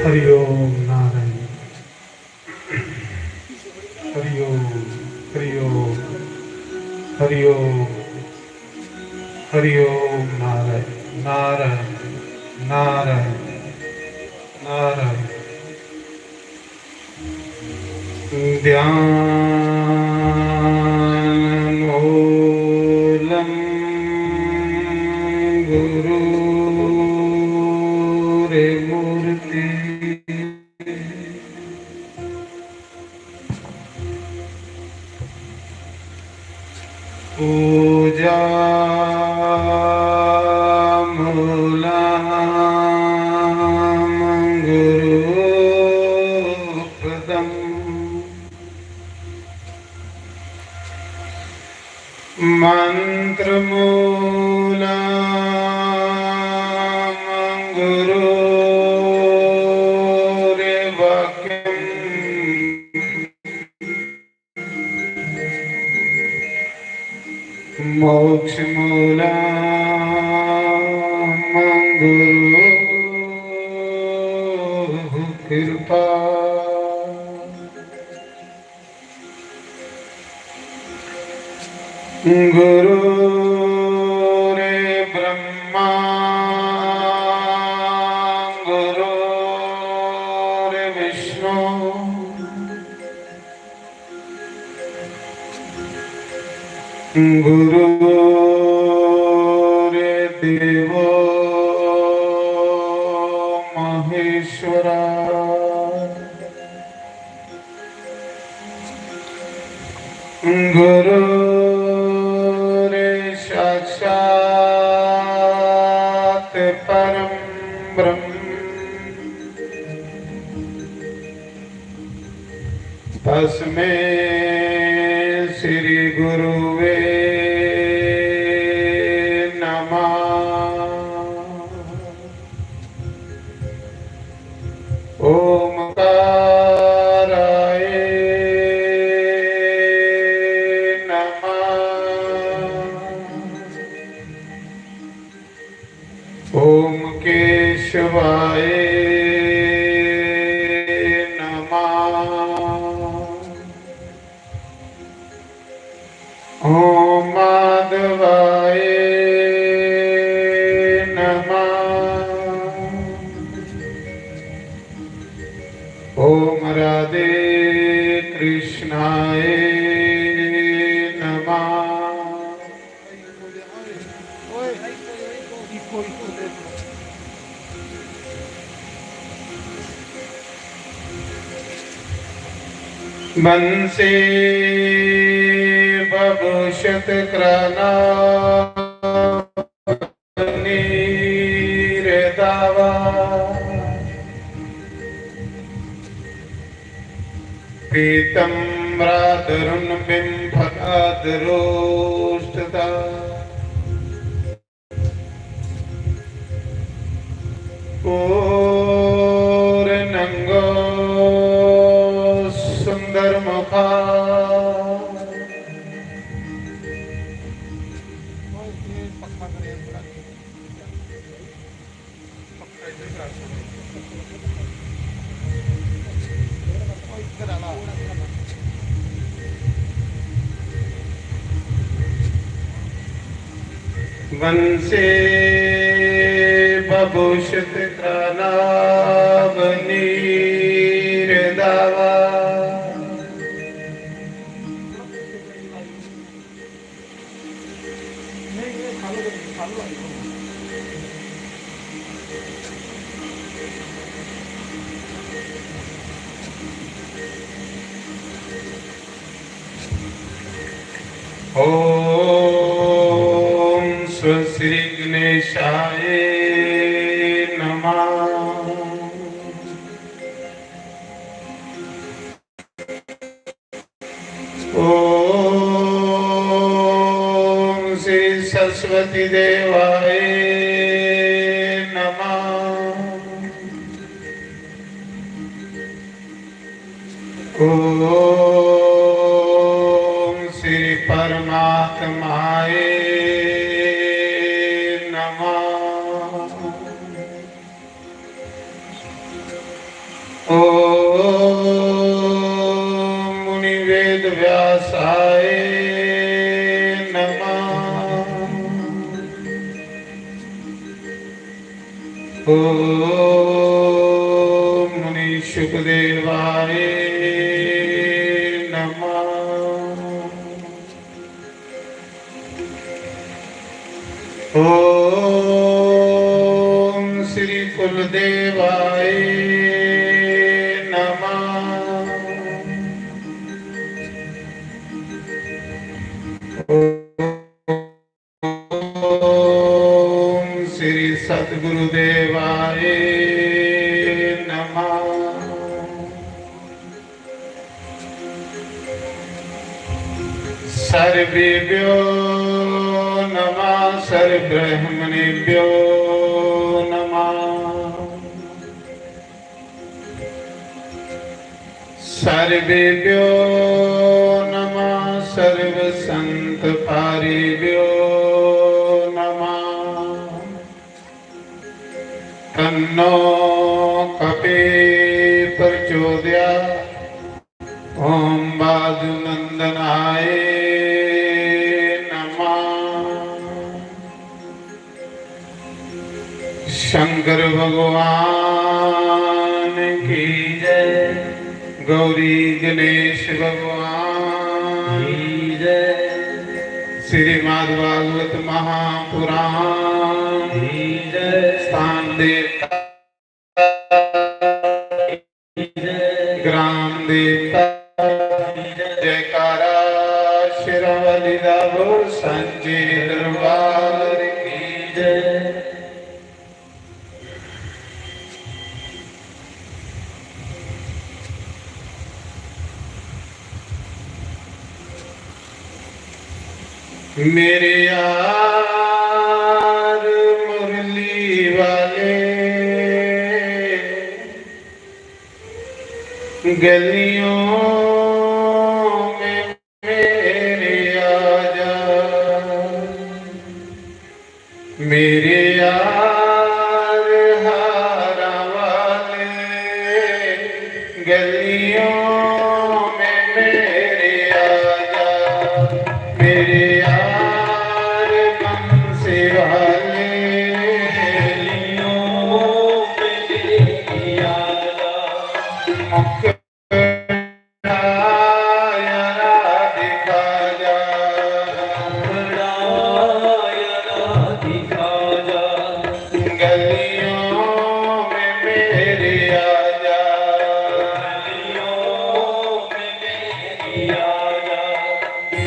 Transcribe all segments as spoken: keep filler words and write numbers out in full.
हरि ओम नारायण। हरि ओम, हरि ओम, हरि ओम, हरि ओम नारायण, नारायण, नारायण, नारायण। ध्यान मूलं गुरुरे मूर्ति। पूजा मूलं गुरुपदम्। मंत्रमूलं गुरोर्वाक्यम्। मोक्षमूलं गुरोः कृपा। गुरुर्ब्रह्मा गुरुर्विष्णु गुरुर्देवो महेश्वरा। गुरुर्साक्षात् परं ब्रह्म। तस्मै श्री गुरुवे नमः। ओमकाराय नमः। ओम केशवाय नमः। ओम माधवाय नमः। ओम राधे कृष्णाय नमः। बंसी बभूषित कृणावनीर दावा। पीताम्बराधरुणबिम्बफलाधरोष्ठता। पूर्णंगो सुंदरमुखा। वंशी भभूषित कृणावनीर दावा। ओम स्व श्री गणेशाय नमः। ओम श्री सरस्वती देवाय नमः। ओम श्री परमात्माय नमः। मुनि सुखदेवाय नमः। ॐ श्री कुलदेवाय नमः। ॐ श्री सद्गुरुदेवाय नमः। सर्वेभ्यो नमः, सर्वब्राह्मणेभ्यो नमः। सर्वेभ्यो नमः, सर्वसंतपारेभ्यो नमः। तन्नो कपे प्रचोदयात्। ॐ वायुनन्दनाय नमः। शंकर भगवान की जय, गौरी गणेश भगवान की जय। श्रीमद् भागवत महापुराण की जय। स्थान देवता, ग्राम देवता, जयकारा शेरां वाली दा बोल, सांचे दरबार की जय। मेरे यार मुरली वाले, गलियों में मेरे आजा। मेरे यार हारां वाले, गलियों में मेरे आजा। मेरे यार बंसी वाले, गलियों में मेरे आजा। मुख यारा दिखा जा, मुखड़ा यारा दिखा जा, गलियों में मेरे आ जा, गलियों में मेरे आ जा,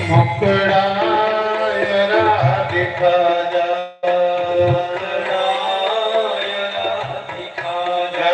मुखड़ा यारा दिखा जा, मुखड़ा यारा दिखा जा।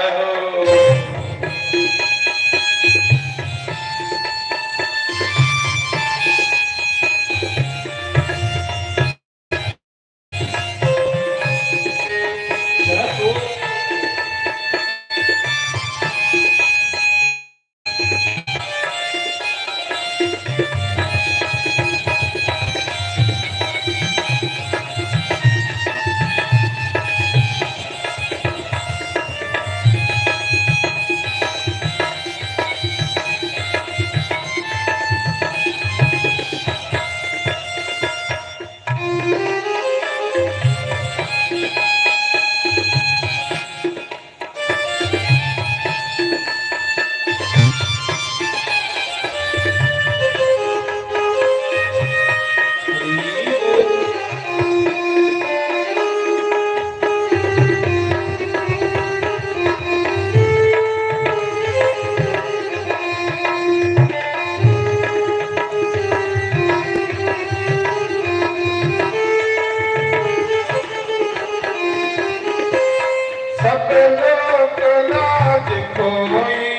सब लोक लाज खोई,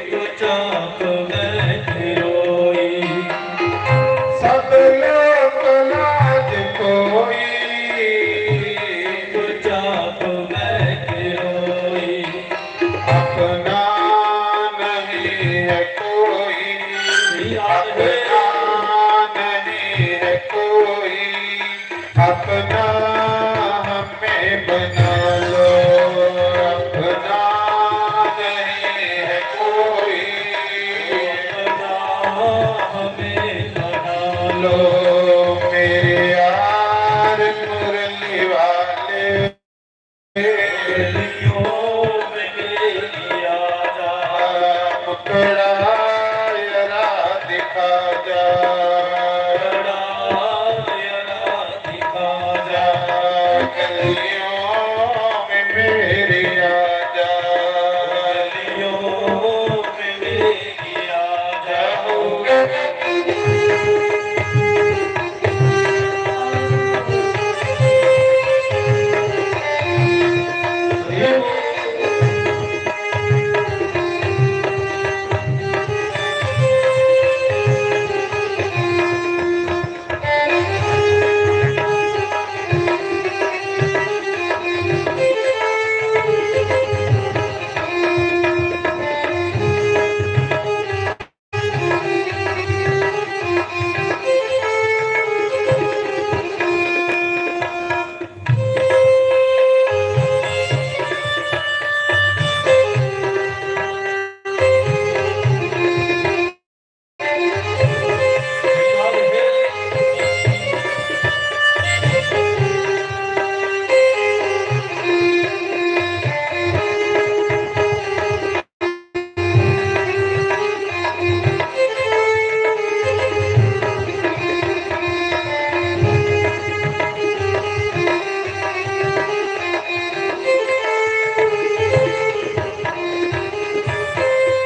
चुपचाप बैठ रोई। सब लोक लाज खोई, चुपचाप बैठ रोई। अपना नहीं है कोई, अपना नहीं है कोई, अपना हमें बना लो, अपना नहीं है कोई, अपना हमें बना लो। मेरे यार मुरली वाले, गलियों में मेरे आजा, गलियों में मेरे आजा।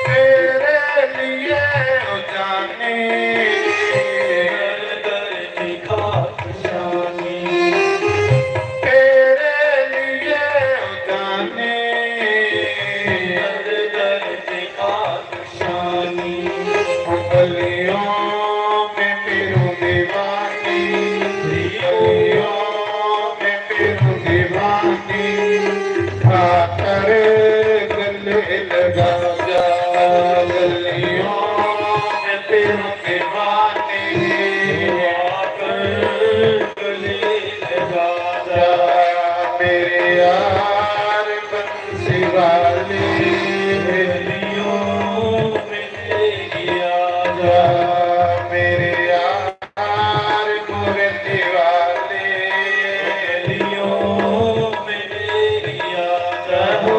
तेरे लिए ओ जानी, दर दर की खाक शानी। तेरे लिए ओ जानी, दर दर की खाक शानी। गलियों में फिरूं दीवानी, गलियों में फिरूं दीवानी, आकर गले लगा जा। गलियों में फिरूं दीवानी, आकर गले लगा जा। मेरे यार बंसी वाले, गलियों में मेरे आजा, मेरे यार मुरली वाले, गलियों में मेरे आजा हो।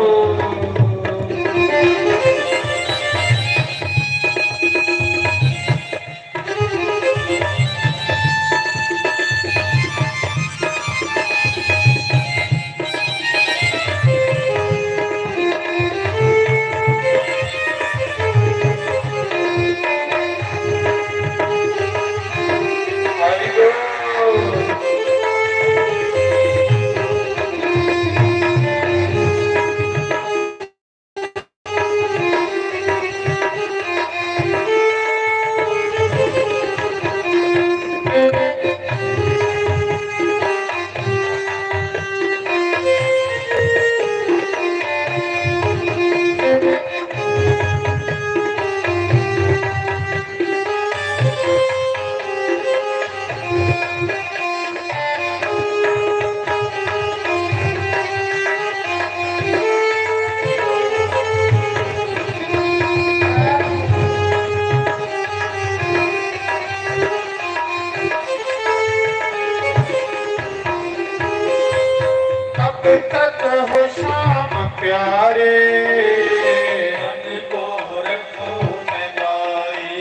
कब तक हो शाम प्यारे, मन को रखूं मैं गाए।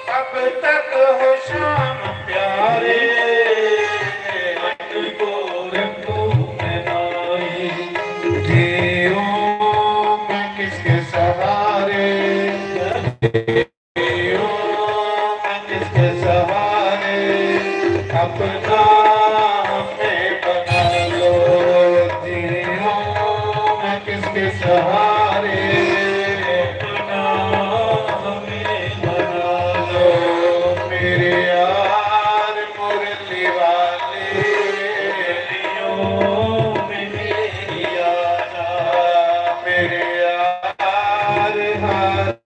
कब तक हो शाम प्यारे, मन को रखूं मैं गाए। जीऊं मैं किसके सहारे, जीऊं मैं किसके सहारे, अपना हमें बना लो। जीऊं मैं किसके सहारे, अपना हमें बना लो। मेरे यार मुरली वाले, गलियों में मेरे आजा, मेरे यार हाथ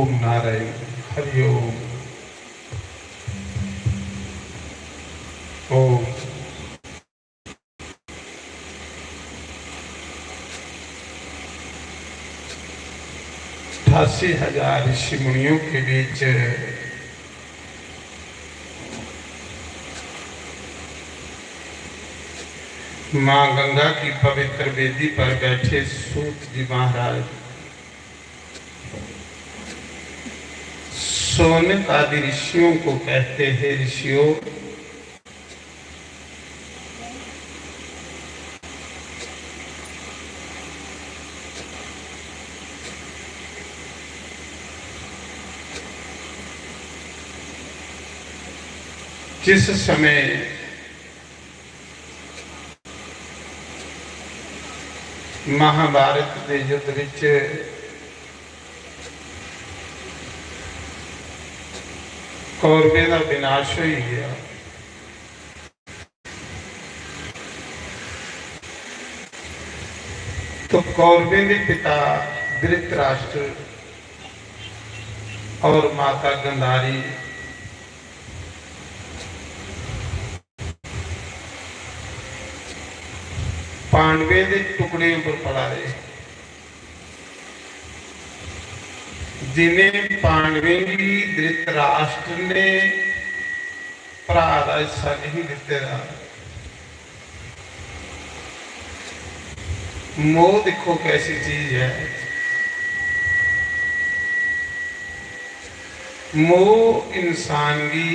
ओम नारायण, हरि ओम। ओम। अठासी हजार ऋषि मुनियों के बीच माँ गंगा की पवित्र वेदी पर बैठे सूत जी महाराज शौनक आदि ऋषियों को कहते हैं, ऋषियों, जिस समय महाभारत के युद्ध विच कौरवें का विनाश हो गया, तो कौरवें के पिता धृतराष्ट्र और माता गांधारी पांडवें दे टुकड़े उप्पर पला दे। जिन्हें पांडवें गी धृतराष्ट्र ने भ्रा दा हिस्सा नहीं दिते दा। मोह दिक्खो कैसी चीज है। मोह इंसान गी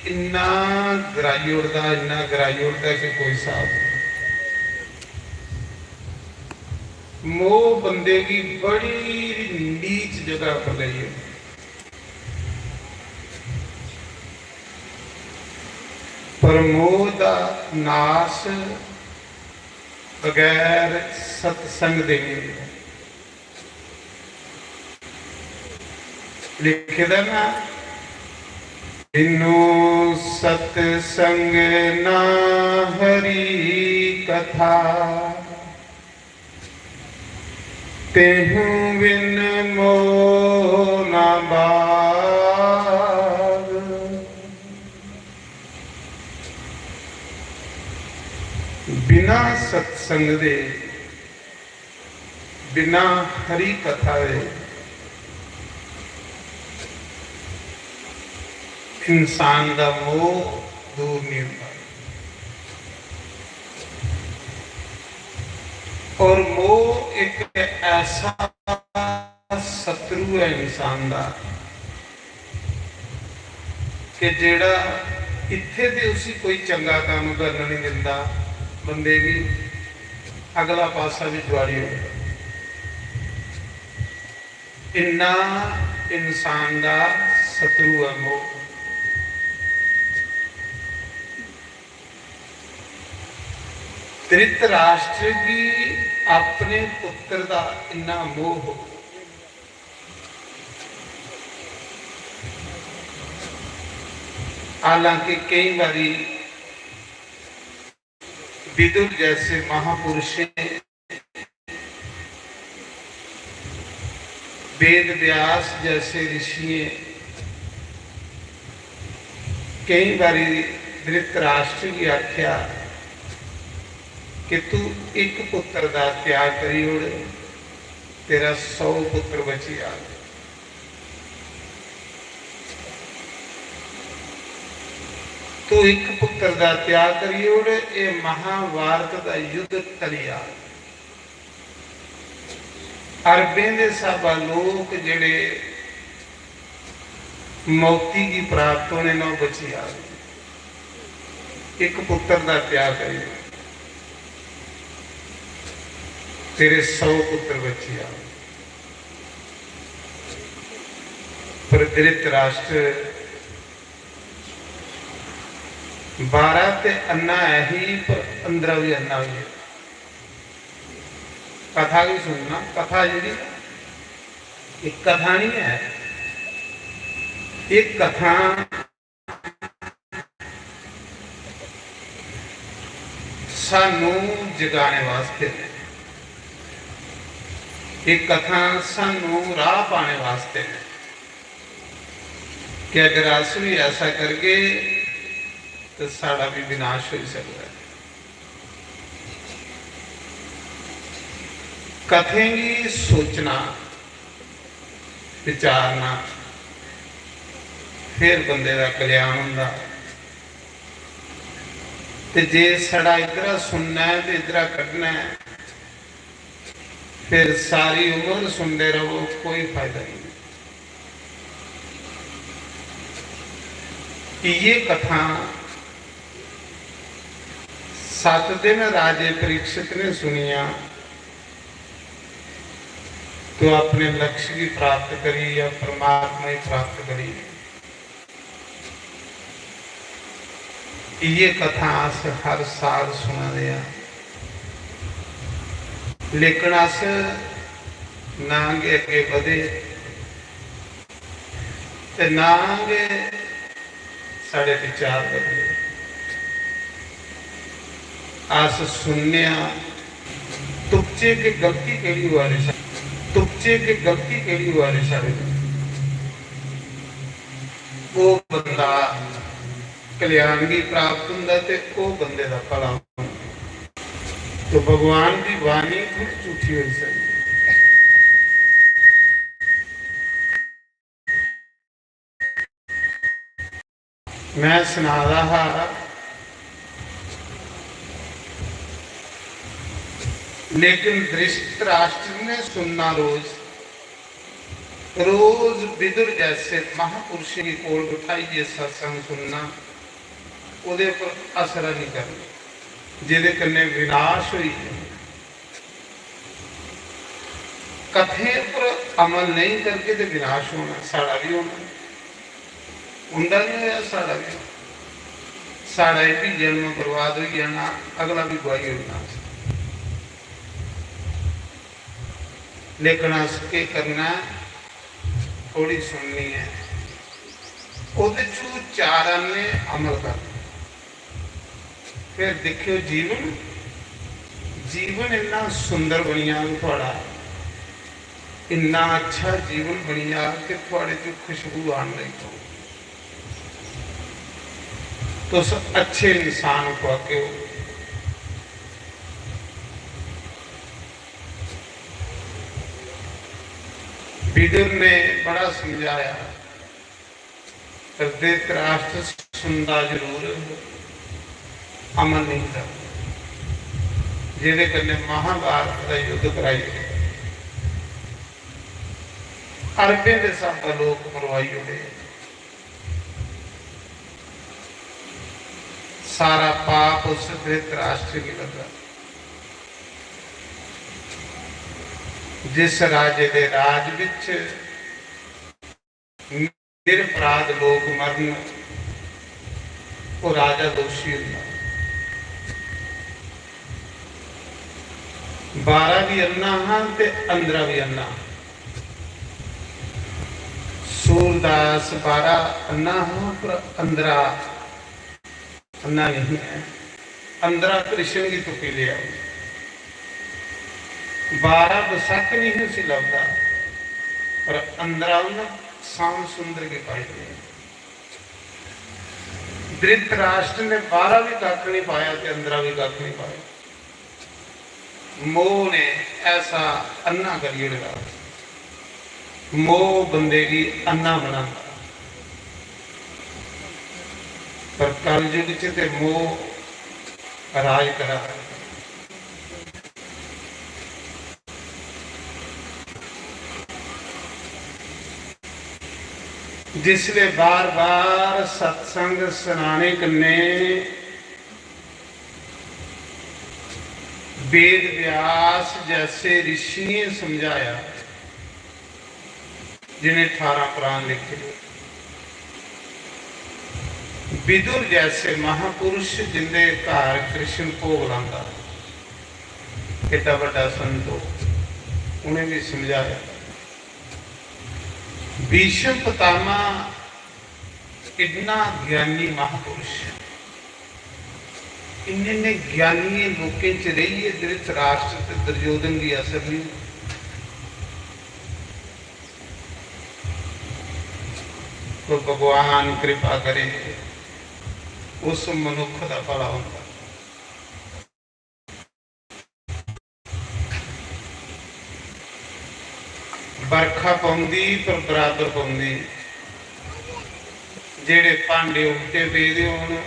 इन्ना ग्राई ओड़दा, इन्ना ग्राई ओड़दा कि कोई स्हाब नहीं। मोह बंदे गी बड़ी नीच जगह पर लेई जंदा। पर मोह दा नाश बगैर सत्संग दे नहीं होंदा। लिखे दा ना, बिनु सत्संग ना हरि कथा, तेहू बिन मोह ना बाग। बिना सत्संग दे, बिना हरि कथा दे इंसान दा मोह दूर नहीं होता। और मोह एक ऐसा शत्रु है इंसान दा कि जेड़ा इत्थे ते उसी कोई चंगा काम करन नहीं दिंदा, बंदे गी अगला पासा भी जुआड़ी ओड़दा। इन्ना इंसान दा शत्रु है मोह। धृतराष्ट्र गी अपने पुत्र दा इन्ना मोह हो। हालांकि कई बारी विदुर जैसे महापुरुषें, वेद व्यास जैसे ऋषियें कई बारी धृतराष्ट्र गी आख्या कि तू एक पुत्र दा त्याग करी ओड़, तेरा सौ पुत्र बची जाग। तू एक पुत्र दा त्याग करी ओड़, ए महाभारत दा युद्ध टली जाग। अरबें दे स्हाबा लोक जेड़े मौती गी प्राप्त होने न, ओह् बची जाग। एक पुत्र दा त्याग करी, तेरे सौ पुत्र बची जाग। पर धृतराष्ट्र बाहरा ते अन्ना ऐ ही, पर अंदरा भी अन्ना होई गेआ। कथा भी सुनना, कथा जेह्ड़ी, एह् कथा नहीं है, एह् कथा सानू जगाने वास्ते ने। एह् कथा सानू राह पाने वास्ते ने। कि अगर अस भी ऐसा करगे तो साढ़ा भी विनाश होई सकदा ऐ। कथें गी सोचना, विचारना, फिर बंदे दा कल्याण होंदा। ते जे सड़ा इद्धरा सुनना ऐ ते इद्धरा कड्ढना ऐ, फिर सारी उम्र सुनदे रवो, कोई फायदा नहीं। इये कथा सत दिन राजे परीक्षित ने सुनिया, तो अपने लक्ष्य की प्राप्त करी या परमात्मा की प्राप्त करी। इये कथा अस हर साल सुना दे आं, लेकिन अस ना गै अग्गे बधे ते ना गै साढ़े विचार बदले। अस सुनने आं, तुपचे कि गलती केह्ड़ी होआ दी सा-, तुपचे कि गलती केह्ड़ी होआ दी साढ़े कोल। ओह् बंदा कल्याण गी प्राप्त होंदा ते ओह् बंदे दा भला होंदा। तो भगवान दी वाणी थोड़ी झूठी होई सकदी। मैं सना दा हा, लेकिन धृतराष्ट्र ने सुनना रोज, रोज विदुर जैसे महापुरुषें गी कोल बठाइयै सत्संग सुनना, ओह्दे पर असर नहीं करना, जेह्दे कन्नै विनाश होई जाए। कथें पर अमल नहीं करगे ते विनाश होना, साढ़ा भी होना, उंदा नहीं होया, साढ़ा भी होना। साढ़ा एह् भी जन्म बर्बाद होई जाना, अगला भी गुआई ओड़ना। लेकिन अस केह् करना ऐ, थोड़ी सुननी ऐ, ओह्दे चू चार आने अमल करना। फिर दिक्खेओ जीवन, जीवन इन्ना सुंदर बनी जाग थुआढ़ा, इन्ना अच्छा जीवन बनी जाग कि थुआढ़े च खुशबू आन लगी पौग। तुस अच्छे इंसान खुआगे ओ। विदुर ने बड़ा समझाया, पर धृतराष्ट्र सुनदा जरूर, अमल नहीं करदा, जेह्दे कन्नै महाभारत दा युद्ध कराई ओड़ेआ, अरबें दे स्हाबै लोक मरवाई ओड़े। सारा पाप उस धृतराष्ट्र गी लग्गा, जिस राजे दे राज विच निरपराध लोक मरन, ओह राजा दोषी होंदा। बाहरा भी अन्ना हा ते अंदरा भी अन्ना हा। सूरदास बाहरा अन्ना हा, पर अंदरा अन्ना नहीं है। अंदरा कृष्ण गी तुप्पी लेआ। बाहरा बसक नहीं उसी लभदा, पर अंदरा उन्हें श्याम सुंदर गी पाई लेआ। धृतराष्ट्र ने बाहरा भी कक्ख नहीं पाया ते अंदरा भी कक्ख नहीं पाया। मोह ने ऐसा अन्ना करी ओड़ेदा। मोह बंदे गी अन्ना बनांदा। पर कलयुग च ते मोह राज करा दा। जिसले बार-बार सत्संग सनाने कन्नै वेद व्यास जैसे ऋषियें समझाया, जिन्हें ठारां पुराण लिखे, विदुर जैसे महापुरुष जिंदे घर कृष्ण भोग लांदा, एड्डा बड्डा संत हो, उ'नें भी समझाया। भीष्म पितामह इन्ना ज्ञानी महापुरुष, इन्ने इन्ने ज्ञानियें लोकें च रेहियै धृतराष्ट्र ते दुर्योधन गी असर नहीं होआ। तो भगवान कृपा करे, उस मनुख दा भला होंदा। बरखा पौंदी पर बराबर पौंदी। जेह्ड़े भांडे उल्टे पेदे होन,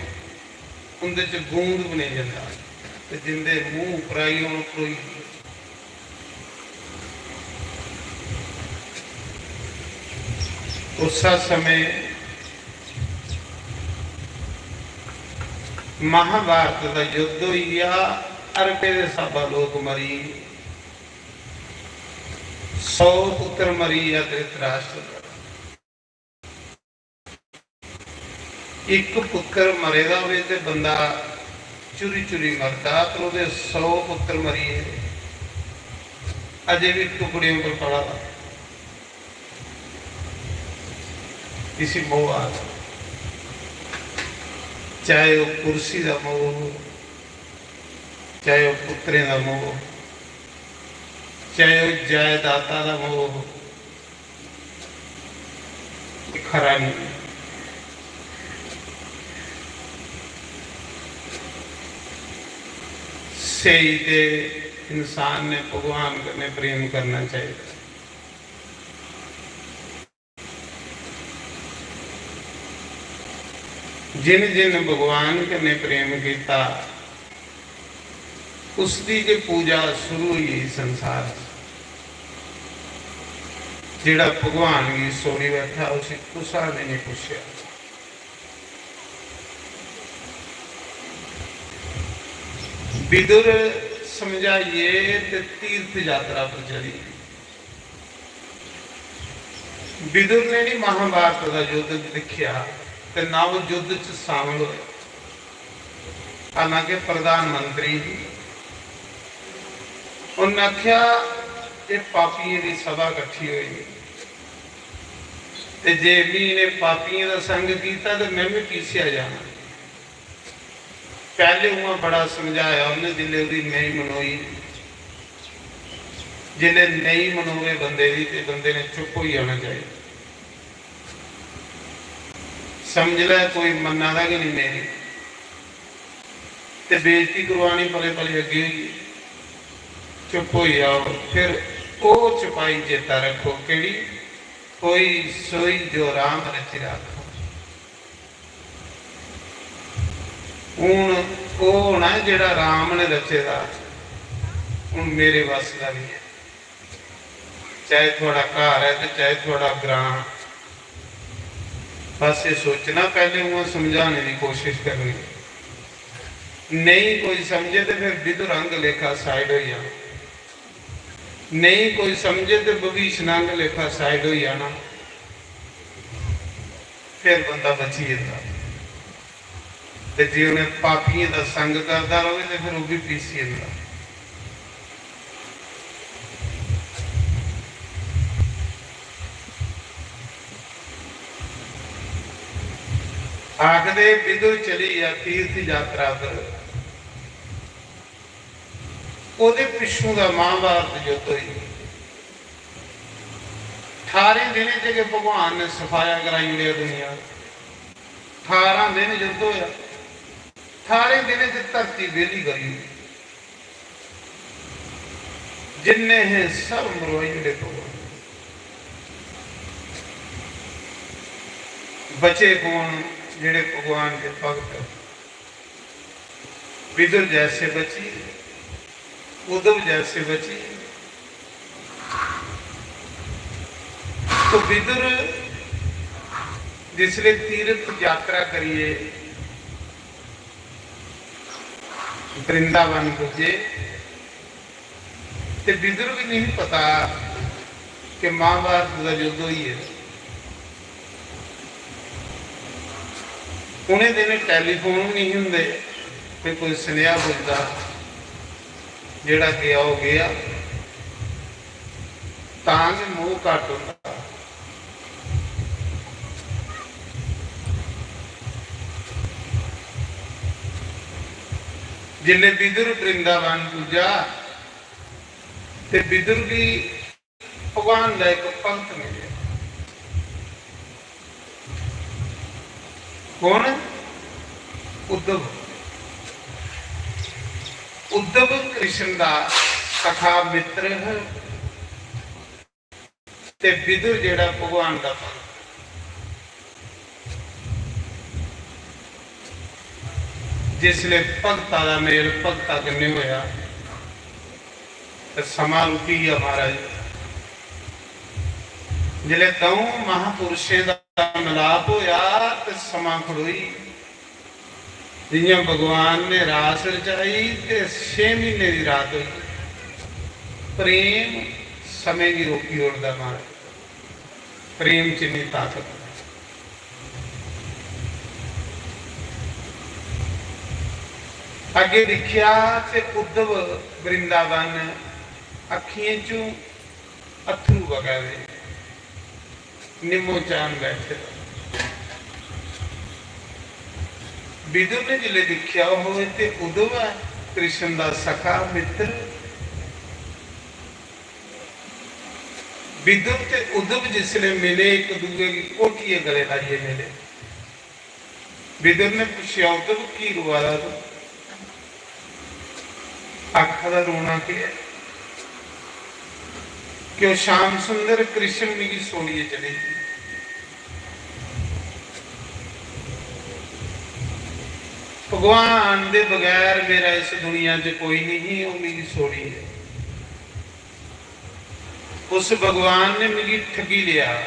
उं'दे च बूंद बी नेईं जंदा, ते जिंदे मूंह उप्पर आई होन, भरोई। उस्सै समें महाभारत दा युद्ध होई गेआ। अरबें दे स्हाबा लोक मरी गे। सौ पुत्र मरी गेआ धृतराष्ट्र दा। इक पुत्र मरे दा होवे ते बंदा चुरी चुरी मरदा, पर ओह्दे सौ पुत्र मरी गे, अजें बी टुकड़ें पर पड़ा दा। इसी मोह आखदे। चाहे ओह् कुर्सी दा मोह हो, चाहे ओह् पुत्रें दा मोह हो, चाहे ओह् जायदादा दा मोह हो, एह् खरा नहीं। स्हेई ते इंसान ने भगवान कन्नै प्रेम करना चाहिए। जिन जिन भगवान कन्नै प्रेम कीता, उसदी जे पूजा शुरू होई गेई संसार च। जेह्ड़ा भगवान गी छोड़ी बैठा, उसी कुसा ने नहीं पुच्छेआ। विदुर समझाइए ते तीर्थ यात्रा पर चली। विदुर ने नहीं महाभारत का युद्ध दिखिया ते ना वो युद्ध च शामिल होया। हालांकि प्रधानमंत्री ही, उन्हें आख्या, "ये पापियों की सभा इकट्ठी हुई है, ते जे मी इन्हें पापियों का संग किया तो मैं भी पीछे जाना।" पहले उ'आं बड़ा समझाया उ'न्नै, जिसलै ओह्दी नेईं मनोई, जिसलै नेईं मनोवे बंदे दी, ते बंदे ने चुप होई जाना चाहिदा। समझ लै, कोई मन्ना दा गै निं मेरी, ते बेइज्जती करवानी, पले पले अग्गें होई गे। चुप होई जाओ। फिर ओह् चुपाई चेता रक्खो, केह्ड़ी? "होई सोई जो राम रचि राखो।" हून ओह् होना ऐ जेह्ड़ा राम ने रचे दा, हून मेरे बस दा नहीं है। चाहे थुआढ़ा घर है ते चाहे थुआढ़ा ग्रां, बस ये सोचना, पहले उ'आं समझाने की कोशिश करनी। नहीं कोई समझे तो फिर विदुर आंग लेखा side हो जाना, नहीं कोई समझे तो विभीषण आंग लेखा side हो जाना। फिर बंदा बची जंदा। ते जे उ'नें पापियें दा संग करदा र'वै ते फिर ओह् बी पिसी जंदा। आखदे विदुर चली गेआ तीर्थ यात्रा पर। ओह्दे पिच्छों दा महाभारत युद्ध होई। ठारें दिनें च गै भगवान ने सफाया कराई ओड़ेआ दुनिया दा। ठारां दिन युद्ध होया। ठारें दिनें च धरती बेह्ली करी ओड़ी। जिन्ने हे सब मरोआई ओड़े भगवान। बचे कौन? जेह्ड़े भगवान दे भक्त। विदुर जैसे बची, उद्धव जैसे बची। तो विदुर जिसले तीर्थ यात्रा करिए वृंदावन पुज्जे, ते विदुर गी नहीं पता कि महाभारत का युद्ध होई गेदा। उ'नें दिनें टेलीफोन भी नहीं होंदे, ते कोई सनेहा पुजदा, जेह्ड़ा गेआ ओह् गेआ, तां गै मोह घट्ट होंदा। जिसलै विदुर वृंदावन पुज्जा, ते विदुर गी भगवान दा इक भक्त मिलेआ। कौन? उद्धव। उद्धव कृष्ण दा सखा मित्र है ते विदुर जेह्ड़ा भगवान दा भक्त। जिसले भक्ता दा मेल भक्ता कन्नै होया ते समां रुकी गेआ महाराज। जिसले दौं महापुरुषें दा मिलाप होया ते समां खड़ोई। जियां भगवान ने रास रचाई ते छे म्हीने दी रात होई। प्रेम समें गी रोकी ओड़दा महाराज। प्रेम च इन्नी ताकत। अग्गे दिक्खेआ ते उद्धव वृंदावन अक्खियें चों अत्थरू बगा दे निम्मो चान बैठे दा। विदुर ने जिसले दिक्खेआ, ओह ते उद्धव ऐ, कृष्ण दा सखा मित्र। विदुर ते उद्धव जिसले मिले, इक दूए गी घोटियै गले लाइयै मिले। विदुर ने पुच्छेआ, "उद्धव, की रोआ दा तू? आखा दा रोना केह् ऐ?" कि ओह् श्याम सुंदर कृष्ण मिगी छोड़ियै चली गे। भगवान दे बगैर मेरा इस दुनिया च कोई नहीं, ओह् मिगी छोड़ियै। उस भगवान ने मिगी ठगी लेआ,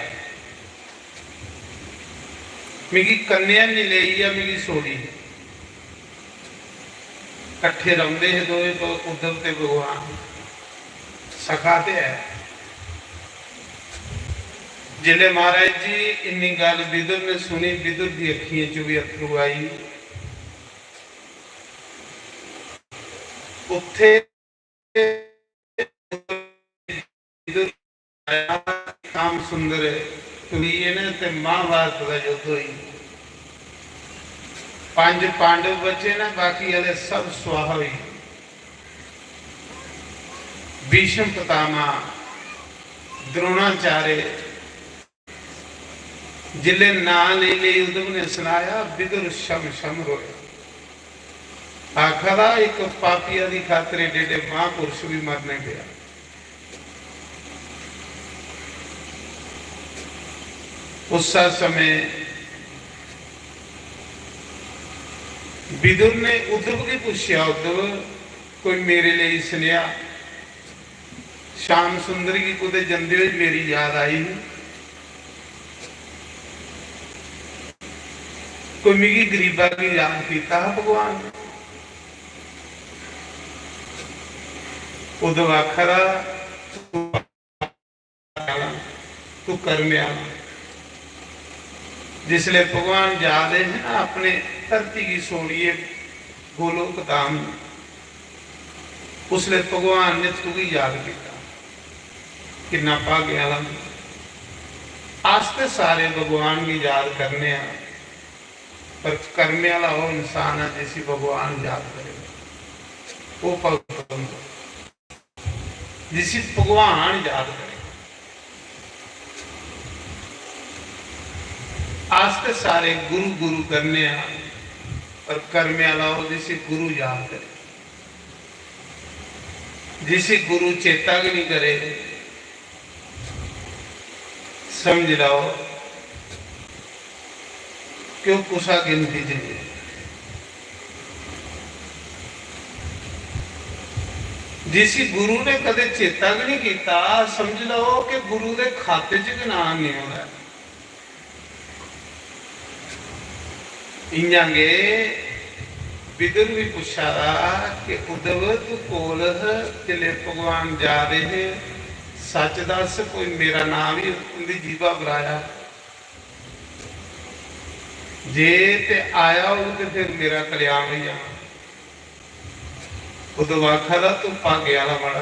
मिगी कन्या नहीं लेई या मिगी छोड़ी। कट्ठे रौंह्दे हे दोए ब-, उद्धव ते भगवान, सखा ते है। जिसलै महाराज जी इन्नी गल्ल विदुर ने सुनी, विदुर दी अक्खियें च बी अत्थरू आई। उत्थे श्याम सुंदर टुरी गे न ते महाभारत दा युद्ध होई। पंज पांडव बचे न, बाकी आह्ले सब स्वाहा होई। भीष्म पितामह, द्रोणाचार्य, जिसलै नां लेई लेई उद्धव ने सनाया, विदुर छम छम रोए। आखा दा, "इक पापिया दी खातर एडे एडे महापुरुष भी मरने पेआ।" उस समय विदुर ने उद्धव गी पुच्छेआ, "उद्धव, कोई मेरे लेई सनेहा? श्याम सुंदर गी कुतै जंदे होई मेरी याद आई ही। कोई मिगी गरीबा गी याद कीता हा भगवान ने?" उद्धव आखा दा, "तू कर्मे आह्ला।" जिसलै भगवान जा दे हे ना अपने धरती गी छोड़ियै गोलोक धाम, उसलै भगवान ने तुगी याद कीता। किन्ना भाग्य आह्ला। अस ते सारे भगवान गी याद करने आं, पर कर्मे आह्ला ओह् इंसान ऐ जिसी भगवान याद करे, ओह् भगत बनदा। जिसी भगवान याद करे। अस ते सारे गुरु गुरु करने आं, पर कर्मे आह्ला ओह् जिसी गुरु याद करे। जिसी गुरु चेता गै नहीं करे, समझ लैओ कि ओह् कुसा गिनती च नहीं। जिसी गुरु ने कदे चेता गै नहीं कीता, समझ लैओ कि गुरु दे खाते च गै नाम नहीं होना। इयां गै विदुर भी पुच्छा दा कि उद्धव, तू कोल ह, जिसलै भगवान जा दे हे, सच दस, कोई मेरा नाम ही उंदी जीभा पर आया? जे ते आया होग ते फिर मेरा कल्याण होई जाना। उद्धव आखा दा, "तू भागे आह्ला बड़ा,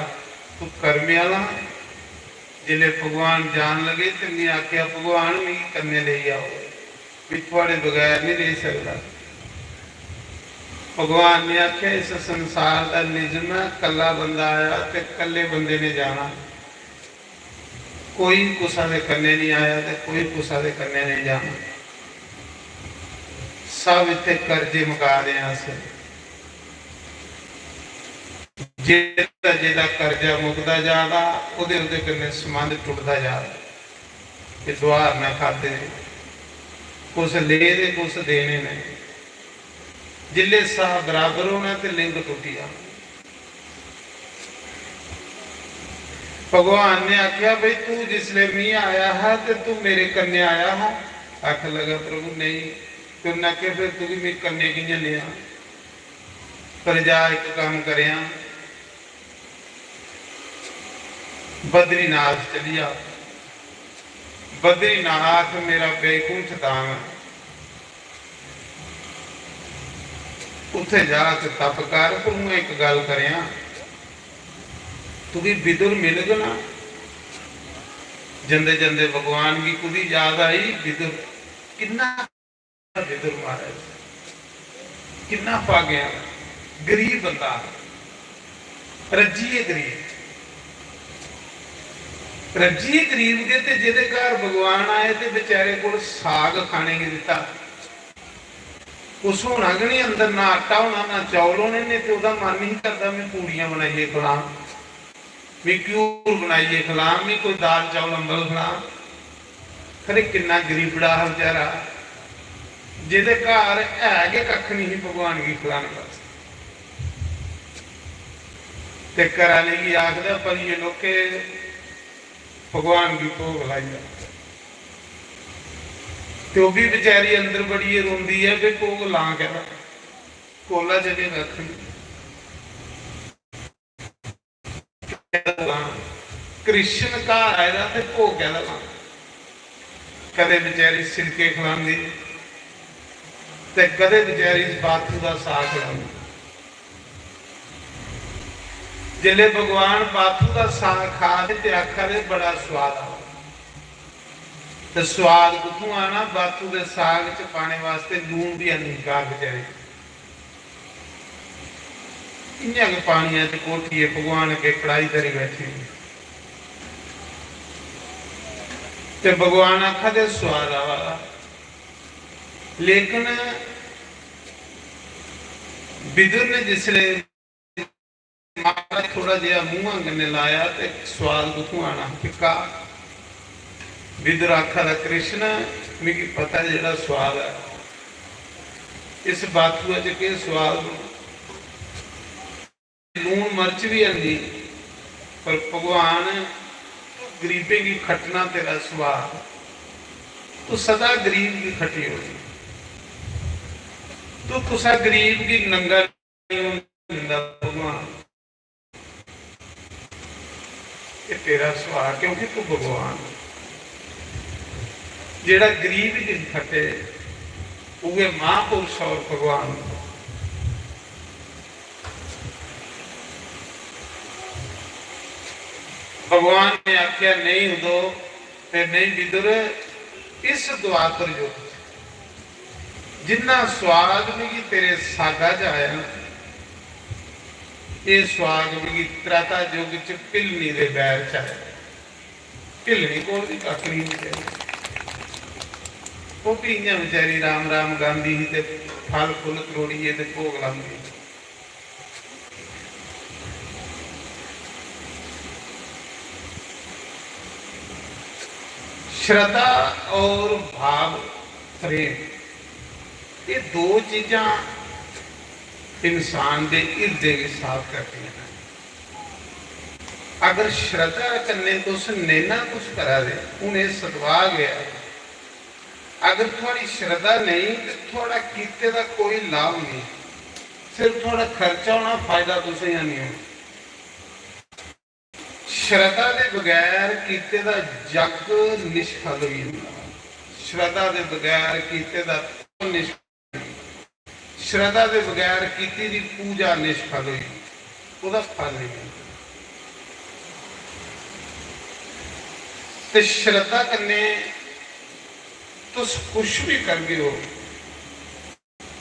तू कर्मे आह्ला।" जिसलै भगवान जान लगे ते में आखेआ, "भगवान, मिगी कन्नै लेई आओ, में थुआढ़े बगैर नहीं रेही सकदा।" भगवान ने आखेआ, "इस संसार दा नियम ऐ, कल्ला बंदा आया ते कल्ले बंदे ने जाना।" कोई कुसा दे कन्नै नहीं आया ते कोई कुसा दे कन्नै नहीं जाना। सब इत्थे कर्जे मका दे आं अस। जेह्दा जेह्दा कर्जा मुकदा जा दा, ओह्दे ओह्दे कन्नै संबंध टुटदा जा दा। ते दुहार न खादे, कुछ ले दे, कुछ देने न। जिसले साह बराबर होना ते लिंग टुटी जाना। भगवान ने आख्या, "भाई, तू जिसले मी आया हा ते तू मेरे कन्नै आया हा?" आखन लगा, "प्रभु, नेईं।" ते उन्नै आखेआ, "फिर तुगी मी कन्नै कि'यां लेआ?" पर जा, इक कम्म करेआं, बद्रीनाथ चली जा। बद्रीनाथ मेरा बैकुंठ धाम ऐ, उत्थे जा ते तप कर। पर हूं इक गल्ल करेआं, तुगी विदुर मिलग ना? जंदे जंदे भगवान गी कुदी याद आई, विदुर। किन्ना विदुर महाराज, किन्ना भाग्य, गरीब बंदा, रज्जिए गरीब, रज्जिए गरीब गै। ते जेह्दे घर भगवान आए ते बेचारे कोल साग खाने गी दित्ता, उस होना गै नहीं अंदर, ना आटा होना, ना चौल होने, नहीं ते ओह्दा मन नहीं करदा, "मैं पूड़ियां बनाइए खलां, मैं घ्यूर बनाइए खलां, मैं कोई दाल चौल अम्बल खलां।" खरे किन्ना गरीबड़ा हा बेचारा, जेह्दे घर है गै कक्ख नहीं ही भगवान गी खलाने वास्तै। ते घरा आह्ले गी आखदा, "पर ये लोके भगवान गी भोग लाई जा।" ते ओह् बी बेचारी अंदर बड़ियै रोंदी ऐ, "वे भोग लां कैह्दा? कोला जगह कक्ख नहीं।" कैह्दा लां? कृष्ण घर आए दा ते भोग कैह्दा लां? कदें बेचारी सिरके खलांदी ते कदें बेचारी बाथू दा साग खलांदी। जिसले भगवान बाथू दा साग खा दे ते आखा दे, "बड़ा स्वाद आ।" ते स्वाद कुत्थों आना? बाथू दे साग च पाने वास्ते लून भी हैनी घर बेचारी। इ'यां गै पानियै च कोठियै भगवान अग्गें कड़ाही धरी बैठी दी। ते भगवान आखा दे, "स्वाद आवा दा।" लेकिन विदुर ने जिसले माता थोड़ा जेहा मूंहा कन्नै लाया ते स्वाद कुत्थों आना? फिक्का। विदुर आखा दा, "कृष्ण, मिगी पता जेह्ड़ा स्वाद ऐ, इस बाथुआ च केह् स्वाद होना? लून मर्च बी हैनी, पर भगवान, तू गरीबें गी खट्टना तेरा सुभाऽ, तू सदा गरीब गी खट्टी ओड़ना। तू कुसै गरीब गी नंगा नहीं होन दिंदा भगवान। एह् तेरा सुभाऽ, क्योंकि तू भगवान ऐ। जेह्ड़ा गरीब गी खट्टे, उ'ऐ महापुरुष और भगवान।" भगवान ने आखेआ, "नहीं उद्धव ते नहीं विदुर, इस द्वापर युग च जिन्ना स्वाद मिगी तेरे सागा च आया ना, एह् स्वाद मिगी त्रेता युग च भिलनी दे बैर च आया।" भिलनी कोल बी कक्ख नहीं चाहिदा। ओह् भी इ'यां बेचारी राम राम गांदी ही ते फल फुल त्रोड़ियै ते भोग लांदी ही। श्रद्धा और भाव, प्रेम, ये दो चीजां इंसान दे हिरदे गी साफ करदियां न। अगर श्रद्धा कन्नै तुस नेना कुछ करा दे, हून एह् सतवाह् गै ऐ। अगर थुआढ़ी श्रद्धा नेईं ते थुआढ़ा कीते दा कोई लाभ नेईं, सिर्फ थुआढ़ा खर्चा होना, फायदा तुसें गी नेईं होना। श्रद्धा दे बगैर कीते दा जग निष्फल होई जंदा। श्रद्धा दे बगैर कीते दा निष्फल। श्रद्धा दे बगैर कीती दी पूजा निष्फल होई, ओह्दा फल नहीं मिलदा। ते श्रद्धा कन्नै तुस कुछ भी करगे ओ,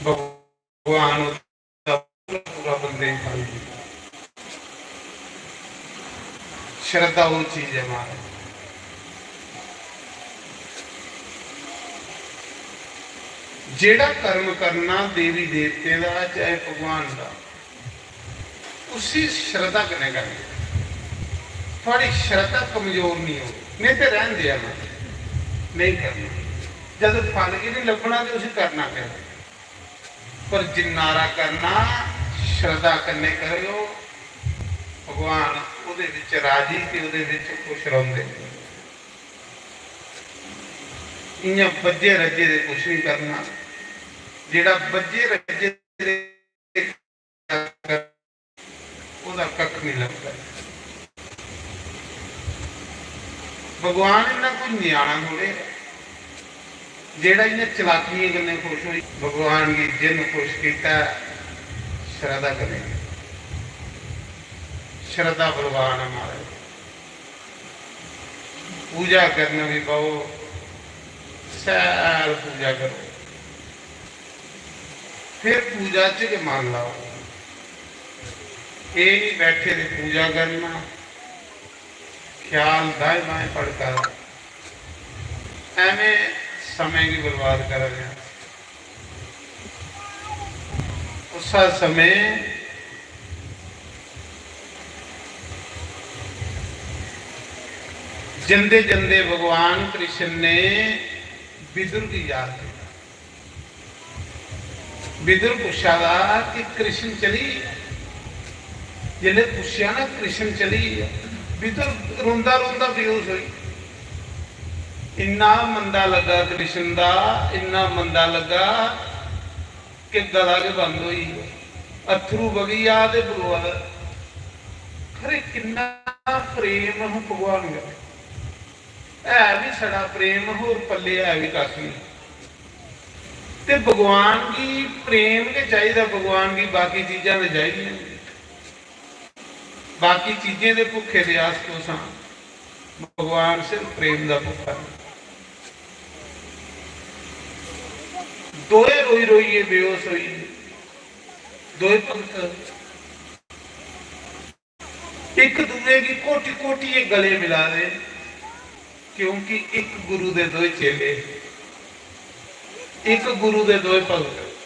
भगवान ओह्दा पूरा पूरा बंदे गी फल दिंदा। श्रद्धा ओह् चीज ऐ महाराज। जेह्ड़ा कर्म करना देवी देवतें दा, चाहे भगवान दा, उसी श्रद्धा कन्नै करना। थुआढ़ी श्रद्धा कमजोर नहीं हो, नहीं ते रहन देआ, मैं नहीं करना। जद फल गै नहीं लब्भना ते उसी करना क्या? पर जिन्नारा करना, श्रद्धा कन्नै करो, भगवान ओह्दे विच राजी ते ओह्दे विच खुश रौंह्दे। इ'यां बज्झे रज्झे दे कुछ नहीं करना। जेह्ड़ा बज्झे रज्झे दे, ओह्दा कक्ख नहीं लगदा। भगवान इन्ना कोई ञ्याणा थोड़े ऐ, जेह्ड़ा इ'यां चलाकियें कन्नै खुश होई। भगवान गी जिन्न खुश कीता, श्रद्धा कन्नै। श्रद्धा बलवान ऐ महाराज। पूजा करन भी बवो, शैल पूजा करो, फिर पूजा च गै मन लाओ। एह् नहीं बैठे दे पूजा करना, ख्याल दाएं बाएं भड़का दा, एवें समें गी बर्बाद करा दे आं। उस्सै समें जंदे जंदे भगवान कृष्ण ने विदुर गी याद कीता। विदुर पुच्छा दा कि कृष्ण चली गे? जिसलै पुच्छेआ ना, कृष्ण चली गे, विदुर रोंदा रोंदा बेहोश होई। इन्ना मंदा लग्गा कृष्ण दा, इन्ना मंदा लग्गा कि गला गै बंद होई गेआ। अत्थरू बगी जा ते बगोआ दा। खरे किन्ना प्रेम हा भगवान कन्नै। है बी छड़ा प्रेम, होर पल्ले है बी कक्ख नहीं। ते भगवान गी प्रेम गै चाहिदा, भगवान गी बाकी चीजां ते चाहिदियां नहीं। बाकी चीजें दे भुक्खे दे अस तुस आं, भगवान सिर्फ प्रेम दा भुक्खा ऐ। दोए रोई रोइयै बेहोश होई गे, दोए भगत। इक दूए गी घोटी घोटियै गले मिला दे, क्योंकि इक गुरु दे दोए चेले, इक गुरु दे दोए भगत।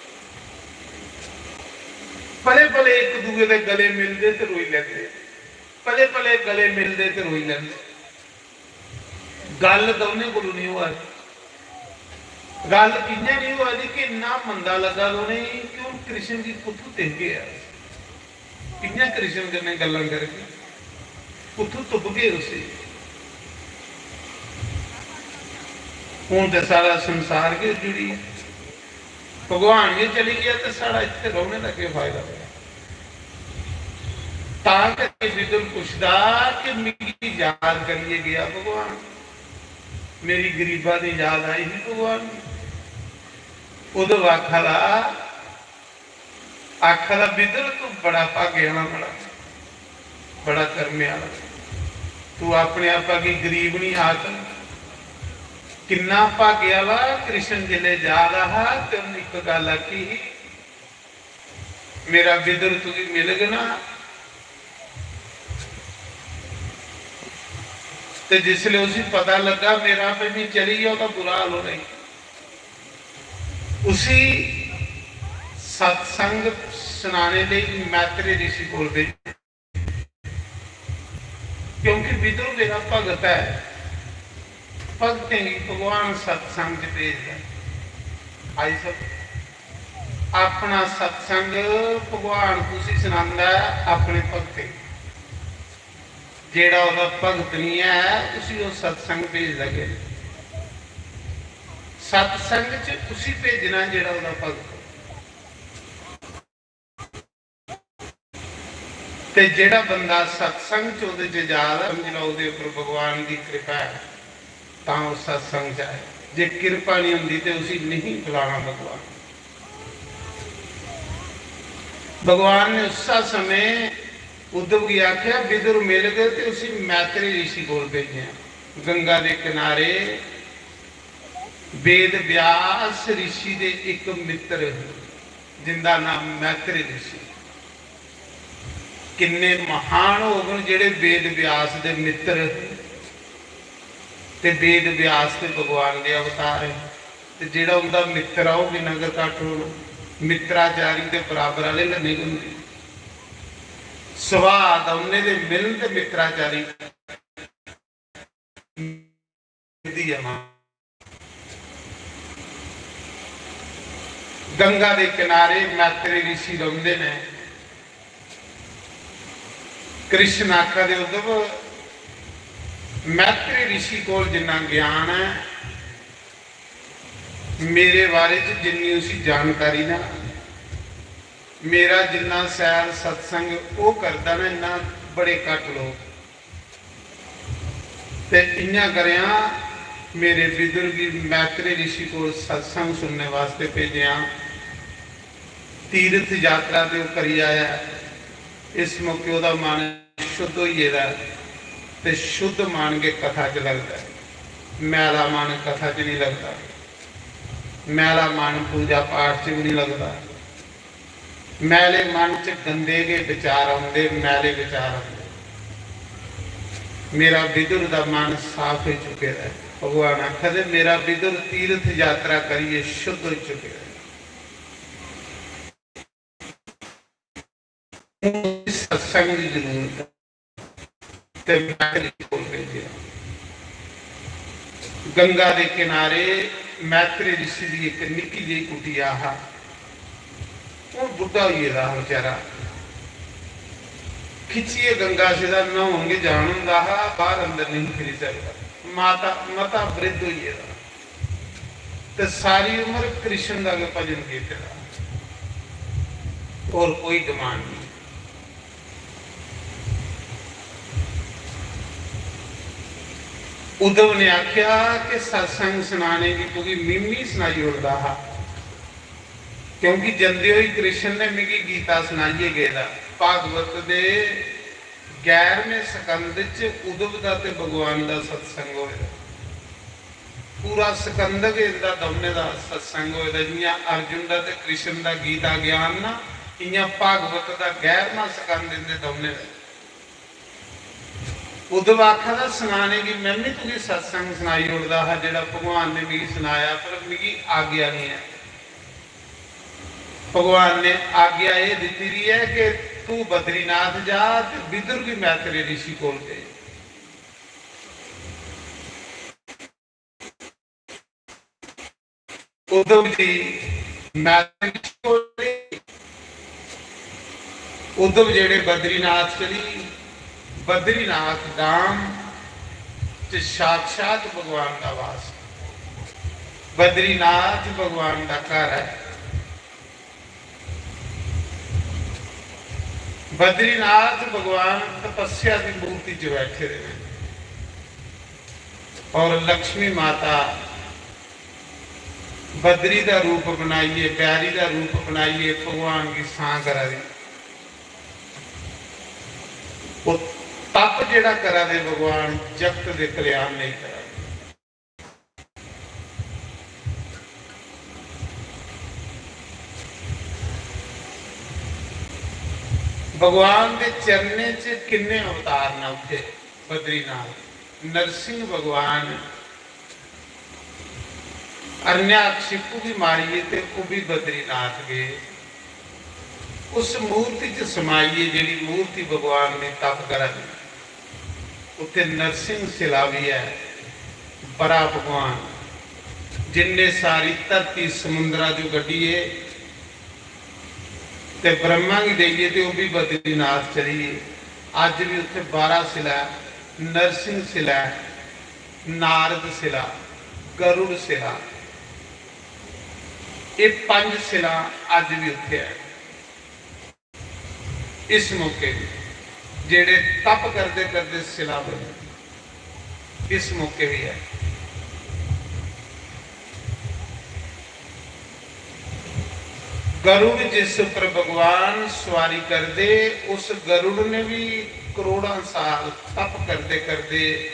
पले पले इक दूए दे गले मिलदे ते रोई लैंदे, पले पले गले मिलदे ते रोई लैंदे। गल्ल दौनें कोलू नहीं होआ दी। गल्ल कि'यां नहीं होआ दी कि इन्ना मंदा लग्गा दा उ'नेंगी कि हून कृष्ण गी कुत्थूं दिखगे अस? कि'यां कृष्ण कन्नै गल्लां करगे? कुत्थूं तुपगे उसी? हून ते सारा संसार गै उज्जड़ी गेआ। भगवान गै चली गेआ ते साढ़ा इत्थै रौह्ने दा केह् फायदा होआ? तां करियै विदुर पुछदा कि मिगी याद करियै गेआ भगवान, मेरी गरीबा दी याद आई ही भगवान। उद्धव आखा दा, आखा दा, "विदुर, तू बड़ा भागे आह्ला, बड़ा, बड़ा कर्मे आह्ला। तू अपने आपा गी गरीब नहीं आख। किन्ना भागे आह्ला कृष्ण जिसलै जा दा हा ते उन्नै इक गल्ल आखी ही, 'मेरा विदुर तुगी मिलग ना, ते जिसलै उसी पता लग्गा मेरा, भाई, मैं चली गेआ, ओह्दा बुरा हाल होना ही।'" उसी सत्संग सनाने लेई मैत्रेय ऋषि कोल भेजेआ, क्योंकि विदुर मेरा भगत ऐ, भगतें गी भगवान सत्संग च भेजदा ऐ। आई सब अपना सत्संग भगवान कुसी सनांदा ऐ? अपने भगतें गी। जेह्ड़ा ओह्दा भगत नहीं ऐ, उसी ओह् सत्संग भेजदा गै नहीं। सत्संग च उसी भेजना जेह्ड़ा ओह्दा भगत। ते जेह्ड़ा बंदा सत्संग च ओह्दे च जा दा, समझ लैओ ओह्दे उप्पर भगवान दी कृपा ऐ, तां ओह् सत्संग च आए। जे कृपा नहीं होंदी ते उसी नहीं बुलाना भगवान। भगवान ने उस्सै समें उद्धव गी आखेआ, "विदुर मिलग ते उसी मैत्रेय ऋषि कोल भेजेआं, गंगा दे किनारे वेद व्यास ऋषि दे इक मित्र हे, जिंदा नाम मैत्रेय ऋषि।" किन्ने महान होग न जेह्ड़े वेद व्यास दे मित्र हे, ते वेद व्यास ते भगवान दे अवतार हे। ते जेह्ड़ा उं'दा मित्तर औग, इन्ना गै घट्ट होना। मित्राचारी ते बराबर आह्ले गै नेईं होंदे। सुभाऽ दौनें दे मिलन ते मित्राचारी दी ऐ मां। गंगा दे किनारे मैत्री ऋषि रौंह्दे न। कृष्ण आखा दे, "उद्धव, मैत्री ऋषि कोल जिन्ना ज्ञान ऐ, मेरे बारे च जिन्नी उसी जानकारी ना, मेरा जिन्ना सैर सत्संग ओह् करदा ना, इन्ना बड़े घट्ट लोक। ते इ'यां करेआं, मेरे विदुर गी मैत्री ऋषि कोल सत्संग सुनने वास्तै भेजेआं। तीर्थ यात्रा ते ओह् करी आया ऐ। इस मौके ओह्दा मन शुद्ध होई गेदा ऐ ते शुद्ध मन गै कथा च लगदा ऐ। मैला मन कथा च निं लगदा, मैला मन पूजा पाठ च बी निं लगदा।" मैले मन च गंदे गै विचार औंदे, मैले विचार औंदे। मेरा विदुर दा मन साफ होई चुके दा ऐ। भगवान आखदे, "मेरा विदुर तीर्थ यात्रा करियै शुद्ध होई चुके दा ऐ।" सत्संग दी जरूरत ऐ। ते मैत्री कोल भेजेआ। गंगा दे किनारे मैत्री ऋषि दी इक निक्की जेही कुटिया हा। हून बुड्ढा होई गेदा हा बेचारा। खिच्चियै गंगा सिरै दा न्हौन गै जान होंदा हा, बाह्र अंदर नेईं फिरी सकदा। माता, मता वृद्ध होई गेदा। ते सारी उम्र कृष्ण दा गै भजन कीते दा, होर कोई डिमांड नेईं। उद्धव ने आखेआ कि सत्संग सनाने गी तुगी मिम्मी सनाई ओड़दा हा, क्योंकि जंदे होई कृष्ण ने मिगी गीता सनाइयै गेदा। भागवत दे ग्यारहवें स्कंद च उद्धव दा ते भगवान दा सत्संग होए दा। पूरा स्कंद गै इंदा दौनें दा सत्संग होए दा। जियां अर्जुन दा ते कृष्ण दा गीता ज्ञान ना, इयां भागवत दा ग्यारहवां स्कंद इंदे दौनें दा। उद्धव आखा दा, "सनाने गी में बी तुगी सत्संग सनाई ओड़दा हा, जेह्ड़ा भगवान ने मिगी सनाया, पर मिगी आज्ञा नहीं ऐ।" भगवान ने आज्ञा एह् दित्ती दी ऐ कि तू बद्रीनाथ जा ते विदुर गी मैत्रेय ऋषि कोल भेज। उद्धव जी मैत्रेय ऋषि कोल, उद्धव जेह्ड़े बद्रीनाथ चली, बद्रीनाथ धाम च साक्षात भगवान दा वास। बद्रीनाथ भगवान दा घर ऐ। बद्रीनाथ भगवान तपस्या दी मूर्ति च बैठे दे न और लक्ष्मी माता बद्री दा रूप बनाइयै, बैरी दा रूप बनाइयै भगवान गी सां करा दी। ओह् तप जेह्ड़ा करा दे भगवान, जगत दे कल्याण लेई करा दे। भगवान दे चरणें च किन्ने अवतार न उत्थे बद्रीनाथ। नरसिंह भगवान अरण्याकशिपु गी मारियै ते ओह् बी बद्रीनाथ गे। उस मूर्ति च समाइयै, जेह्ड़ी मूर्ति भगवान दी तप करा दी, उत्थे नरसिंह शिला बी ऐ। बड़ा भगवान जिनने सारी धरती समुंदरा चों कड्ढियै ते ब्रह्मा गी देइयै ते ओह् बी बद्रीनाथ चली गे। अज्ज बी उत्थे बारा शिला ऐ, नरसिंह शिला ऐ, नारद शिला, गरुड़ शिला, एह् पंज शिला अज्ज बी उत्थे ऐ। इस मौके बी जेह्ड़े तप करदे करदे शिला बने, इस मौके बी ऐ। गरुड़ जिस उप्पर भगवान सुआरी करदे, उस गरुड़ ने भी करोड़ां साल तप करदे करदे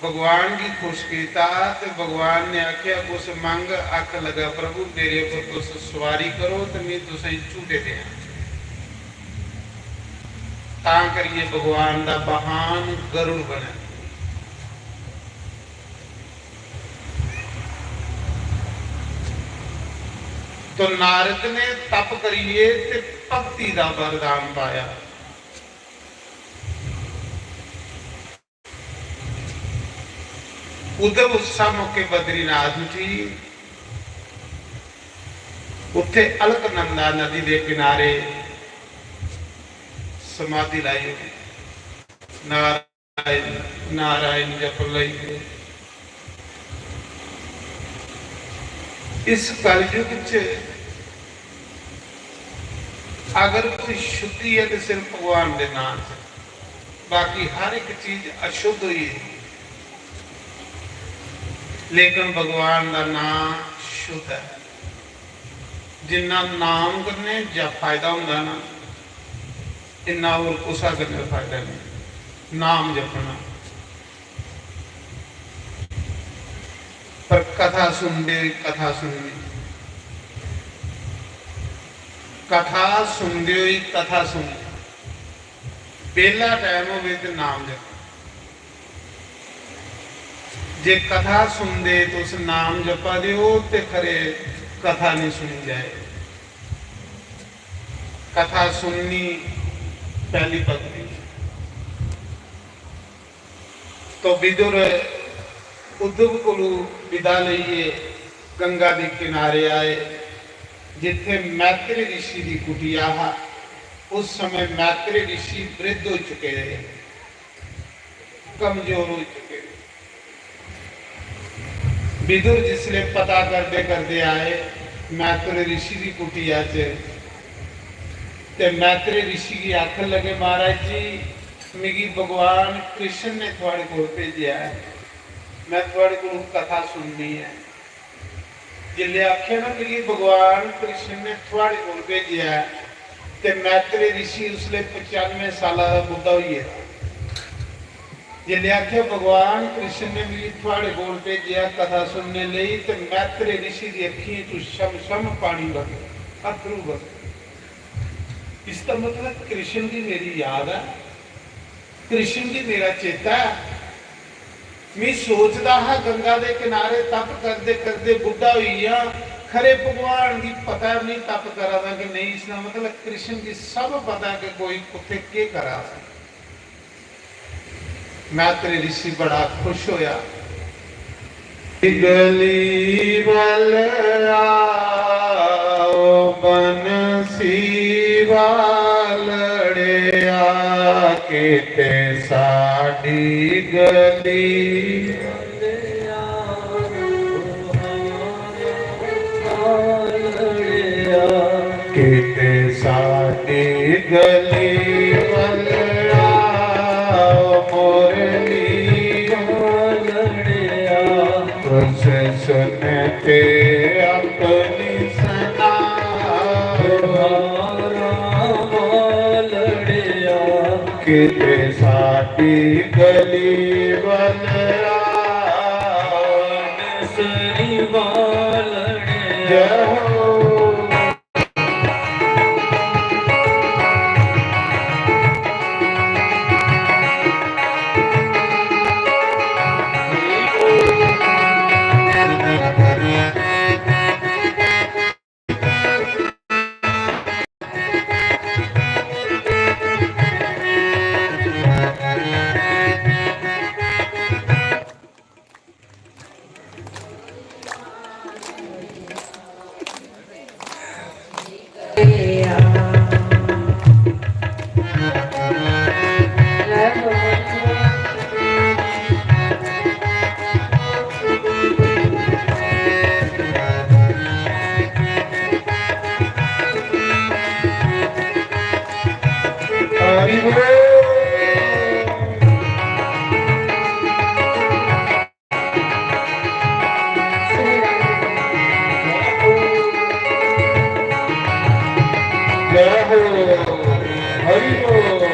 भगवान गी खुश कीता ते भगवान ने आखेआ, "कुछ मंग?" आखन लगा, "प्रभु, मेरे उप्पर तुस सुआरी करो ते में तुसेंगी झूटे देआं।" तां करियै भगवान दा वाहन गरुड़ बने। तो नारद ने तप करिए ते भक्ति दा वरदान पाया। उद्धव उस मौके बद्रीनाथ उठी, उत्थे अलकनंदा नदी दे किनारे समाधि लाई। नारायण, नारायण जपन लगी पे। इस कलयुग च अगर कोई शुद्धि है तो सिर्फ भगवान दे नाम च, बाकी हर एक चीज अशुद्ध हुई है, लेकिन भगवान का नाम शुद्ध है। जिन्ना नाम करने जा फायदा होंदा ना, इन्ना होर कुसा कन्नै फायदा नहीं। नाम जपना, पर कथा सुनदे होई कथा सुननी, कथा सुनदे होई कथा सुननी, बेला टाइम होवे ते नाम जपना। जे कथा सुनदे तुस नाम जपा दे हो ते खरे कथा नहीं सुनी जाए। कथा सुननी पहली पगड़ी। तो विदुर उद्धव कोलू विदा लेइए गंगा दे किनारे आए, जिथे मैत्री ऋषि दी कुटिया हा। उस समय मैत्री ऋषि वृद्ध हो चुके थे, कमजोर हो चुके थे। विदुर जिसले पता करदे करदे आए मैत्री ऋषि दी कुटिया च, ते मैत्री ऋषि गी आखन लगे, "महाराज जी, मिगी भगवान कृष्ण ने थुआड़े कोल भेजेआ ऐ, मैं थुआड़े कोल कथा सुननी ऐ।" जिसले आखेआ ना, "मिगी भगवान कृष्ण ने थुआड़े कोल भेजेआ ऐ," ते मैत्री ऋषि उसले पचानवे साला दा बुड्ढा होई गेदा। जिसले आखेआ, "भगवान कृष्ण ने मिगी थुआड़े कोल भेजेआ कथा सुनने लेई," ते मैत्री ऋषि दी अक्खियें चों छम छम पानी बगेआ, अत्थरू बगेआ। इसदा मतलब कृष्ण दी मेरी याद ऐ, कृष्ण दी मेरा चेता ऐ। मी सोचदा हा गंगा दे किनारे तप करदे करदे बुड्ढा होई गेआ, खरे भगवान गी पता ऐ मी तप करा दा कि नेईं। इसदा मतलब कृष्ण गी सब पता ऐ कि कोई कुत्थे केह् करा दा। मैत्री ऋषि बड़ा खुश होया। गली वल आओ बंसी वालड़िया, किते साडी गली। किते साडी गली वल आओ मुरली वालड़िया, तुस सुनते अपनी सना। किते साडी गली वल आओ। जय हो। जय हो, हरि बोल।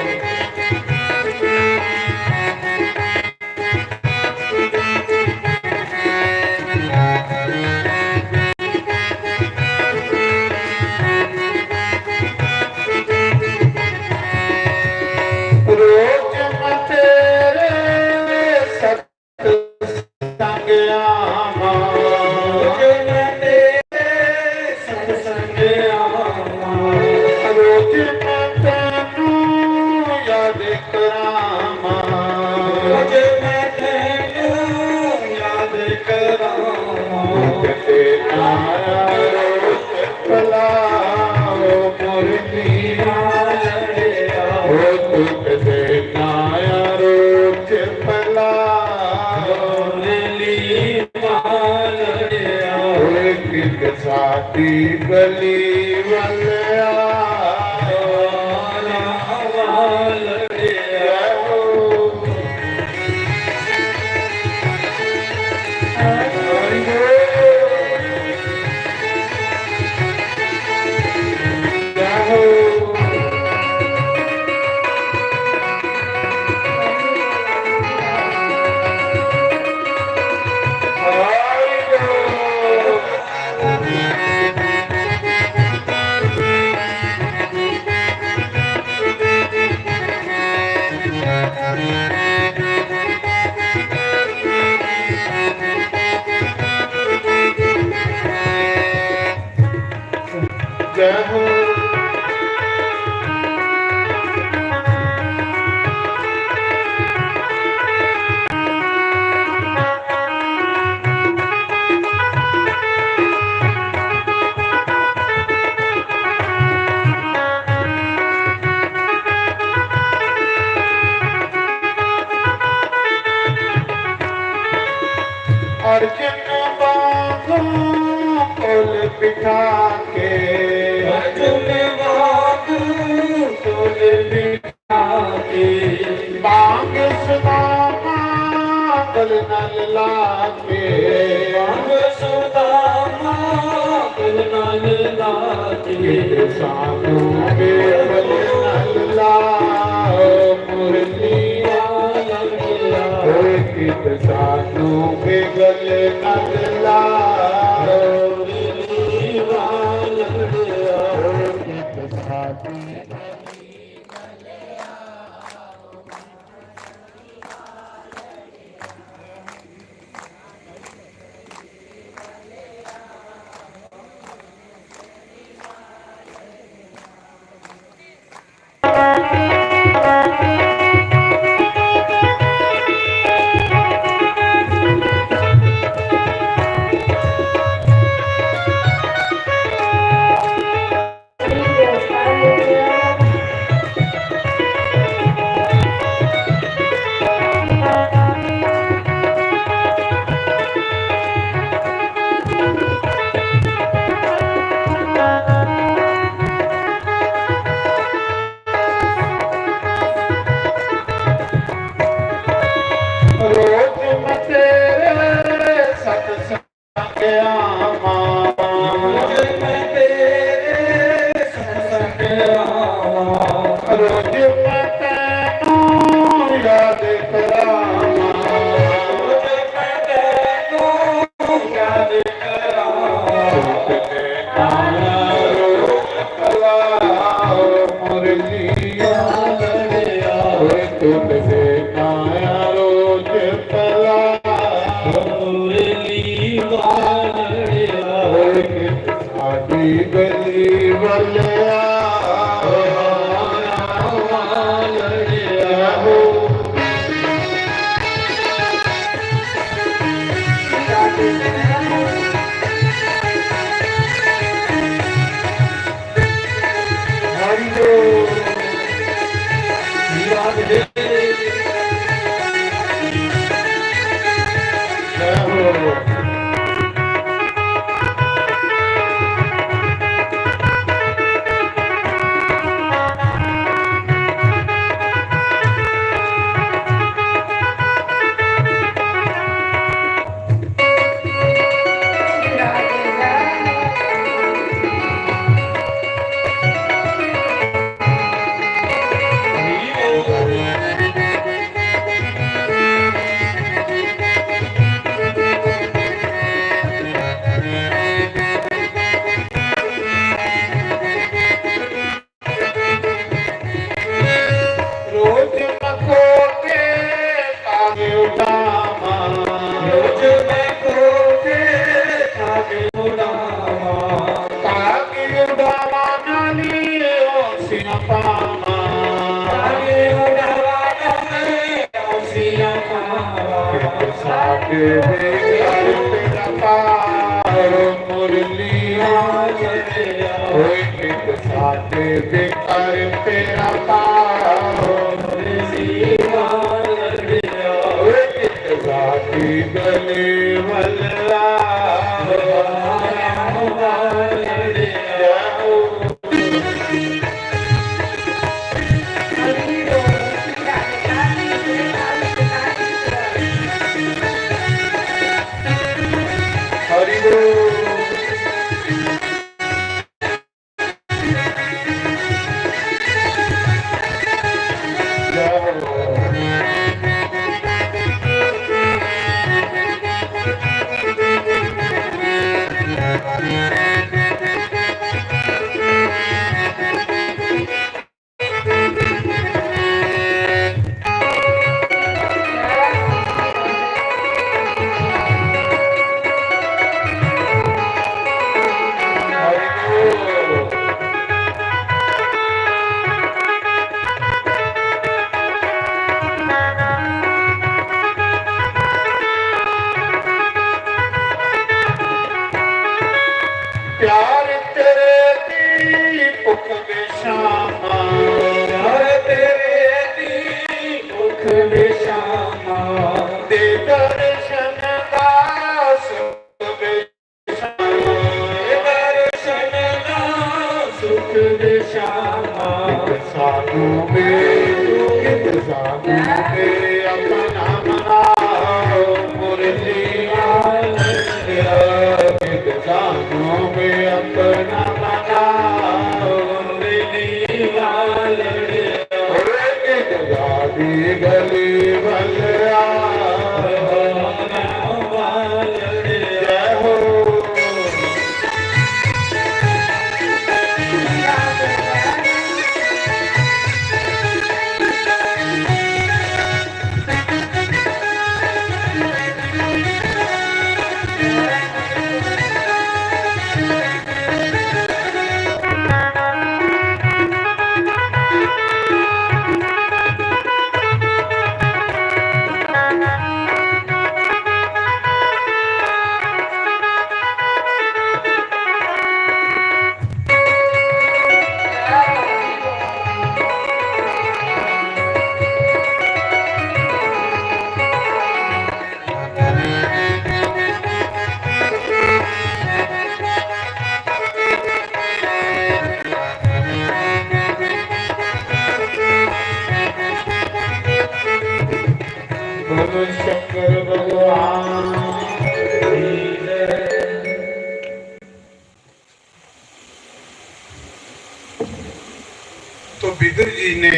रोज मैं तेरे सत्संग आवां। रोज मैं तेरे सत्संग नाया रोज पलाओ मुरली वालड़िया, ओ टूटदे नाया रोज पलाओ मुरली वालड़िया, ओ कित साथी गली वालया। अर्जुन वांगू कोल बिठा के, अर्जुन वांगू कोल बिठा के, बांग सुदामा गल नाल लाके, बांग सुदामा गल नाल लाके, सानू बेवल नाल ला, मुरली वाला, ओ कित सानू बेवल नाल ला, मुरली वाला, ओ कित सानू रोज मैं तेरे सत्संग आवां, रोज मैं तेरे सत्संग आवां, रोज मैं तैनू याद करावां, रोज मैं तैनू याद करावां। मुरली वालड़िया, ओए टूटदे नाया रोज पला। मुरली वालड़िया, ओए साडी गली वालया, वालड़िया हो। हरि बोल। जय हो। रोज मखोटे तागे उड़ावा, रोज मखोटे तागे उड़ावा, तागे उड़ावा नाली ओसियां पावा, तागे उड़ावा नाली ओसियां पावा। सागे वे घर तेरा पार। ਸਾਡੇ ਦੇ ਘਰ ਤੇਰਾ ਪਾਉ, ਓਏ ਕਿਤ ਸਾਡੀ ਗਲੀ ਵੱਲਾ। प्यार तेरे दी भुख विशामा, प्यार तेरे दी भुख विशामा, दे दर्शन दा सुख विशामा, दे दर्शन दा सुख विशामा। साधु में, साधु में अपना मनाओ, मुरली वाला। साधु में अपना मनाओ, मुरली वाला। गली बलिया। जय हो। बोलो शंकर भगवान की जय। तो विदुर जी ने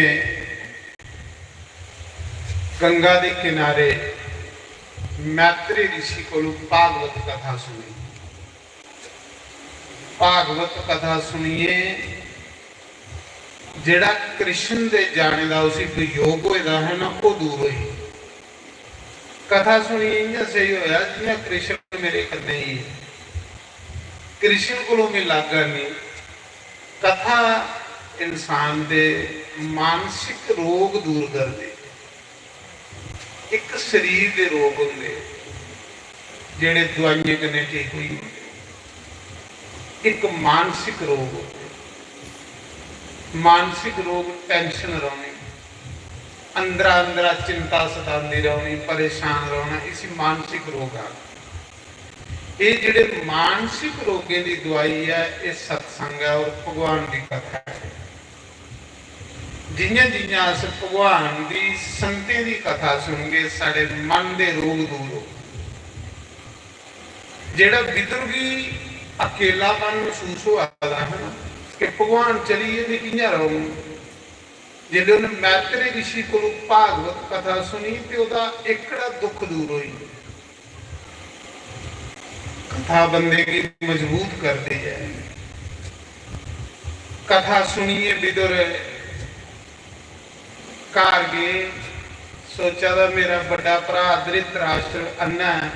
गंगा दे किनारे मैत्री ऋषि कोलों भागवत कथा सुनी। भागवत कथा सुनिए जेड़ा कृष्ण दे जाने दा उसी वियोग होए दा है ना, वो दूर होई। कथा सुनिए इ'यां सेही होया जि'यां कृष्ण मेरे कन्नै ही है। कृष्ण कोलों मिगी लागदा नहीं। कथा इंसान दे मानसिक रोग दूर करदी। इक शरीर दे रोग होंदे जेह्ड़े दवाइयें कन्नै ठीक होई जंदे, इक मानसिक रोग होंदे। मानसिक रोग tension रौह्नी, अंदरा अंदरा चिंता सतांदी रौह्नी, परेशान रौह्ना, इसी मानसिक रोग आखदे। एह् जेह्ड़े मानसिक रोगें दी दवाई ऐ, एह् सत्संग ऐ और भगवान दी कथा ऐ। जि'यां जि'यां अस भगवान दी, संतें दी कथा सुनगे, साढ़े मन दे रोग दूर होग। जेह्ड़ा विदुर गी अकेलापन मसूस होआ दा हा ना कि भगवान चली गे, में कि'यां रौह्ङ? जिसलै उ'नें मैत्रेय ऋषि कोलू भागवत कथा सुनी ते ओह्दा एकड़ा दुख दूर होई गेआ। कथा बंदे गी मजबूत करदी ऐ। कथा सुनियै विदुर घर गे, सोचा दा मेरा बड्डा भ्रा धृतराष्ट्र अन्ना ऐ,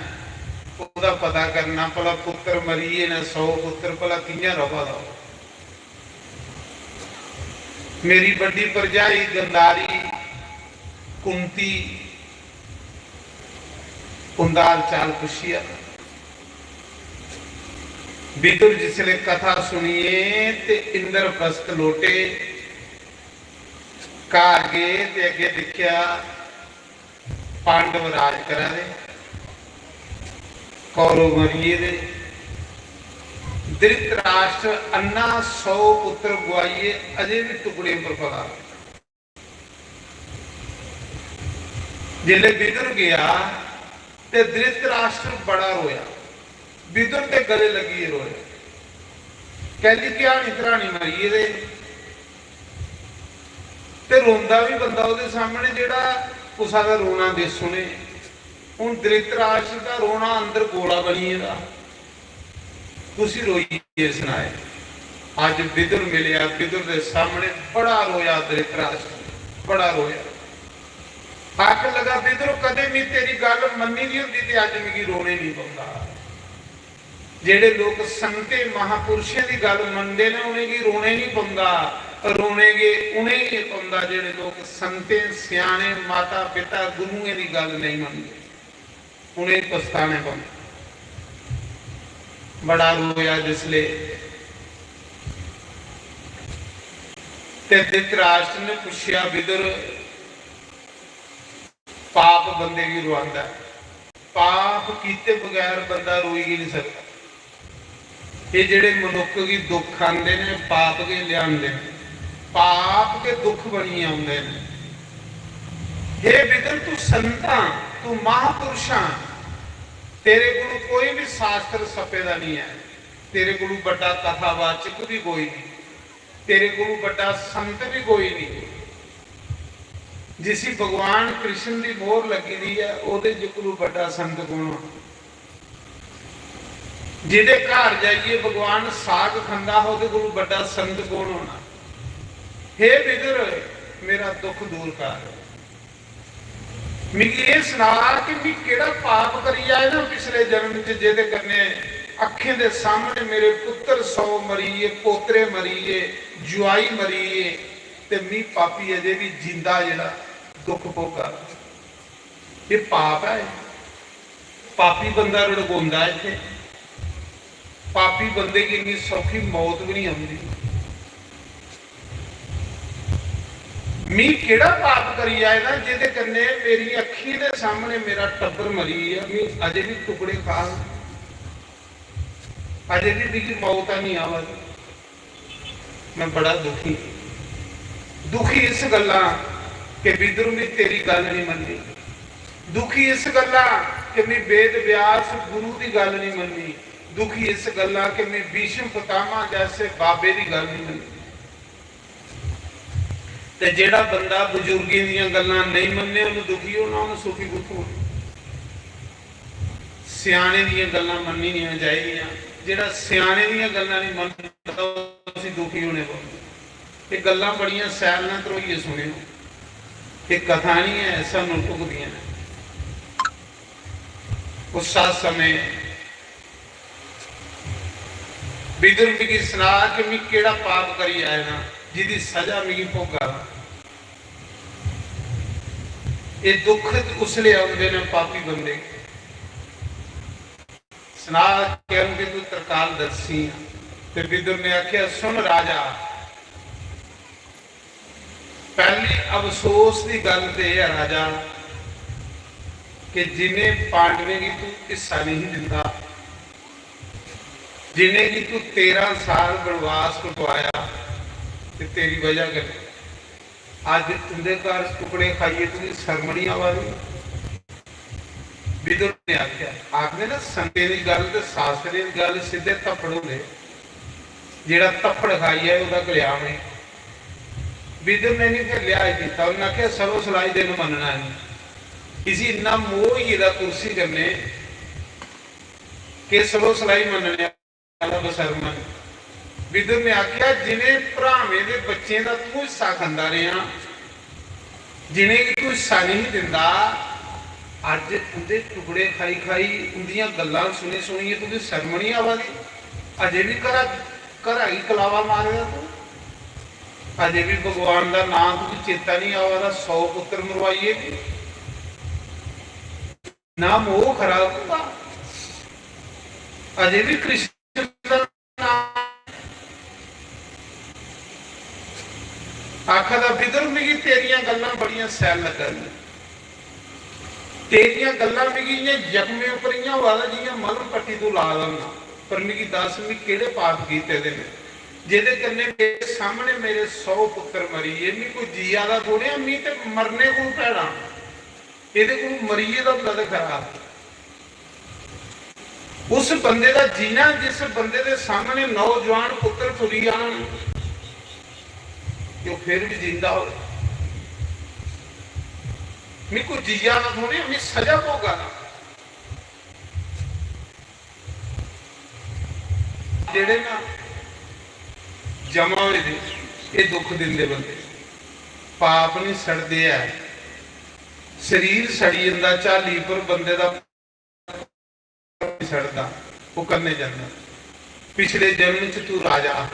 ओह्दा पता करना, भला पुत्तर मरी गे न, सौ पुत्तर, भला कि'यां र'वा दा होग? मेरी बड्डी भरजाई गंधारी कुंती उं'दा हाल चाल पुच्छेआ। विदुर जिसले कथा सुनिए ते इंद्रप्रस्थ लोटे। घर गे ते अग्गे दिक्खेआ पांडव राज करा दे, कौरव मरी गेदे। धृतराष्ट्र अन्ना सौ पुत्र गुआइयै अजे बी टुकड़ें पर पला। जिसले विदुर गया ते धृतराष्ट्र बड़ा रोया, विदुर दे गले लग्गियै रोया। कैली ध्यानी धरानी मरी गेदे ते रोंदा बी बंदा ओह्दे सामने जेह्ड़ा कुसा दा रोना दे सुने। हून धृतराष्ट्र दा रोना अंदर गोला बनी गेदा। तुसी रोइयै सनाए। अज्ज विदुर मिलेआ, विदुर दे सामने बड़ा रोया धृतराष्ट्र, बड़ा रोया। आखन लगा, "विदुर, कदें मी तेरी गल्ल मन्नी दी होंदी ते अज्ज मिगी रोने निं पौंदा।" जेह्ड़े लोक संतें महापुरुषें दी गल्ल मनदे न, उ'नेंगी रोने निं पौंदा। रोने गे उ'नेंगी पौंदा जेह्ड़े लोक संतें, स्याने, माता पिता, गुरुएं दी गल्ल नेईं मनदे। उ'नेंगी पछताने पौंदे। बड़ा रोया जिसले ते धृतराष्ट्र ने पुच्छेआ, "विदुर, पाप बंदे गी रुआंदा ऐ, पाप कीते बगैर बंदा रोई गै निं सकदा।" एह् जेह्ड़े मनुक्ख गी दुख आंदे ने, पाप गै लेआंदे ने, पाप गै दुख बनियै औंदे ने। हे विदुर, तू संत आं, तू महापुरुष आं, तेरे कोलू कोई भी शास्त्र सप्पे दा निं ऐ, तेरे कोलू बड्डा कथावाचक भी कोई निं, तेरे कोलू बड्डा संत भी कोई निं। जिसी भगवान कृष्ण दी मोहर लग्गी दी ऐ, ओह्दे च कोलू बड्डा संत कौन होना? जेह्दे घर जाइयै भगवान साग खंदा हा, ओह्दे कोलू बड्डा संत कौन होना? हे विदुर, मेरा दुख दूर कर। मिगी एह् सना कि मी केह्ड़ा पाप करी आए ना पिछले जन्म च, जेह्दे कन्नै अक्खें दे सामने मेरे पुत्तर सौ मरी गे, पोतरे मरी गे, जुआई मरी गे, ते मी पापी अजे बी जींदा जेह्ड़ा दुख भोगा। एह् पाप ऐ, पापी बंदा रड़कोंदा इत्थै। पापी बंदे गी इन्नी सौखी मौत बी नहीं औंदी। मी केह्ड़ा पाप करी आए दा जेह्दे कन्नै मेरी अक्खीं दे सामने मेरा टब्बर मरी गेआ, मी अजे बी टुकड़े खा, अजे बी मिगी मौत नहीं आवा दी। मैं बड़ा दुखी, दुखी इस गल्ला कि विदुर मी तेरी गल्ल नहीं मन्नी, दुखी इस गल्ला कि मी वेद व्यास गुरु दी गल्ल नहीं मन्नी, दुखी इस गल्ला कि मी भीष्म पितामह जैसे बाबे दी गल्ल नहीं मन्नी। ते जेह्ड़ा बंदा बजुर्गें दियां गल्लां नहीं मन्ने, उन्हें दुखी होना, उन्हें सुखी कुत्थों होना? स्याने दियां गल्लां मन्ननियां चाहिदियां। जेह्ड़ा स्याने दियां गल्लां नहीं मनदा, उसी दुखी होने पौंदे। एह् गल्लां बड़ियां सैल न, धरोइयै सुनेओ। एह् कथा नहीं ऐ, सानू ढुकदियां न। उस समय विदुर मिगी सना कि मी केह्ड़ा पाप करी आए ना, जिदी सजा मिगी भोगा दा। एह् दुख उसले औंदे न पापी बंदे गी। सना, क्योंकि तू त्रिकालदर्शी आ। ते विदुर ने आख्या, सुन राजा, पहली अफसोस दी गल्ल ते एह् ऐ राजा कि जिनें पांडवें गी तू हिस्सा नहीं दिंदा, जिनेंगी तू तेरह साल वनवास कटवाया ते तेरी वजह कन्नै अज्ज तुंदे घर टुकड़े खाइयै तुगी शर्म नहीं आवा दी? विदुर ने आख्या, आखदे ना संतें दी गल्ल ते शास्त्रें दी गल्ल सिद्धे धप्पड़ होंदे, जेह्ड़ा धप्पड़ खाई जाए ओह्दा कल्याण नहीं। विदुर ने नहीं फिर लिहाज कीता, उन्हें आख्या सरो सलाई दिन मन्नना नहीं। इसी इन्ना मोह होई गेदा कुर्सी कन्नै कि सरो सलाई मन्नने आह्ला बसरमन। विदुर ने आख्या, जिनें भ्रावें दे बच्चें दा तू हिस्सा खंदा रेहा, जिनेंगी तू हिस्सा नहीं दिंदा, अज्ज उंदे टुकड़े खाई खाई, उंदियां गल्लां सुनी सुनियै तुगी शर्म नहीं आवा दी? अजे भी घरा, घरा गी कलावा मारे दा तू? अजे भी भगवान दा नाम तुगी चेता नहीं आवा दा? सौ पुत्र मरवाइए भी ना मोह खरा तुंदा। अजे भी कृष्ण दा मिगी तेरियां गल्लां बड़ियां सैल लग्गा दियां। तेरियां गल्लां मिगी इ'यां जख्में उप्पर इ'यां होआ दा जि'यां मलम पट्टी तू ला दा होना। पर मिगी दस, मिगी केह्ड़े पाप कीते दे न जेह्दे कन्नै मेरे सामने मेरे सौ पुत्तर मरी गे? मिगी कोई जिया दा थोड़े आ, मिगी ते मरने कोल भैड़ा। एह्दे कोल मरियै दा होंदा ते खरा। उस बंदे दा जीना जिस बंदे दे सामने नौजवान पुत्तर टुरी जान ते ओह् फिर बी जिंदा हो। मिगी कोई जिया ना थोड़े, मिगी सजा भोगा ना। जेह्ड़े ना जमा होए दे, एह् दुख दिंदे बंदे। पाप नहीं सड़दे ऐ, शरीर सड़ी जंदा झाली पर बंदे दा नहीं सड़दा, ओह् कन्ने जंदा। पिछले जन्म च तू राजा हा।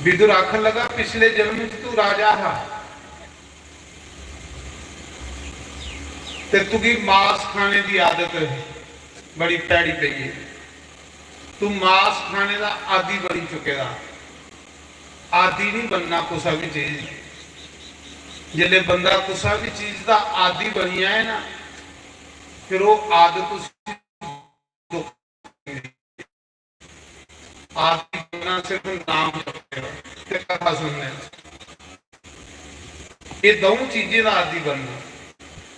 विदुर आखन लगा, पिछले जन्म च तू राजा हा ते तुगी मास खाने दी आदत बड़ी भैड़ी पेई है। तू मास खाने दा आदी बनी चुके दा। आदी नहीं बनना कुसा भी चीज। जिसले बंदा कुसा भी चीज का आदी बनी जाए ना, फिर वो आदत उसी दुख दिंदी। आदी बनना सिर्फ नाम जपने दा ते कथा सुनने दा। ये दऊं चीजें का आदी बनना,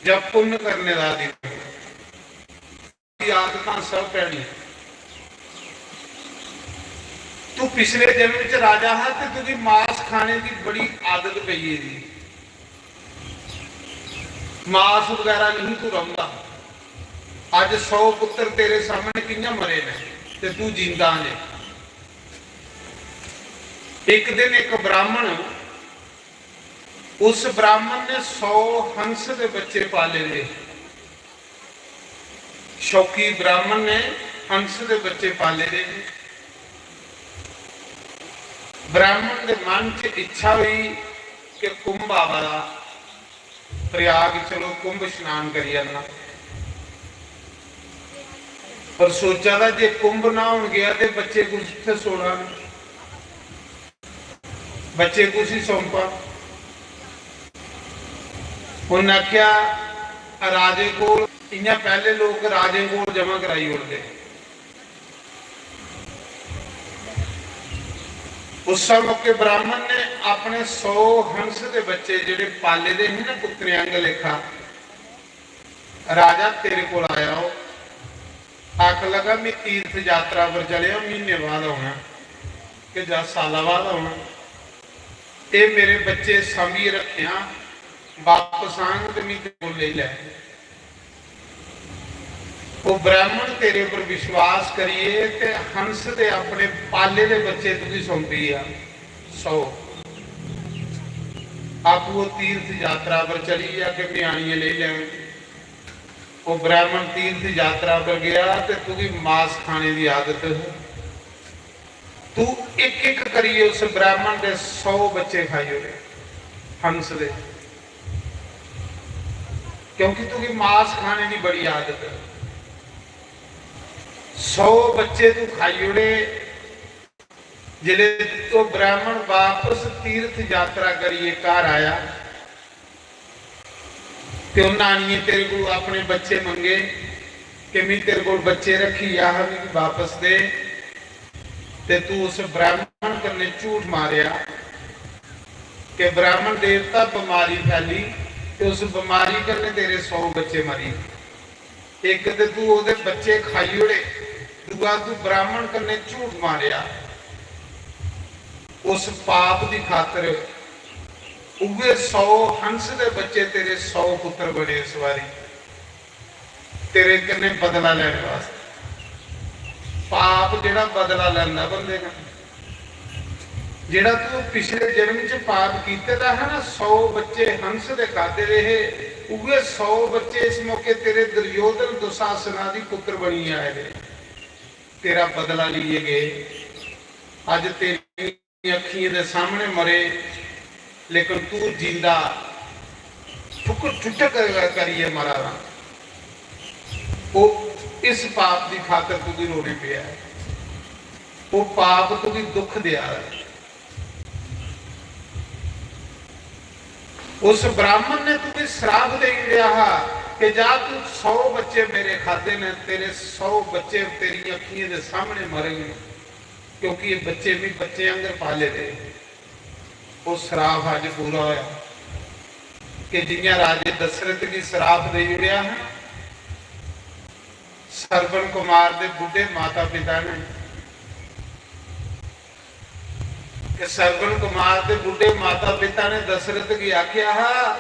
या पुण्य करने का आदी बनना। की आदतां सब भैड़ियां। तू पिछले जन्म च राजा हा ते तुझे मास खाने की बड़ी आदत पई गेदी। मास बगैरा नहीं तू रौंदा। अज सौ पुत्र तेरे सामने कियां मरे ने ते तू जींदा ने। एक दिन एक ब्राह्मण, उस ब्राह्मण ने सौ हंस दे बच्चे पाले दे। शौकी ब्राह्मण ने हंस दे बच्चे पाले दे। ब्राह्मण दे मन च इच्छा हुई कि कुंभ आवा दा, प्रयाग चलो कुंभ स्नान करी आना। पर सोचा दा जे कुंभ न्हाउन गया ते बच्चे कुत्थै सोड़ा न। बच्चे कुसी सौंपा? उन्नै आखेआ, राजे कोल, इ'यां पैह्ले लोक राजें कोल जमा कराई ओड़दे। उस मौके ब्राह्मण ने अपने सौ हंस दे बच्चे जेह्ड़े पाले दे हे ना पुत्तरें आंगर लेखा, राजा तेरे कोल आया हो, आखन लगा, "मैं तीर्थ यात्रा पर चलेआ, म्हीने बाद औना, कि जां साला बाद औना। एह् मेरे बच्चे सांभियै रक्खेआं, बापस आंग ते मी तेरे कोल लेई लै।" ओह् ब्राह्मण तेरे पर विश्वास करियै ते हंस दे अपने पाले दे बच्चे तुगी सौंपी गेआ। सौ। आपूं ओह् तीर्थ यात्रा पर चली गेआ कि म्यानिये लेई लैन। ओह् ब्राह्मण तीर्थ यात्रा पर गया ते तुगी मास खाने दी आदत ही। तू इक इक करियै उस ब्राह्मण दे सौ बच्चे खाई ओड़े, हंस दे, क्योंकि तुगी मास खाने दी बड़ी आदत है। सौ बच्चे तू खाई ओड़े। जिसले तो ब्राह्मण वापस तीर्थ यात्रा करिए घर आया, ते उन्नै आनियै तेरे कोल अपने बच्चे मंगे कि "मैं तेरे कोल बच्चे रक्खी गेआ हा, मिगी वापस दे।" ते तू उस ब्राह्मण कन्नै झूठ मारेआ कि ब्राह्मण देवता बमारी फैली ते उस बमारी कन्नै तेरे सौ बच्चे मरी। इक ते तू ओह्दे बच्चे खाई ओड़े, दूआ तू ब्राह्मण कन्नै झूठ मारेआ। उस पाप दी खातर उ'ऐ सौ हंस दे बच्चे तेरे सौ पुत्र बने इस बारी, तेरे कन्नै बदला लैने वास्तै। पाप जेह्ड़ा बदला लैंदा बंदे कन्नै। जेह्ड़ा तू पिछले जन्म च पाप कीते दा हा ना, सौ बच्चे हंस दे खादे दे हे, उ'ऐ सौ बच्चे इस मौके तेरे दुर्योधन दुशासन आदि पुत्र बनियै आए दे। तेरा बदला लेइयै गे। अज्ज तेरी अक्खियें दे सामने मरे, लेकिन तू जिंदा ठुकर ठुठक करियै मरा दा। ओह् इस पाप दी खातर तुगी रोने पेआ ऐ। ओह् पाप तुगी दुख देआ दा ऐ। उस ब्राह्मण ने तुगी श्राप देई ओड़ेआ हा कि जा तू सौ बच्चे मेरे खादे ने, तेरे सौ बच्चे तेरी अक्खियें दे सामने मरङन, क्योंकि ये बच्चे भी बच्चे आंगर पाले दे। वो श्राप अज पूरा होया कि जियां राजे दशरथ गी श्राप देई ओड़ेआ हा, श्रवण कुमार दे बुढ़े माता पिता ने, कि श्रवण कुमार दे बुढ़े माता पिता ने दशरथ गी आख्या हा,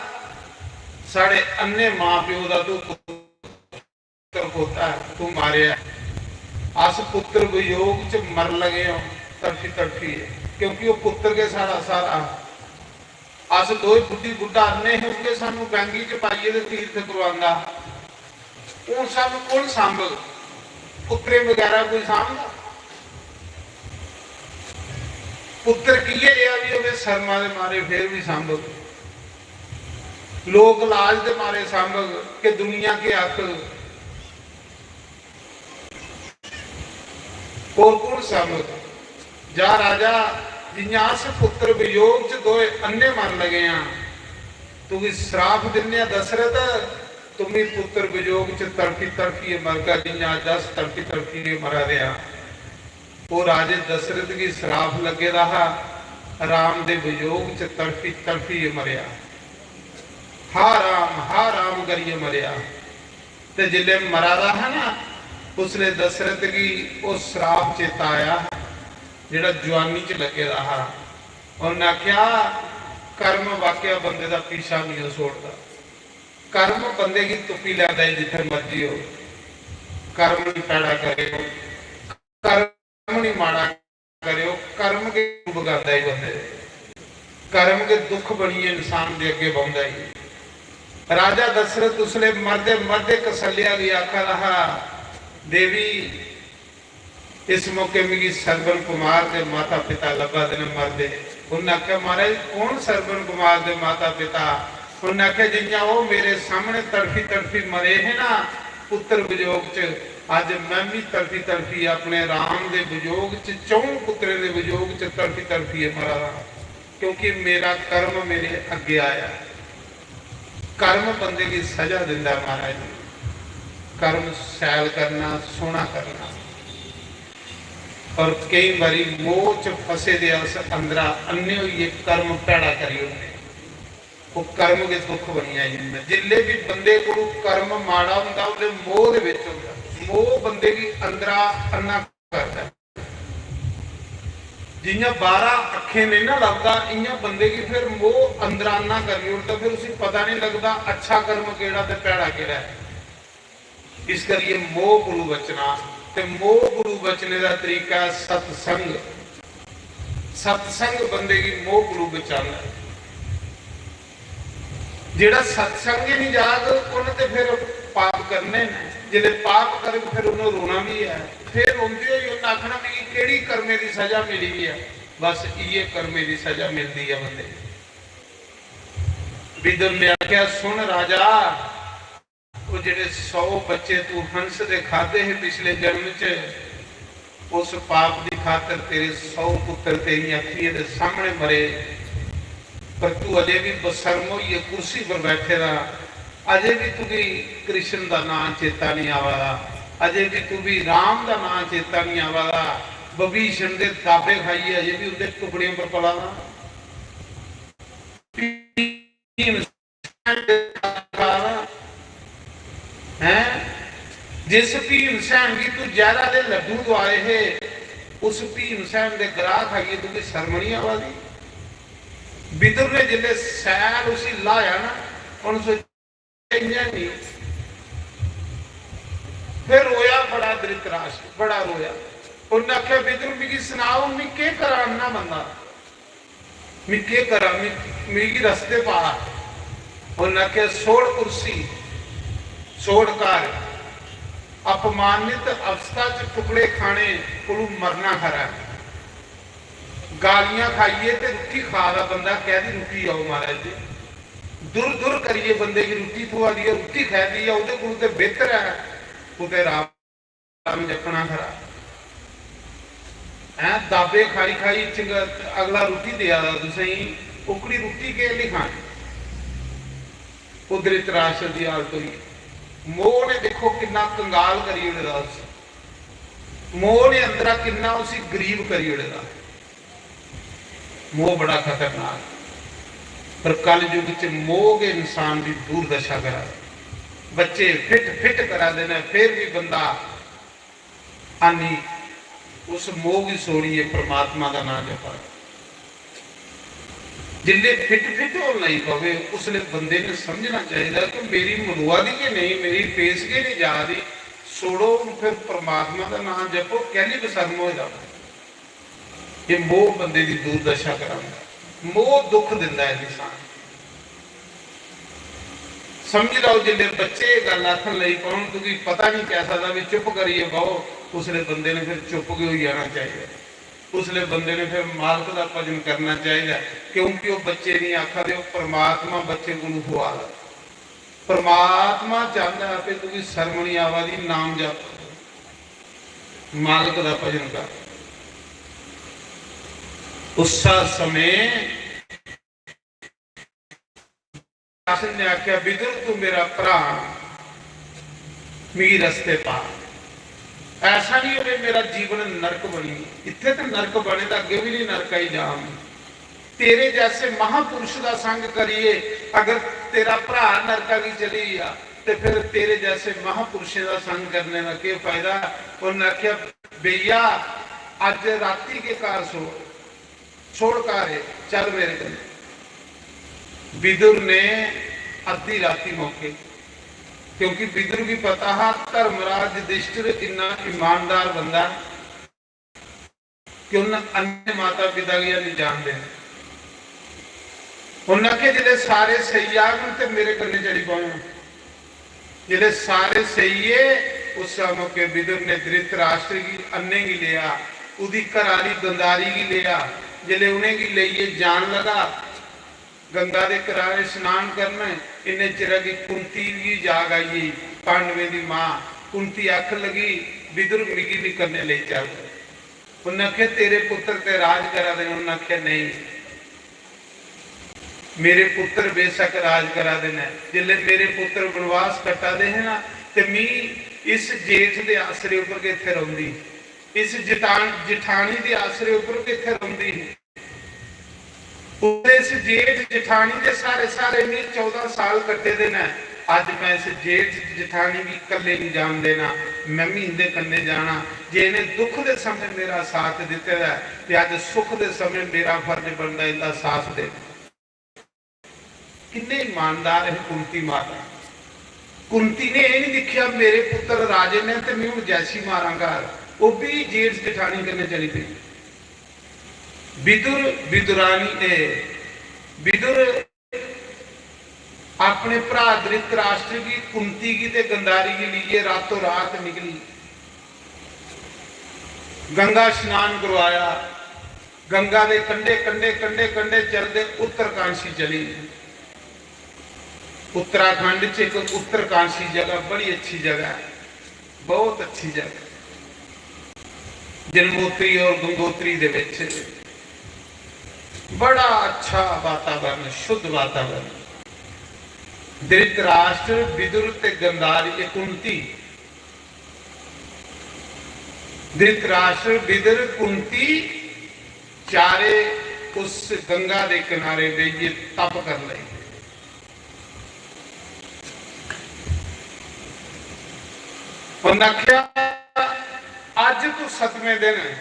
"साढ़े अन्ने मां प्यो दा तू पुत्र पोता है, तू मारेआ। अस पुत्र वियोग च मर लगे हो, तड़फी तड़फी है, क्योंकि वो पुत्र के साढ़ा सारा हा। अस दोए बुढ़ी बुढ़ा अन्ने हे, उंदे सानू बैंगी च पाइयै ते तीर्थ करवांदा। हून सानू कौन सांभग? पुत्तरें बगैरा कोई सांभदा? पुत्तर किये रेहा भी होवे, शर्मा दे मारे फिर भी सांभग। लोक लाज दे मारे सांभग कि दुनिया के आखग, और कौन सांभग? जा राजा, जियां अस पुत्र वियोग च दोए अन्ने मर लगे हां, तुगी श्राप दिन्ने आं दशरथ, तुमी पुत्र वियोग च तड़फी तड़फियै मरगा, जियां अज्ज अस तड़फी तड़फियै मरा दे हां।" वो राजे दशरथ गी श्राप लगे दा हा, राम दे वियोग च तड़फी तड़फियै मरेआ। "हा राम, हा राम" करियै मरेआ। ते जिसले मरा दा हा ना, उसले दशरथ गी वो श्राप चेता आया, जेड़ा जवानी च लगे दा हा। उन्हें आख्या, "कर्म वाकया बंदे दा पीछा नहीं छोड़दा। कर्म बंदे गी तुप्पी लैंदा है जिथे मर्जी हो। कर्म नहीं पैड़ा करे, कर्म नहीं माड़ा करेओ, कर्म के दुख बगांदा ही बंदे दे। कर्म के दुख बनिए इंसान दे अगे बंदा ही।" राजा दशरथ उसले मरदे मरदे कौसल्या गी आखा रहा, "देवी, इस मौके मिगी सरवन कुमार दे माता पिता लब्भा दे न मरदे।" उन्हें आख्या, "महाराज, कौन सरवन कुमार दे माता पिता?" उन्हें आख्या, "जियां ओह मेरे सामने तड़फी तड़फी मरे हे ना पुत्र वियोग च, अज मैं भी तड़फी तड़फी अपने राम दे वियोग च, चौं पुत्रें दे वियोग च तड़फी तड़फियै मरा दा, क्योंकि मेरा कर्म मेरे अगे आया।" कर्म बंदे की सजा दिंदा महाराज। कर्म सैल करना, सोहना करना। और कई बारी मोह च फसे दे अस अंदरा अन्ने होइए कर्म भैड़ा करी ओड़ने। वो कर्म के दुख बनी आई जंदा। जिसले भी बंदे को कर्म माड़ा होंदा, ओहदे मोह दे विच होंदा। मोह बंदे की अंदरा अन्ना करदा है। जियां बाहरा अखें नहीं ना लभदा, इयां बंदे की फिर मोह अंदरा अन्ना करी ओड़दा, फिर उसी पता नहीं लगदा अच्छा कर्म केड़ा ते भैड़ा केड़ा है। इस करिए मोह कोलू बचना, ते मोह कोलू बचने का तरीका है सत्संग। सत्संग बंदे की मोह कोलू बचांदा है। जेड़ा सत्संग ही नहीं जाग, उन्हें ते फिर पाप करने ने। जिसले पाप करग, फिर उन्हें रोना भी है। फिर रोंदे हुए उन्हें आखना, "मिगी केड़ी कर्मे की सजा मिली है?" बस इये कर्मे की सजा मिलती है बंदे। विदुर ने आख्या, "सुन राजा, वो जेड़े सौ बच्चे तू हंस दे खादे हे पिछले जन्म च, उस पाप दी खातर तेरे सौ पुत्र तेरी अखियें दे सामने मरे, पर तू अजे भी बसर्म होइए कुर्सी पर बैठे दा, अजे भी तुगी कृष्ण दा नां चेता नहीं आवा दा, अजे भी तुगी राम दा नां चेता नहीं आवा दा, विभीषण दे दाबे खाइए अजे भी उंदे टुकड़े पर पला दा।" भीम हैं? जिस भीम सैन गी तू जहरा दे लड्डू दवाए हे, उस भीम सैन दे ग्राह खाइए तुगी शर्म नहीं आवा दी? विदुर ने जिसले सैल उसी लाया ना, उन्हें सोचेआ, "इयां नहीं।" फिर रोया बड़ा धृतराष्ट्र, बड़ा रोया। उन्हें आख्या, "विदुर, मिगी सनाओ, मैं केह करा अन्ना बंदा?" "मैं केह करा, मैं, मिगी रस्ते पा।" उन्हें आख्या, "छोड़ कुर्सी, छोड़ घर, अपमानित अवस्था च टुकड़े खाने कोलू मरना खरा है।" गालियां खाइए ते रुट्टी खा दा बंदा, कैदी रुट्टी आओ महाराज जी? दुर दुर करिए बंदे की रुट्टी थोआ दी है, रुट्टी खाई दी है, ओहदे कोलू ते बेहतर है कुतै राम नाम जपना खरा। हैं, दाबे खाई खाई चंग-, अगला रुट्टी देआ दा तुसेंगी, ओकड़ी रुट्टी केह् लेई खानी? ओह् धृतराष्ट्र दी हालत होई। मोह ने दिक्खो किन्ना कंगाल करी ओड़े दा उसी, मोह ने अंदरा किन्ना उसी गरीब करी ओड़े दा। मोह बड़ा खतरनाक, पर कलयुग च मोह गै इंसान दी दुर्दशा करा दे। बच्चे फिट फिट करा दे न, फिर भी बंदा आनी उस मोह गी छोड़ियै परमात्मा दा नांऽ जपा दे। जिसले फिट फिट होन लगी पवे, उसले बंदे ने समझना चाहिदा कि मेरी मनुआ दी गै नेईं, मेरी पेस गै नहीं जा दी, छोड़ो, हून फिर परमात्मा दा नांऽ जपो, कैली बेसर्म होए दा। ये मोह बंदे दी दुर्दशा करांदा, मोह दुख दिंदा है इंसान। समझ लैओ, जिसले बच्चे एह् गल्ल आखन लगी पौन, तुगी पता नहीं कैसा दा, भी चुप करियै बहो, उसले बंदे ने फिर चुप गै होई जाना चाहिए। उसले बंदे ने फिर मालक दा भजन करना चाहिए, क्योंकि ओह् बच्चे नहीं आखा दे, ओह् परमात्मा बच्चे कोलू खुआ दा। परमात्मा चाहता है कि तुगी शर्म नहीं आवा दी, नाम जप, मालक दा भजन कर। उस समय शासन ने आख्या, "विदुर, तू मेरा भरा, मिगी रस्ते पा। ऐसा नहीं होवे मेरा जीवन नरक बनी।" इत्थे ते नरक बने, तो अगे भी नहीं नरक आई जाम। तेरे जैसे महापुरुष का संग करिए, अगर तेरा भरा नरका की चली गया, तो फिर तेरे जैसे महापुरुषों का संग करने का क्या फायदा? उन्हें आख्या, "भैया, अज राती के घर सो, छोड़ कार्य, चल मेरे कन्नै।" विदुर ने अद्धी राती मौके, क्योंकि विदुर भी पता हा धर्मराज युधिष्ठिर इन्ना ईमानदार बंदा कि उन्हें अन्य माता पिता गी नहीं जान देना। उन्हें आखे, "जिसले सारे सही जान ते मेरे कन्नै चली पौना।" जिसले सारे सेइये, उस मौके विदुर ने धृतराष्ट्र गी, अन्ने गी लेआ, उदी घराली गंधारी गी लेआ। जिसले उनेंगी लेइयै जान लगा गंगा दे किनारे स्नान करन, इन्ने चिर गी कुंती गी जाग आई गेई, पांडवें दी मां। कुंती आखन लगी, "विदुर, मिगी भी कन्नै लेई चल।" उन्नै आखेआ, "तेरे पुत्र ते राज करा दे न।" उन्नै आखेआ, "नेईं, मेरे पुत्र बेशक राज करा दे न, जिसले मेरे पुत्र वनवास कट्टा दे हे ना, ते मी इस जेठ दे आसरे उपर गै इत्थे रौंदी, इस जटान-, जठानी दे आसरे उपर गै इत्थे रौंदी ही। उस जेठ जठानी दे सारे, सारे मी चौदां साल कट्टे दे न। अज मैं इस जेठ जठानी गी कल्ले नहीं जान देना, मैं भी इंदे कन्ने जाना। जे इन्हें दुख दे समय मेरा साथ दिते दा है, ते अज सुख दे समय मेरा फर्ज बनदा इंदा साथ देना।" किन्ने ईमानदार है कुंती माता। कुंती ने यह नहीं देखा, "मेरे पुत्र राजे ने ते मैं हुण जैसी मारां घर।" वह भी जेठ जठानी कन्ने चली पई। विदुर, विदुरानी ने, विदुर अपने भरा धृतराष्ट्र गी, कुंती गी ते गंधारी गी लेइयै रातों रात निकली। गंगा स्नान करवाया, गंगा दे कंढे, कंढे, कंढे, कंढे चलदे उत्तरकांशी चली। उत्तराखंड च एक उत्तरकांशी जगह, बड़ी अच्छी जगह है, बहुत अच्छी जगह। जन्मोत्री और गंगोत्री दे विच बड़ा अच्छा वातावरण, शुद्ध वातावरण। धृतराष्ट्र, विदुर ते गंधारी, ये कुंती, धृतराष्ट्र, विदुर, कुंती चारे उस गंगा दे किनारे बेहियै तप कर लई। उन्हें आख्या, "अज तू सतवें दिन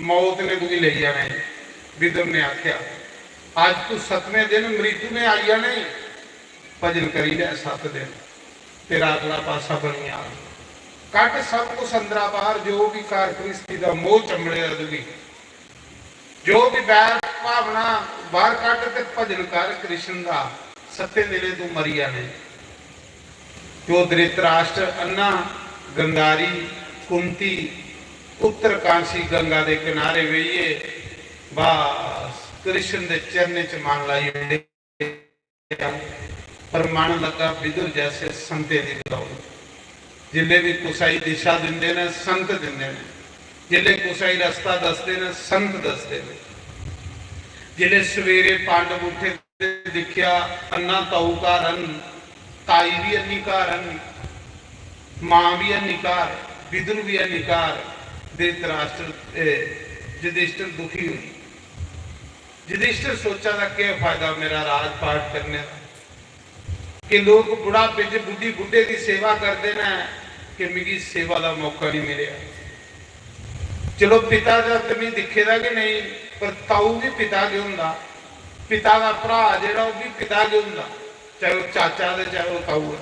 मौत ने तुगी लेई जाना है।" विदुर ने आख्या, "अज तू सतवें दिन मृत्यु ने आई जाना है, भजन करी लै सत दिन, तेरा अगला पासा बनी जाग। कट सब कुछ अंदरा बाहर, जो भी घर गृहस्थी दा मोह चंबड़े दा तुगी, जो भी बैर भावना बाहर कट ते भजन कर कृष्ण दा, सत्ते दिले तू मरी जाने।" तो धृतराष्ट्र, अन्ना, गंधारी, कुंती उत्तरकांशी गंगा दे किनारे बेहियै बस कृष्ण दे चरणें च मन लाई ओड़े। पर मन लगा विदुर जैसे संतें दी गलाऊ। जिल्ले भी कुसै गी दिशा दिंदे ने, संत दिंदे ने। जिल्ले कुसै गी रस्ता दसदे ने, संत दसदे ने। जिल्ले सवेरे पांडव उठे, दिक्खेआ, अन्ना ताऊ घर हन, ताई बी अन्नी घर हन, मां बी अन्नी घर, विदुर बी अन्नी घर। धृतराष्ट्र, ए, युधिष्ठिर दुखी होई। युधिष्ठिर सोचा दा, "केह् फायदा मेरा राजपाट करने दा, कि लोक बुढ़ापे च बुड्ढी बुड्ढे दी सेवा करदे न, कि मिगी सेवा दा मौका नहीं मिलेआ।" चलो, पिता दा ते में दिक्खे दा गै नेईं, पर ताऊ बी पिता गै होंदा, पिता दा भ्राऽ जेह्ड़ा, ओह् बी पिता गै होंदा, चाहे ओह् चाचा ते चाहे ओह् ताऊ ऐ।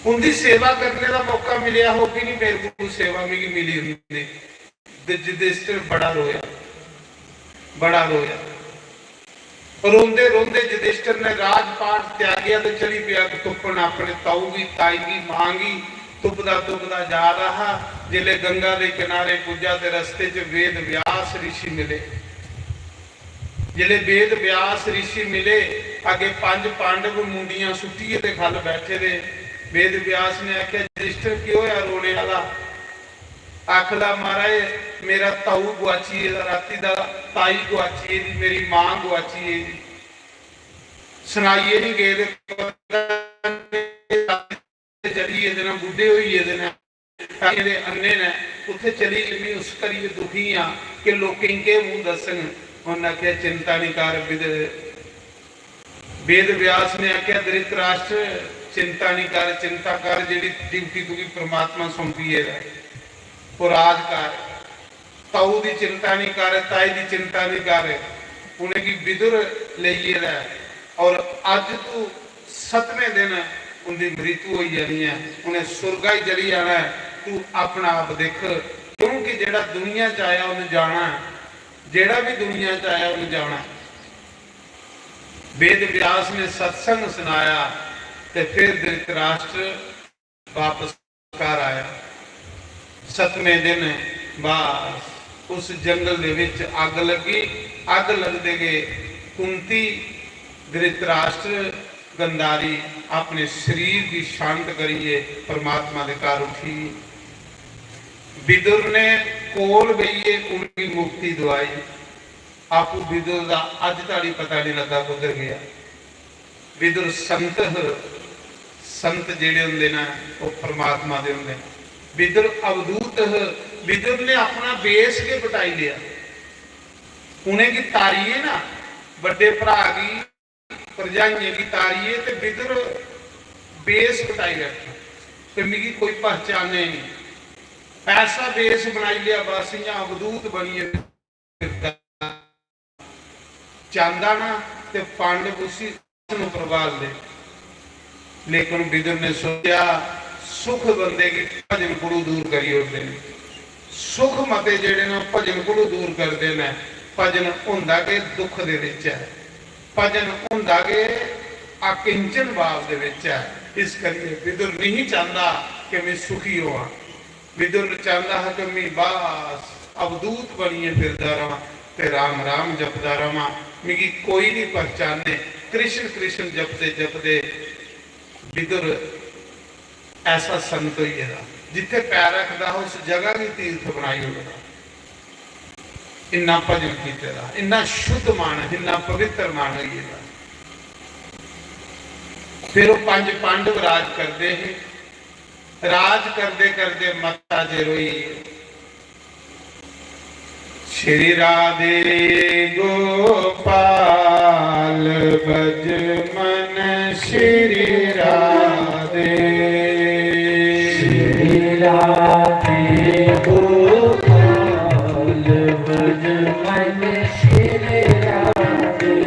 उंदी सेवा करने दा मौका मिलेआ होग कि नहीं, मेरे को सेवा मिगी मिली होंदी। ते युधिष्ठिर बड़ा रोया, बड़ा रोया। रोंदे रोंदे युधिष्ठिर ने राजपाट त्यागेआ ते चली पेआ तुप्पन अपने ताऊ गी, ताई गी, मां गी। तुपदा तुपदा जा रहा हा। जिसले गंगा दे किनारे पुज्जा ते रस्ते च वेद व्यास ऋषि मिले। जिसले वेद व्यास ऋषि मिले, अगे पंज पांडव मुंडियां सुट्टियै ते खल बैठे दे। वेद व्यास ने आखेआ, "युधिष्ठिर, केह् होया रोने आह्ला?" आखदा, "महाराज, मेरा ताऊ गुआची गेदा, राती दा ताई गुआची गेदी, मेरी मां गुआची गेदी।" सनाइयै नहीं गे ते चली गेदे न, बुड्ढे होई गेदे न, एह्दे अन्ने न, उत्थे चली गेदे। में उस करियै दुखी आं कि लोकें गी केह् मूंह दस्सङ। उन्नै आखेआ, "चिंता निं कर विद-, वेद व्यास ने आखेआ, धृतराष्ट्र, चिंता निं कर, चिंता कर, जेह्ड़ी ड्यूटी तुगी परमात्मा सौंपी गेदा ऐ, ओह् राज कर।" ताऊ दी चिंता निं कर, ताई दी चिंता निं कर, उ'नेंगी विदुर लेई गेदा ऐ। और अज्ज तू सतमें दिन उंदी मृत्यु होई जानी ऐ, उ'नें सुरगा ही चली जाना ऐ। तू अपना आप दिक्ख, क्योंकि जेह्ड़ा दुनिया च आया उ'न्न जाना ऐ, जेह्ड़ा भी दुनिया च आया उ'न्न जाना ऐ। वेद व्यास ने सत्संग सुनाया ते फिर धृतराष्ट्र वापस घर आया। सतमें दिन बस उस जंगल दे विच अग लगी। अग लगदे गै कुंती, धृतराष्ट्र, गंधारी अपने शरीर गी शांत करियै परमात्मा दे घर उठी। विदुर ने कोल बेहियै उनकी मुक्ति दुआई। आपू विदुर दा अज धड़ी पता नहीं लगा कुधर गया। विदुर संत ह, संत जेड़े होंदे न, ओह परमात्मा दे होंदे न। विदुर अवधूत ह, विदुर ने अपना बेस गै बटाई लिया। उ'नेंगी तारियै ना, बड्डे भ्राऽ गी, भरजाइयें गी तारियै ते विदुर बेस बटाई बैठा ते मिगी कोई पहचाने नहीं। ऐसा बेस बनाई लिया, बस इ'यां अवधूत बनियै फिरदा। चांदा ना ते पांडव उसी उप्पर बालदे। लेकिन विदुर ने सोचेआ, सुख बंदे गी भजन कोलू दूर करी ओड़दे न। सुख मते जेड़े न, भजन कोलू दूर करदे न। भजन होंदा गै दुख दे विच ऐ, भजन होंदा गै अकिंचन भाव दे विच ऐ। इस करियै विदुर नहीं चाहंदा कि मैं सुखी होवां। विदुर चाहंदा हा कि मैं बस अवधूत बनियै फिरदा रहां ते राम राम जपदा रहां, मिगी कोई नहीं पहचाने। कृष्ण कृष्ण जपदे जपदे विदुर ऐसा संत होई गेदा, जित्थे पैर रखदा हा उस जगह गी तीर्थ बनाई ओड़दा। इन्ना भजन कीते दा, इन्ना शुद्ध मन, इन्ना पवित्र मन होई गेदा। फिर ओह पंज पांडव राज करदे हे। राज करदे करदे माता जे रोई। श्री राधे गोपाल बज मन श्री राधे। श्री राधे गोपाल बज मन श्री राधे।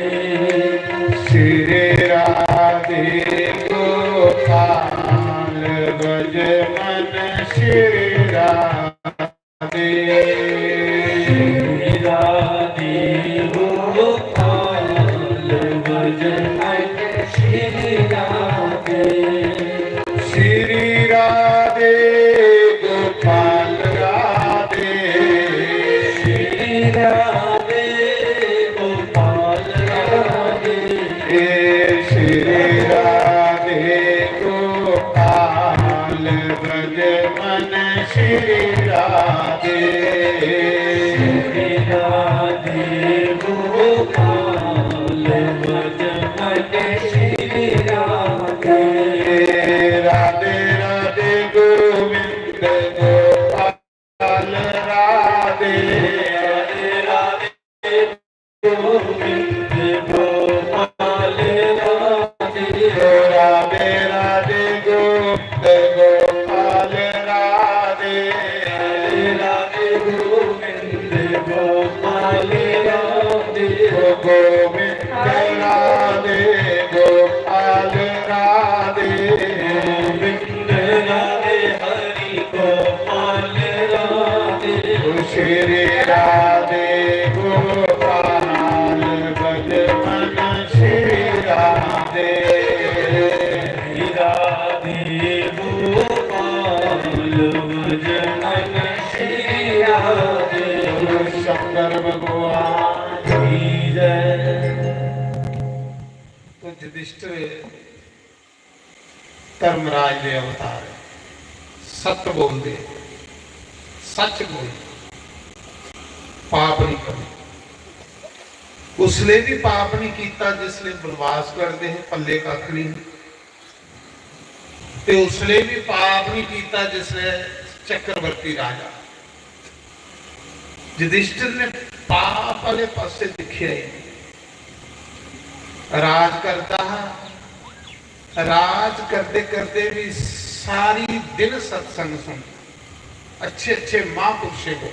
श्री राधे गोपाल बज मन श्री राधे। श्री राधे गोपाल बज मन श्री राधे। श्री राधे गोपाल राधे। श्री राधे गोपाल राधे। हे श्री राधे गोपाल बज मन श्री राधे। श्री राधे गोपाल गोपाल राधे, राधे गोविंद गोपाल राधे, गोविंद राधे गोपाल राधे, गोविंद राधे हरि गोपाल राधे, श्री राधे गोपाल बजमन श्री राधे। राधे गोपाल भजन श्री राधे। शंकर भगवान की जय। तो युधिष्ठिर धर्मराज दे अवतार है, सत्य बोलदे, सच बोल, पाप नहीं करदे। उसले भी पाप नहीं कीता जिसले बनवास कटदे हे, पल्ले कख नहीं। ते उसले भी पाप नहीं कीता जिसले चक्रवर्ती राजा। युधिष्ठिर ने पाप वाले पासे दिखेआ ही नहीं। राज करदा हा, राज करदे करदे भी सारी दिन सत्संग सुनदा, अच्छे अच्छे महापुरुषें को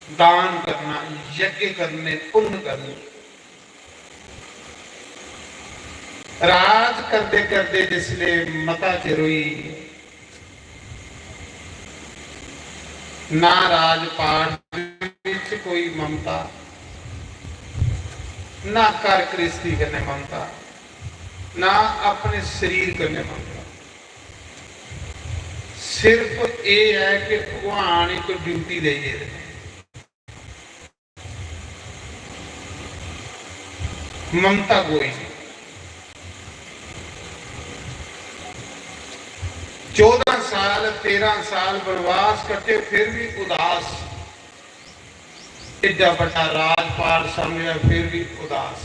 दान करना, यज्ञ करने, पुण्य करने। राज करदे करदे जिसले मता चिर होई, ना राजपाट विच कोई ममता, ना घर गृहस्थी कन्नै ममता, ना अपने शरीर कन्नै ममता। सिर्फ एह् ऐ कि भगवान इक ड्यूटी देई गेदे, ममता कोई नहीं। चौदां साल, तेरां साल वनवास कट्टे, फिर भी उदास। एड्डा बड्डा राजपाट सामने, फिर भी उदास।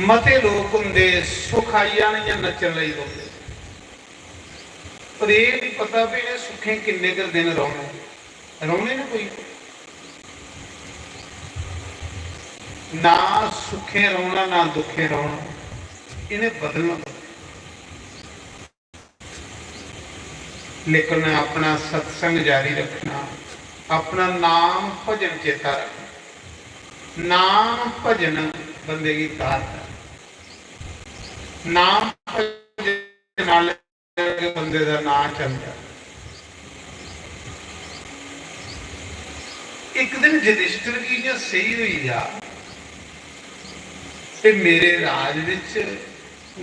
मते लोक होंदे, सुख आई जान जां नच्चन लगी पौंदे। पर एह् नहीं पता भी इ'नें सुखें किन्ने कर दिन रौह्ने, रौह्ने न कोई। ना सुखें रौह्ना, ना दुखें रौह्ना, इ'नें बदलना पौना। लेकिन अपना सत्संग जारी रखना, अपना नाम भजन चेता रखना। नाम भजन बंदे गी तारदा। नाम भजन नाल बंदे दा नां चलदा। इक दिन युधिष्ठिर गी इ'यां सेही होई गेआ, ते मेरे राज विच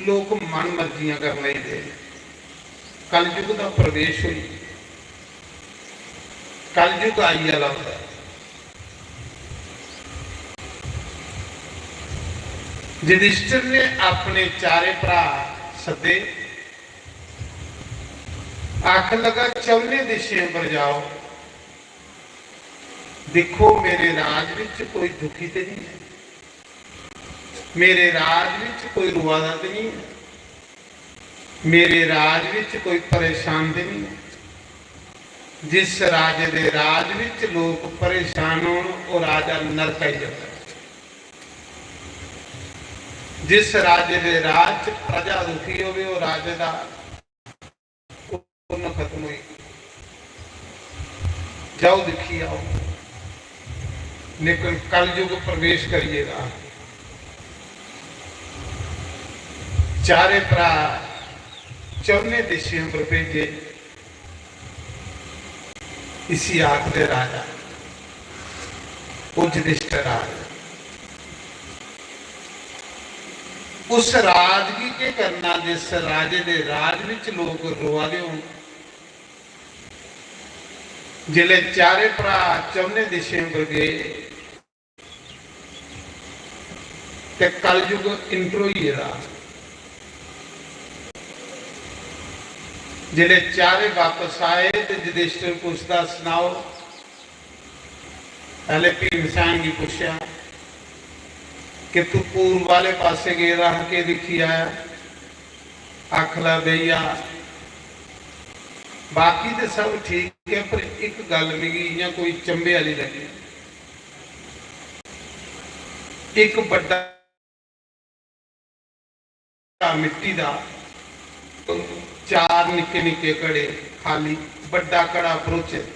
लोक मन मर्जियां करन लगी पे। कलयुग दा प्रवेश होई, कलयुग आई आला होंदा। युधिष्ठिर ने अपने चारे भ्रा सद्दे, आखन लगा, चौने दिशें पर जाओ, दिक्खो मेरे राज विच कोई दुखी ते नहीं है, मेरे राज विच कोई रोआ दा ते नहीं है, मेरे राज विच कोई परेशान ते नहीं है। जिस राजे दे राज विच लोक परेशान होन, ओह राजा नरक आई जंदा। जिस राजे दे राज च प्रजा दुखी होवे, ओह राजे दा पुन्न खत्म होई। जाओ दिक्खी आओ। लेकिन कलयुग प्रवेश करिए दा। चारे भ्रा चौने दिशें पर भेजे। इसी आखदे राजा, ओह युधिष्ठिर राज। उस राज गी केह् करना जिस राजे दे राज विच लोक रोआ दे होन? जिसलै चारे भ्रा चौने दिशें पर गए, ते कलयुग इंटर होई गेदा। जिसलै चारे बापस आए ते युधिष्ठिर पुछदा, सनाओ, पैह्ले भीमसेन गी पुच्छेआ कि तू पूर्व आह्ले पासै गेदा हा, केह् दिक्खी आया? आखला भैया, बाकी ते सब ठीक ऐ, पर इक गल्ल मिगी इ'यां कोई चंभे आह्ली लग्गी। इक बड्डा घड़ा मिट्टी दा, चार निक्के निक्के घड़े खाली, बड्डा घड़ा भरोचे।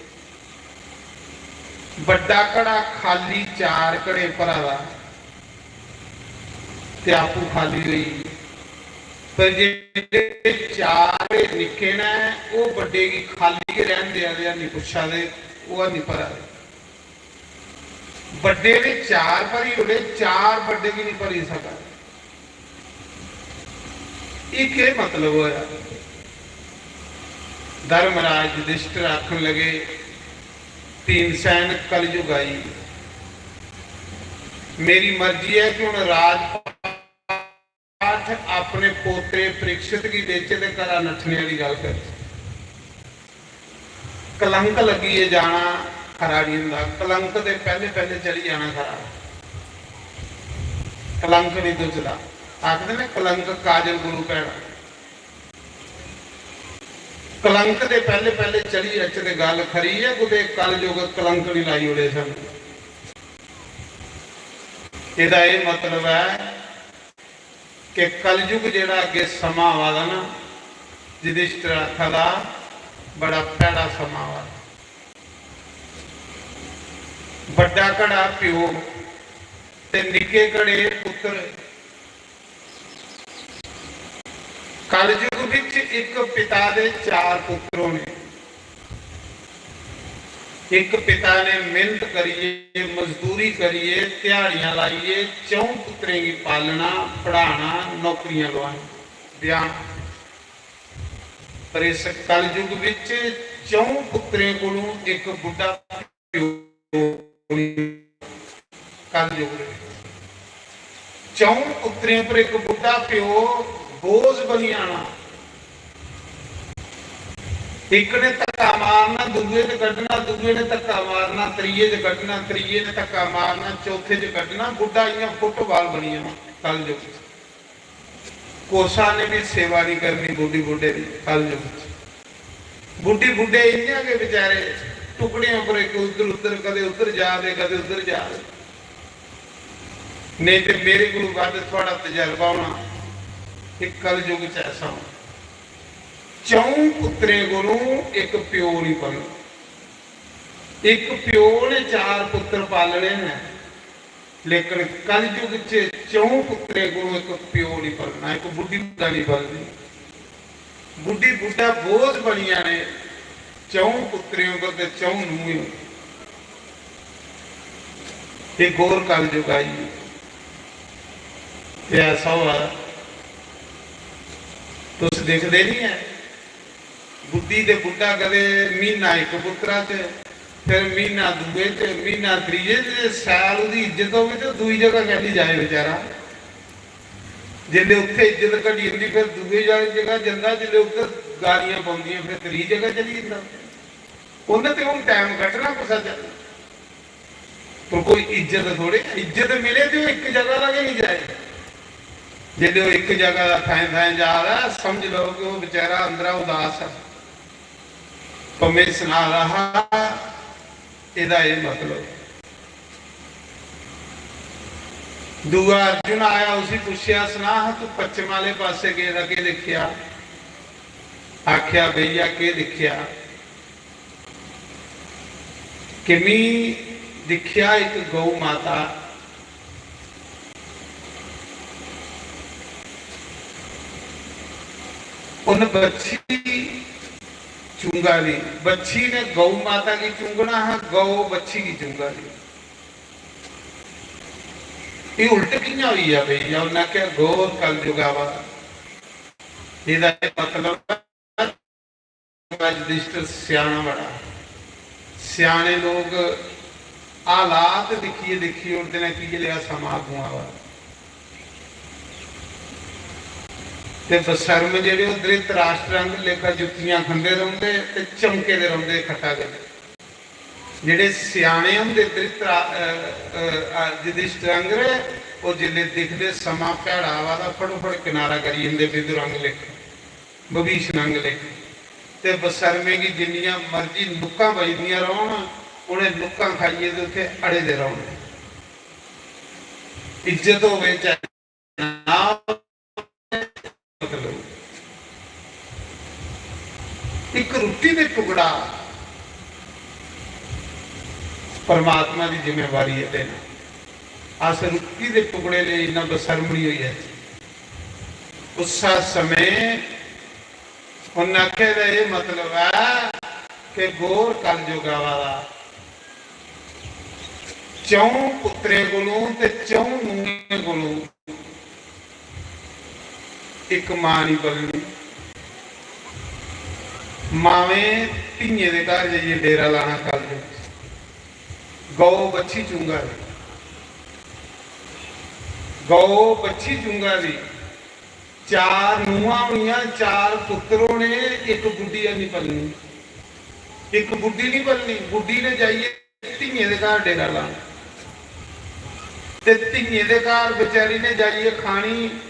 बड्डा घड़ा खाली, चार घड़े भरा दा, ते आपूं खाली होई गे। पर जेह्ड़े चार निक्के न, ओह् बड्डे गी खाली गै रैह्न देआ दे, हैनी पुच्छा दे, ओह् हैनी भरा दे। बड्डे ने चार भरी ओड़े, चार बड्डे गी निं भरी सका दे। एह् केह् मतलब होआ? धर्मराज युधिष्ठिर आखन लगे, "भीमसेन, कलयुग आई, मेरी मर्जी ऐ कि हुन राजपाठ अपने पोतरे परीक्षित गी देचै ते घरा नट्ठने आह्ली गल्ल करचै।" कलंक लग्गियै जाना खरा नहीं होंदा, कलंक दे पैह्ले पैह्ले चली जाना खरा। कलंक नहीं दुजदा, आखदे ने, "कलंक काजल गुरु भैड़ा।" कलंक दे पैह्ले पैह्ले चली जाचै ते गल्ल खरी ऐ, कुतै कलयुग कलंक नहीं लाई ओड़े सन। एह्दा एह् मतलब ऐ कि कलयुग जेह्ड़ा अग्गें समां आवा दा ना, युधिष्ठिर आखा दा, बड़ा भैड़ा समां आवा दा। बड्डा घड़ा प्यो ते निक्के घड़े पुत्तर। कलयुग बिच इक पिता दे चार पुत्तर होने। इक पिता ने मेहनत करियै, मजदूरी करियै, ध्याड़ियां लाइयै च'ऊं पुत्तरें गी पालना, पढ़ाना, नौकरियां लुआना, ब्याहना। पर इस कलयुग बिच च'ऊं पुत्तरें कोलों इक बुड्ढा प्यो, कलयुग दे बिच च'ऊं पुत्तरें पर इक बुड्ढा प्यो बोझ बनी जाना। इक ने धक्का मारना, दूए च कड्ढना, दूए ने धक्का मारना, त्रिये च कड्ढना, त्रिये ने धक्का मारना, चौथे च कड्ढना, बुड्ढा इ'यां फुटबाल बनी जाना। कलयुग च कुसा ने भी सेवा नहीं करनी बुड्ढी बुड्ढे दी। कलयुग च बुड्ढी बुड्ढे इ'यां गै बेचारे टुकड़ें उप्पर इक उद्धर उद्धर, कदे उद्धर जा दे, कदे उद्धर जा दे। नेईं ते मेरे कोलू बद्ध थुआढ़ा तजर्बा होना। एह् कलयुग च ऐसा होना। च'ऊं पुत्तरें कोलू इक प्यो नहीं पलना। इक प्यो ने चार पुत्तर पालने न, लेकिन कलयुग च च'ऊं पुत्तरें कोलू इक प्यो नहीं पलना, इक बुड्ढी बुड्ढा नहीं पलदी। बुड्ढी बुड्ढा बोझ बनी जाने च'ऊं पुत्तरें उप्पर ते च'ऊं नूहें उप्पर। एह् घोर कलयुग आई। ते ऐसा होआ, तुस दिखदे नहीं ऐ, बुड्ढी ते बुड्ढा कदें म्हीना इक पुत्तरा च, फिर म्हीना दूए च, म्हीना त्रिये च, सैल ओह्दी इज्जत होवे ते दूई जगह कैली जाए बेचारा। जिसलै उत्थै इज्जत घटी जंदी, फिर दूए जा-, जगह जंदा, जिसलै उद्धर गालियां पौंदियां, फिर त्री जगह चली जंदा। उन्नै ते हून टैम कड्ढना कुसै च, पर कोई इज्जत थोड़े, इज्जत मिले ते ओह् इक जगह दा गै निं जाए। जिसलै ओह् इक जगह दा थाएं थाएं जा दा ऐ, समझ लैओ कि ओह् बेचारा अंदरा उदास ऐ। पर में सना दा हा, एह्दा एह् मतलब। दूआ अर्जुन आया, उसी पुच्छेआ, "सना हा, तू पच्छम आह्ले पासै गेदा, केह् दिक्खेआ?" आखेआ, "भैया, केह् दिक्खेआ कि मी दिक्खेआ इक गौ माता, उन्न बच्छी चुंगा दी, बच्छी ने गौ माता गी चुंगना हा, गौ बच्छी गी चुंगा दी।" एह् उल्ट कि'यां होई गेआ भई? उन्नै आखेआ, "घोर कलयुग आवा दा।" एह्दा एह् मतलब ऐ, युधिष्ठिर स्याना बड़ा। स्याने लोक हालात दिक्खियै दिक्खी ओड़दे न कि एह् जेहा समां अग्गुं आवा दा। ते बसर्म जेह्ड़े, ओह् धृतराष्ट्र आंगर लेखा जुत्तियां खंदे रौंह्दे ते चमके दे रौंह्दे खट्टा करियै। जेह्ड़े स्याने होंदे धृतरा-, अ, अ, अ, युधिष्ठिर आंगर, ओह् जिसलै दिखदे समां भैड़ा आवा दा, फटोफट किनारा करी जंदे, विदुर आंगर लेखा, विभीषण आंगर लेखा। ते बसर्में गी जिन्नियां मर्जी नुक्कां बजदियां रौह्न, उ'नें नुक्कां खाइयै ते उत्थै अड़े दे रौह्न। इज्जत होवे चाहे ना होवे, परमात्मा दी जिम्मेवारी ऐ देना। अस रुट्टी दे टुकड़े लेई इन्ना बसरमनी होई जाचै। उस्सै समें उन्न आखे दा एह् मतलब ऐ कि घोर कलयुग आवा दा। च'ऊं पुत्तरें कोलों ते च'ऊं नूहें कोलों इक मां निं पलनी। मावें धियें दे घर जाइयै डेरा लाना कलयुग। गौ बच्छी चूंगा दी, गौ बच्छी चूंगा दी। चार नूहां होनियां, चार पुत्तर होने, इक बुड्ढी निं पलनी। इक बुड्ढी निं पलनी, बुड्ढी ने जाइयै धियें दे घर डेरा लाना। ते धियें दे घर बेचारी ने जाइयै खानी,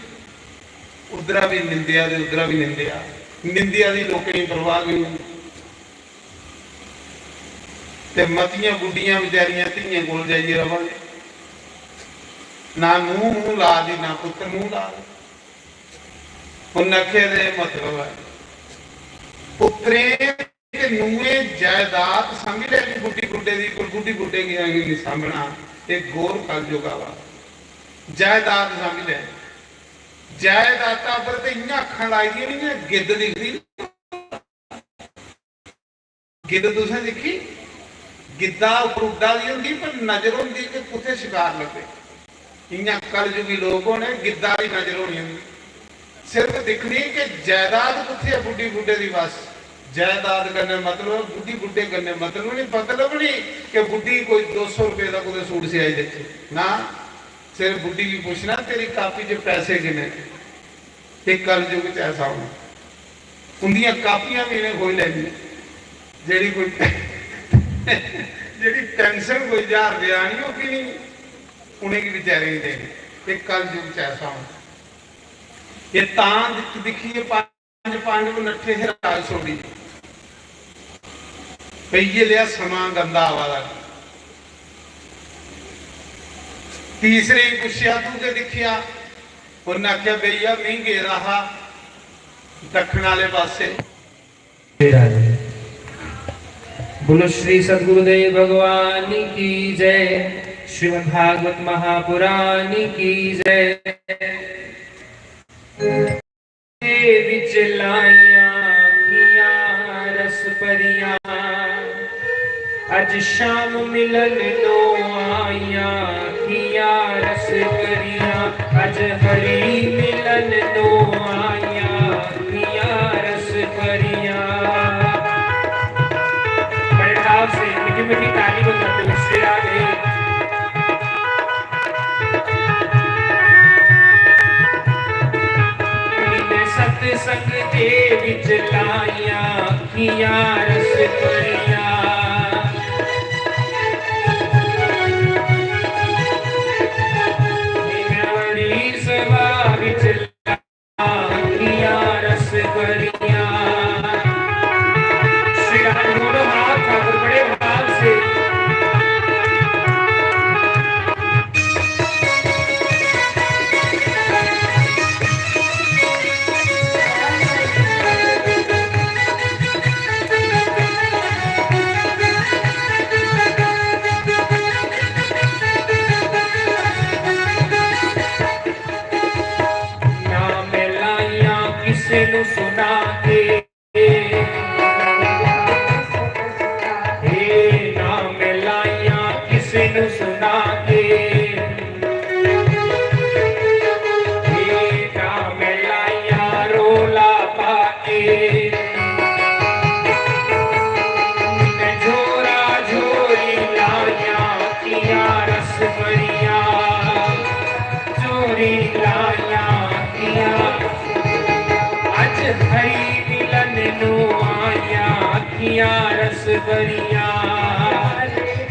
उद्धरा बी निंदेआ ते उद्धरा बी निंदेआ। निंदेआ दी लोकें गी परवाह बी निं। ते मतियां बुड्ढियां बेचारियां धियें कोल जाइयै रवा दे। ना नूंह् मूंह् ला दी, ना पुत्तर मूंह् ला दे। उन्न आखेआ दे मतलब ऐ, पुत्तरें ते नूहें जायदाद सांभी लैनी बुड्ढी बुड्ढे दी, पर बुड्ढी बुड्ढे गी असें निं सांभना। एह् घोर कलयुग आवा दा। जायदाद सांभी लैनी। जायदादा पर ते इ'यां अक्खां लाई दियां न, इ'यां गिद्ध दिखदी ना। गिद्ध तुसें दिक्खी? गिद्धा उप्पर उड्डा दी होंदी, पर नजर होंदी कि कुत्थै शकार लब्भे। इ'यां कलयुगी लोक होने, गिद्धा दी नजर होनी उं'दी। सिर्फ दिक्खनी कि जायदाद कुत्थै ऐ बुड्ढी बुड्ढे दी। बस जायदाद कन्नै मतलब, बुड्ढी बुड्ढे कन्नै मतलब निं। मतलब निं कि बुड्ढी कोई दो सौ रपेऽ दा कुतै सूट सिआई देचै। ना, सिर्फ बुड्ढी गी पुच्छना, "तेरी कापी च पैसे किन्ने?" एह् कलयुग च ऐसा होना। उं'दियां कापियां बी इ'नें खोई लैनियां। जेह्ड़ी कोई, जेह्ड़ी पेंशन कोई ज्हार रपेऽ आनी, ओह् बी निं उ'नेंगी बेचारें गी देनी। एह् कलयुग च ऐसा होना। एह् तां दिक्ख-, दिक्खियै पंज पांडव नट्ठे हे राज छोड़ी। भई इ'यै लेआ समां गंदा आवा दा। तीसरे गी पुच्छेआ, "तूं केह् दिक्खेआ?" उन्न आखेआ, "भैया, में गेदा हा दक्खन आह्ले पासै।" बोलो श्री सद्गुरुदेव भगवान की जय, श्रीमद् भागवत महापुराण की जय। दे विच लाइयां अखियां रस भरियां, अज शाम मिलन नौ आइयां अखियां रस भरियां, अज हरी मिलन नौ आइयां अखियां रस भरियां। बड़े भाव से मीठी मीठी ताली बजाते हुए श्री राधे। सत्संग दे विच लाइयां अखियां रस भरियां। मेरी सभा विच लाइयां अखियां रस भरियां। श्री राम दोनों हाथ ऊपर बड़े भाव से। ना मैं लाइयां किसे नू सुना के, हे ना मैं लाइयां किसे नू सुना के, हे ना मैं लाइयां रोला पा के। मैं झोरा झोरी लाइयां अखियां रस भरियां, झोरी लाइयां अखियां। अज हरी मिलन नू आइयां अखियां रस भरियां,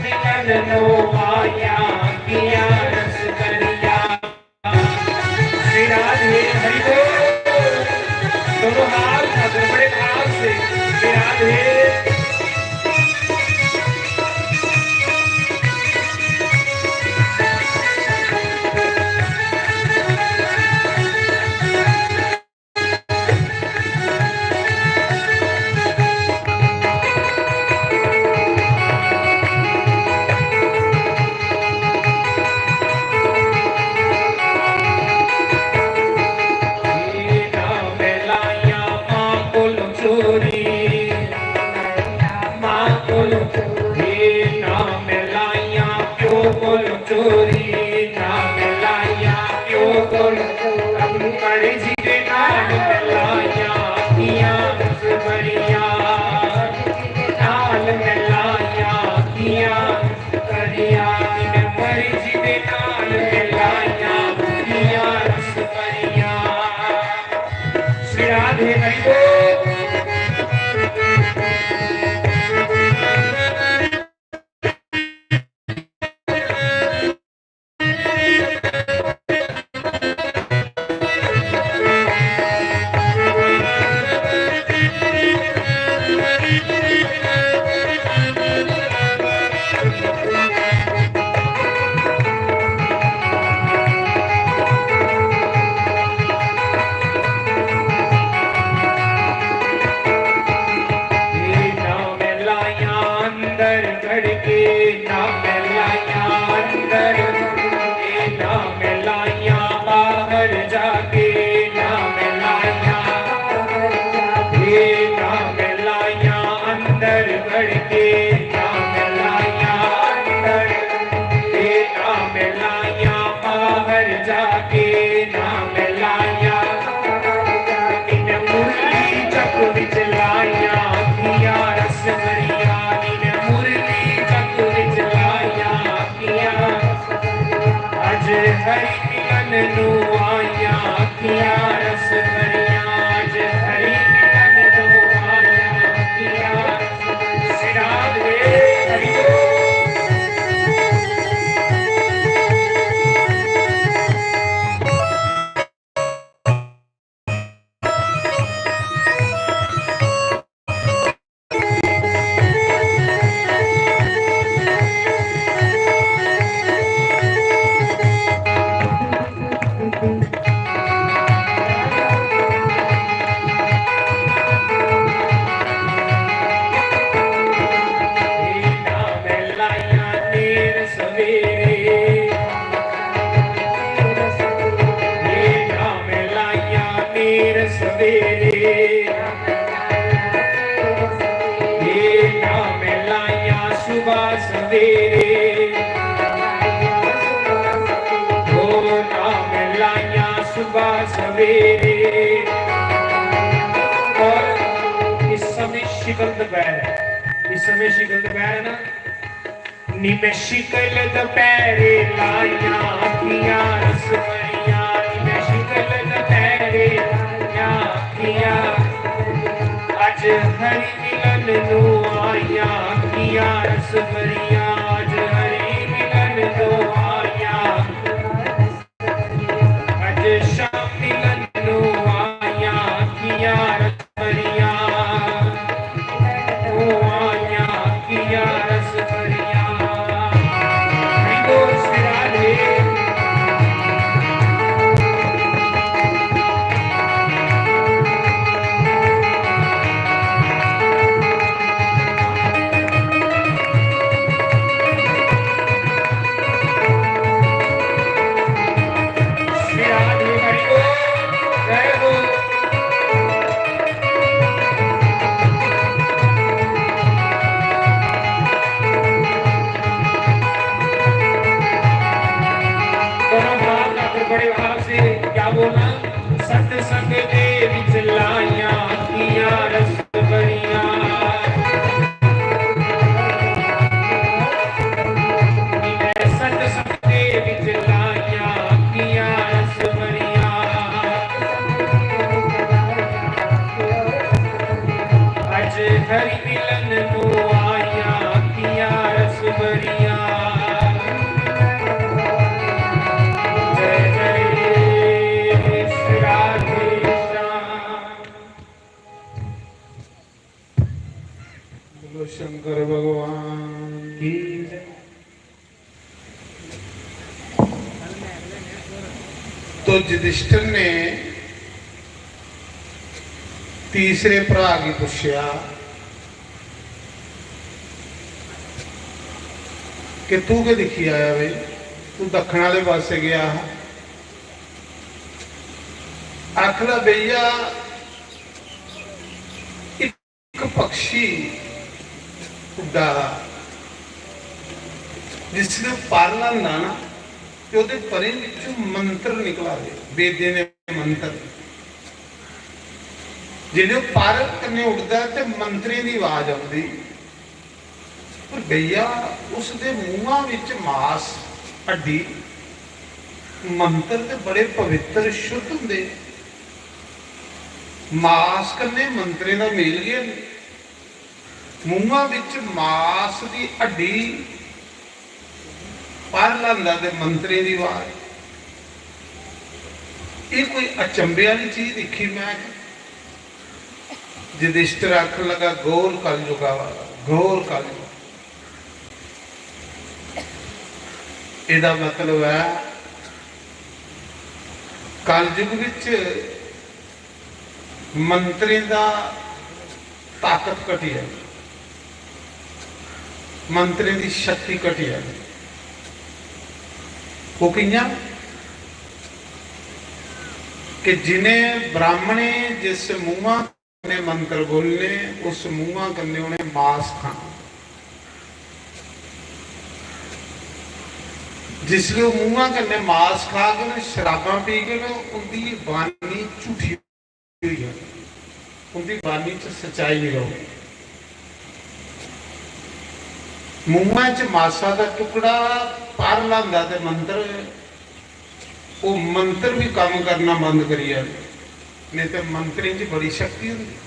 मिलन नू आइयां अखियां रस भरियां। श्री राधे हरि बोल। दोनों हाथ ऊपर बड़े भाव से श्री राधे। हरि बोल। अंदर गड़ के ना मिलाया अंदर, ए ना मिलाया बाहर जाके, ना मिलाया, ए ना मिलाया अंदर गड़ के, ना मिलाया अंदर, ए ना मिलाया बाहर जाके, ना मिलाया। इन मुरली जग विच लाया किया रस भरिया, इन मुरली जग विच लाया किया। अज हरि मिलन नू आया किया रस भरिया, अज हरि मिलन नू आया किया रस भरिया। राधे हरि बोल। सवेरे, ये नाम लाया मेर सवेरे, ये नाम लाया सुबह सवेरे, वो नाम लाया सुबह सवेरे। और इस समय शिकल दोपहर है, इस समय शिकल दोपहर है ना। नी मैं शिकल दपैरे लाइयां अक्खियां रस भरियां, नी मैं शिकल दपैरे लाइयां अक्खियां। अज हरि मिलन नू आइयां अक्खियां रस भरियां, अज हरि मिलन नू आइयां। अज शाम मिलन नू आइयां अक्खियां रस भरियां, ओ आइयां अक्खियां रस भरियां। हरि बोल श्री राधे। श्री राधे हरि बोल, जय हो। दोनों हाथ आकर बड़े भाव से क्या बोलना? सत्संग दे विच लाइयां अक्खियां रस भरियां। मैं सत्संग दे विच लाइयां अक्खियां रस भरियां। अज हरि मिलन नू आइयां अक्खियां रस भरियां। जय जय श्री राधे श्याम। बोलो शंकर भगवान की जय। तो युधिष्ठिर ने तीसरे भ्रा गी पुच्छेआ कि तू के दिक्खी आया बे, तू दक्खन आह्ले पासै गेआ हा। आखदा, भैया, इक पक्षी उड्डा दा, जिसलै पर लांदा ना, ते ओह्दे परें बिच्चों मंत्र निकला दे, वेदें दे मंत्र। जिसलै ओह् पर कन्नै उड्डदा ते मंत्रें दी आवाज औंदी। पर भैया, उसदे मूंहा बिच मास, हड्डी, मंत्र ते बड़े पवित्र, शुद्ध होंदे। मास कन्नै मंत्रें दा मेल गै नेईं। मूंहा बिच मास दी हड्डी, पर लांदा ते मंत्रें दी आवाज। एह् कोई अचंभे आह्ली चीज दिक्खी मैं? युधिष्ठिर आखन लगा, "घोर कलयुग आवा दा, घोर कलयुग।" एह्दा मतलब ऐ, कलयुग बिच मंत्रें दा ताकत घटी जानी, मंत्रें दी शक्ति घटी जानी। ओह् कि'यां? कि जिनें ब्राह्मणें जिस मुंहा कन्नै मंत्र बोलने, उस मुंहा कन्नै उ'नें मास खाना। जिसलै ओह् मुंहा कन्नै मास खाङन, शराबां पीङन, उं'दी बाणी झूठी होई जानी, उं'दी बाणी च सच्चाई निं रौह्नी। मुंहा च मासा दा टुकड़ा, पर लांदा ते मंत्र, ओह् मंत्र बी कम्म करना बंद करी जाना, नेईं ते मंत्रें च बड़ी शक्ति होंदी।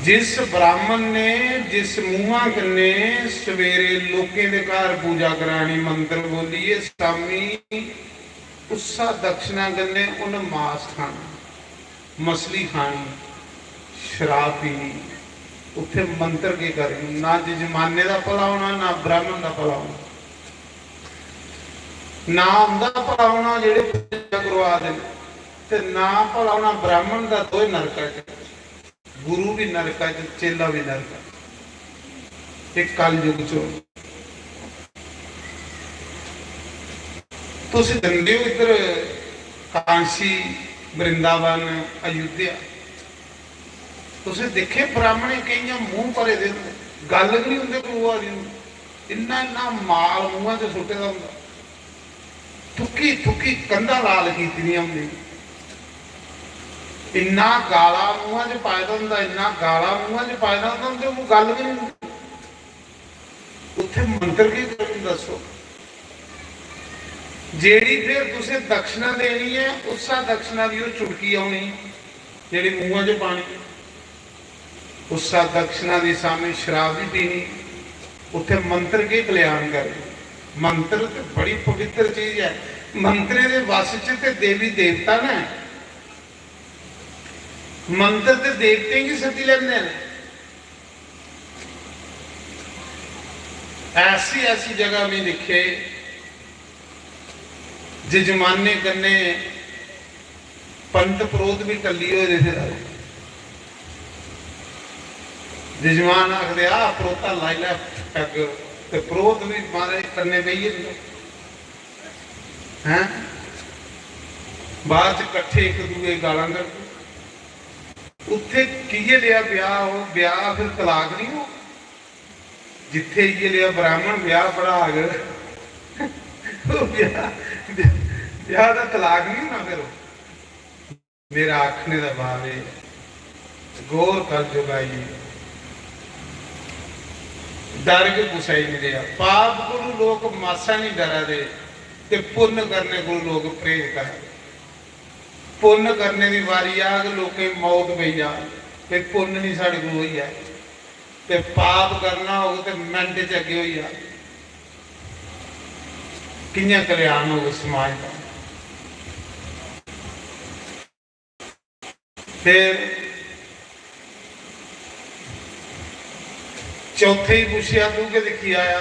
जिस ब्राह्मण ने जिस मुंहा कन्नै सवेरे लोकें दे घर पूजा करानी, मंत्र बोलियै, शामी उस्सा दक्षिणा कन्नै उन्न मास खाना, मछली खानी, शराब पीनी, उत्थे मंत्र केह् करन? ना जजमाने दा भला होना, ना ब्राह्मण दा भला होना, ना उंदा भला होना जेह्ड़े पूजा करवा दे न, ते ना भला होना ब्राह्मण दा। दोए नरका च, गुरु बी नरका च, चेला बी नरका च। एह् कलयुग च होना। तुस जंदे हो इद्धर कांशी, वृंदावन, अयोध्या, तुसें दिक्खे ब्राह्मणें केइयां मूंह भरे दे होंदे, गल्ल गै निं उं'दे कोल होआ दी होंदी। इन्ना इन्ना माल मूंहा च सुट्टे दा होंदा, थुक्की थुक्की कंधां लाल कीती दियां होंदियां, इन्ना गाला मूंहा च पाए दा होंदा, इन्ना गाला मूंहा च पाए दा होंदा, उं'दे कोल गल्ल गै निं होंदी। उत्थे मंत्र केह् करन दस्सो? जेह्ड़ी फिर तुसें दक्षिणा देनी ऐ, उस्सा दक्षिणा दी ओह् चुटकी औनी, जेह्ड़ी मूंहा च पानी, उस्सा दक्षिणा दी सामने शराब बी पीनी। उत्थे मंत्र केह् कल्याण करन? मंत्र ते बड़ी पवित्र चीज ऐ। मंत्रें दे वश च ते देवी देवता न। मंत्र ते देवतें गी सद्दी लैंदे न। ऐसी ऐसी जगह में दिक्खे, जजमाने कन्नै पंत परोह्त बी टल्ली होए दे फिरा दे। जजमान आखदे, "आ परोह्ता लाई लै पैग," ते परोह्त बी महाराज कन्नै बेही जंदे। हैं? बाद च कट्ठे इक दूए गी गालां कढदे। उत्थे किये लेआ ब्याह, ओह् ब्याह फिर तलाक नहीं हो? जित्थे इये लेआ ब्राह्मण ब्याह पढ़ाग, ओह् ब्याह, ब्याह दा तलाक नहीं होना फिर ओह्। मेरा आखने दा भाव एह्, घोर कलयुग आई गेआ। डर गै कुसै गी निं रेहा। पाप कोलू लोक मासा निं डरा दे ते पुन्न करने कोलू लोक परहेज करा दे। पुन्न करने दी बारी आग, लोकें गी मौत पेई जा, ते पुन्न निं साढ़े कोल होई जा, ते पाप करना होग ते मिंट च अग्गें होई जा। कि'यां कल्याण होग समाज दा? फिर चौथे ही पुच्छेआ, "तू केह् दिक्खी आया?"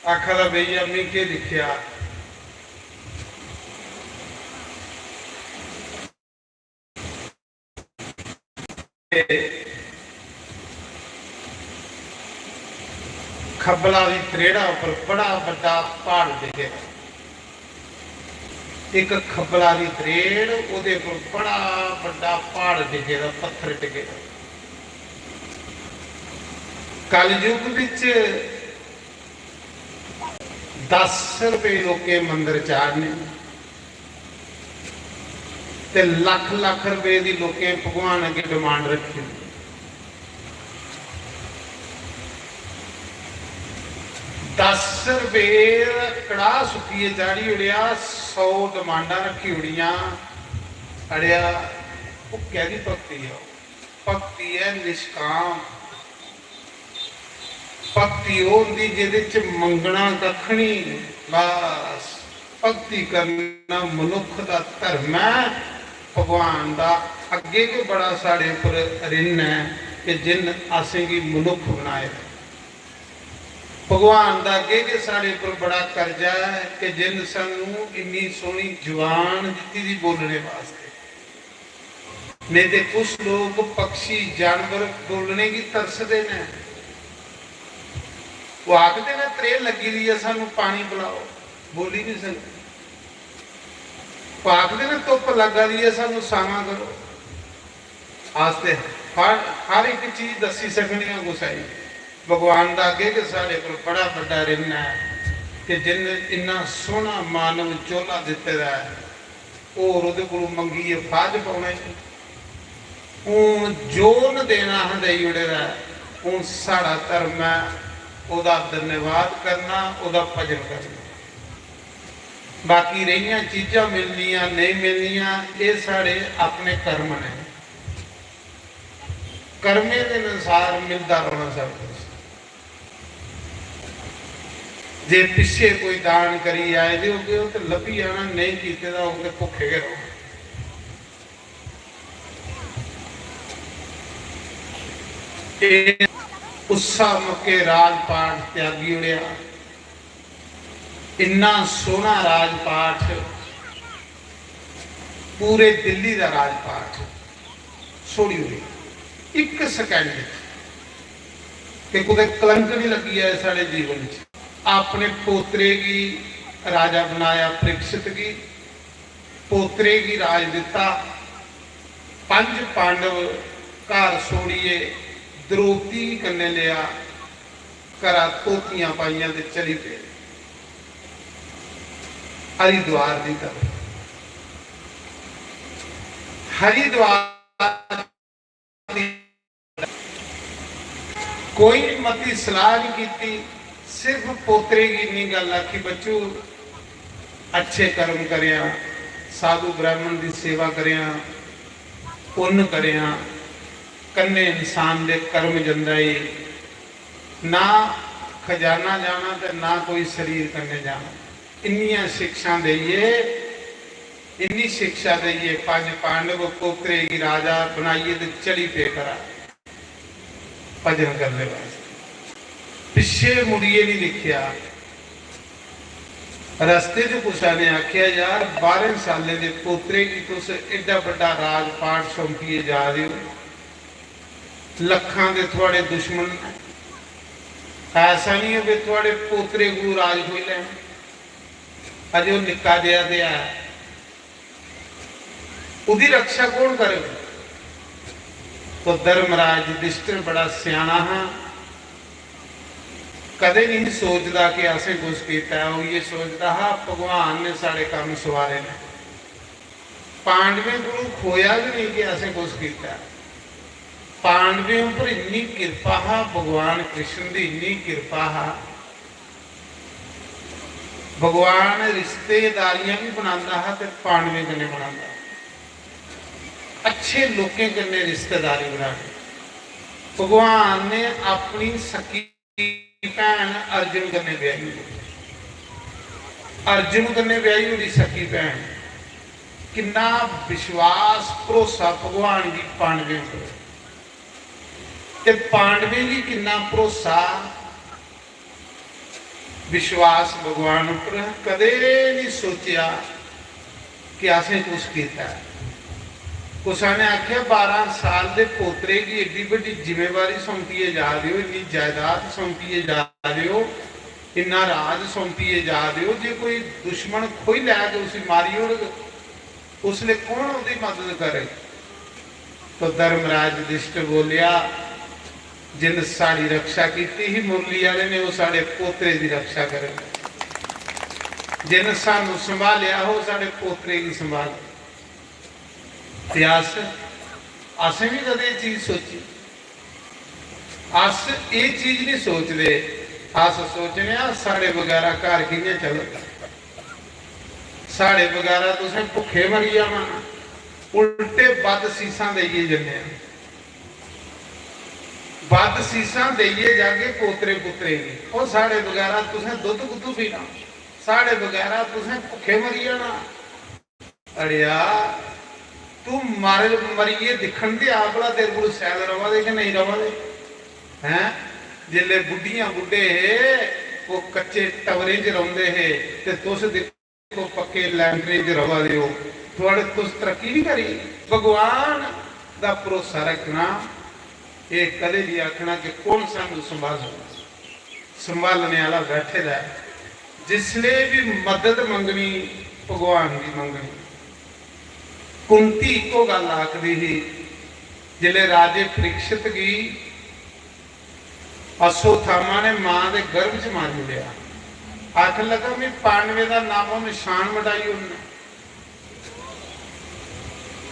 आखा दा, "भैया, में केह् दिक्खेआ?" खब्बला दी त्रेड़ा उप्पर बड़ा बड्डा प्हाड़ डिग्गे दा। इक खब्बला दी त्रेड़, ओह्दे उप्पर बड़ा बड्डा प्हाड़ डिग्गे दा, पत्थर डिग्गे दा। कलयुग बिच दस रपेऽ लोकें मंदर चाढ़ने ते लक्ख लक्ख रपेऽ दी लोकें भगवान अग्गें demand रक्खी दी। दस रपेऽ दा कड़ाह् सुक्कियै चाढ़ी ओड़ेआ, सौ डिमांडां रक्खी ओड़ियां। अड़ेआ, ओह् कैह्दी भक्ति ऐ? भक्ति ऐ निष्काम। भक्ति ओह् होंदी जेह्दे च मंगना कक्ख निं, बस भक्ति करना मनुक्ख दा धर्म ऐ। भगवान दा अग्गें गै बड़ा साढ़े उप्पर ऋण ऐ कि जिन्न असेंगी मनुक्ख बनाए दा। भगवान दा अग्गें गै साढ़े उप्पर बड़ा कर्जा ऐ कि जिन्न सानू इन्नी सोह्नी जुबान दित्ती दी बोलने वास्ते। नेईं ते कुछ लोक, पक्षी, जानवर बोलने गी तरसदे न। ओह् आखदे न, "त्रेह् लग्गी दी ऐ, सानू पानी पलाओ।" बोली निं सकदे। ओह् आखदे न, "धुप्प लग्गा दी ऐ, सानू छामां करो।" अस ते हर, हर इक चीज दस्सी सकने आं कुसै गी। भगवान दा अग्गें गै साढ़े पर बड़ा बड्डा ऋण ऐ कि जिन्न इन्ना सोह्ना मानव चोला दित्ते दा ऐ। होर ओह्दे कोलूं मंगियै फाज पौने। हून जो न देना असें देई ओड़े दा ऐ। हून साढ़ा धर्म ऐ ओह्दा धन्यवाद करना, ओह्दा भजन करना। बाकी रेहियां चीजां मिलनियां, नेईं मिलनियां, एह् साढ़े अपने कर्म न। कर्में दे अनुसार मिलदा रौह्ना सब कुछ। जे पिच्छे कोई दान करी आए दे होगे, ओह् ते लब्भी जाना, नेईं कीते दा होग ते भुक्खे गै रौह्ना। एह् उस्सा मौके राजपाट त्यागी ओड़ेआ। इन्ना सोह्ना राजपाट, पूरे दिल्ली दा राजपाट छोड़ी ओड़ेआ इक second च। ते कुतै कलंक निं लग्गी जाए साढ़े जीवन च। अपने पोतरे गी राजा बनाया, परीक्षित गी, पोतरे गी राज दित्ता। पंज पांडव घर छोड़ियै द्रौपदी गी कन्नै लेआ, घरा धोतियां पाइयां ते चली पे हरिद्वार दी तरफ। हरिद्वार दी कोई मती सलाह नहीं कीती, सिर्फ पोतरे गी इन्नी गल्ल आखी, "बच्चू, अच्छे कर्म करेआं, साधु ब्राह्मण दी सेवा करेआं, पुन्न करेआं।" कन्नै इंसान दे कर्म जंदा ए, ना खजाना जाना ते ना कोई शरीर कन्नै जाना। इन्नियां शिक्षां देइयै, इन्नी शिक्षा देइयै पंज पांडव पोतरे गी राजा बनाइयै ते चली पे घरा भजन करने वास्ते। पिच्छे मुड़ियै नहीं दिक्खेआ। रस्ते च कुसै ने आखेआ, "यार, बारह सालें दे पोतरे गी तुस एड्डा बड्डा राजपाट सौंपियै जा दे ओ, लक्खां दे थुआड़े दुश्मन न, ऐसा नहीं होवे थुआड़े पोतरे कोलू राज खोई लैन। अजे ओह् निक्का देआ देआ ऐ, ओह्दी रक्षा कौन करग?" तो धर्मराज युधिष्ठिर बड़ा स्याना हा, कदें नहीं सोचदा कि असें कुछ कीता ऐ। ओह् इयै सोचदा हा, "भगवान ने साढ़े कम्म सवारे न।" पांडवें कोलू खोया गै नहीं कि असें कुछ कीता ऐ। पांडवें उप्पर इन्नी किरपा हा, भगवान कृष्ण दी इन्नी किरपा हा। भगवान रिश्तेदारियां भी बनांदा हा ते पांडवें कन्नै बनांदा हा। अच्छे लोकें कन्नै रिश्तेदारी बनानी। भगवान ने अपनी सक्की भैन अर्जुन कन्नै ब्याही ओड़ी। अर्जुन कन्नै ब्याही ओड़ी सक्की भैन। किन्ना विश्वास, भरोसा भगवान गी पांडवें उप्पर, ते पांडवें गी किन्ना भरोसा, विश्वास भगवान उप्पर। कदें नहीं सोचेआ कि असें कुछ कीता ऐ। कुसै ने आखेआ, "बारां साल दे पोतरे गी एड्डी बड्डी जिम्मेवारी सौंपियै जा दे ओ, इन्नी जायदाद सौंपियै जा दे ओ, इन्ना राज सौंपियै जा दे ओ, जे कोई दुश्मन खोई लैग, उसी मारी ओड़ग, उसलै कौन ओह्दी मदद करग?" तो धर्मराज युधिष्ठिर बोलेआ, "जिन साढ़ी रक्षा कीती ही मुरली आह्ले ने, ओह् साढ़े पोतरे दी रक्षा करग। जिन सानू संभालेआ हो, साढ़े पोतरे गी संभाल।" ते अस, असें बी कदें एह् चीज सोची? अस एह् चीज नहीं सोचदे। अस सोचने आं, "साढ़े बगैरा घर कि'यां चलग? साढ़े बगैरा तुसें भुक्खे मरी जाना।" उल्टे बद सीसां देइयै जन्ने आं। बद सीसां देइयै जागे पोतरे पुत्तरे गी। "ओ, साढ़े बगैरा तुसें दुद्ध कुत्थू पीना, साढ़े बगैरा तुसें भुक्खे मरी जाना।" अड़ेआ, तू मर, मरियै दिक्खन ते आ भला तेरे कोल सैल रवा दे कि नेईं रवा दे, हैं? जिसलै बुड्ढियां बुड्ढे हे, ओह् कच्चे टवरें च रौंह्दे हे, ते तुस दिक्खो पक्के लैंटरें च रवा दे ओ। थुआढ़े, तुस तरक्की निं करी। भगवान दा भरोसा रक्खना, एह् कदें बी आखना कि कौन सानू संभालना, संभालने आह्ला बैठे दा ऐ। जिसले बी मदद मंगनी, भगवान दी मंगनी। कुंती इक्को गल्ल आखदी ही, जिसले राजे परीक्षित गी अश्वत्थामा ने मां दे गर्भ च मारी ओड़ेआ, आखन लगा, "मैं पांडवें दा नामो निशान मिटाई ओड़ना।"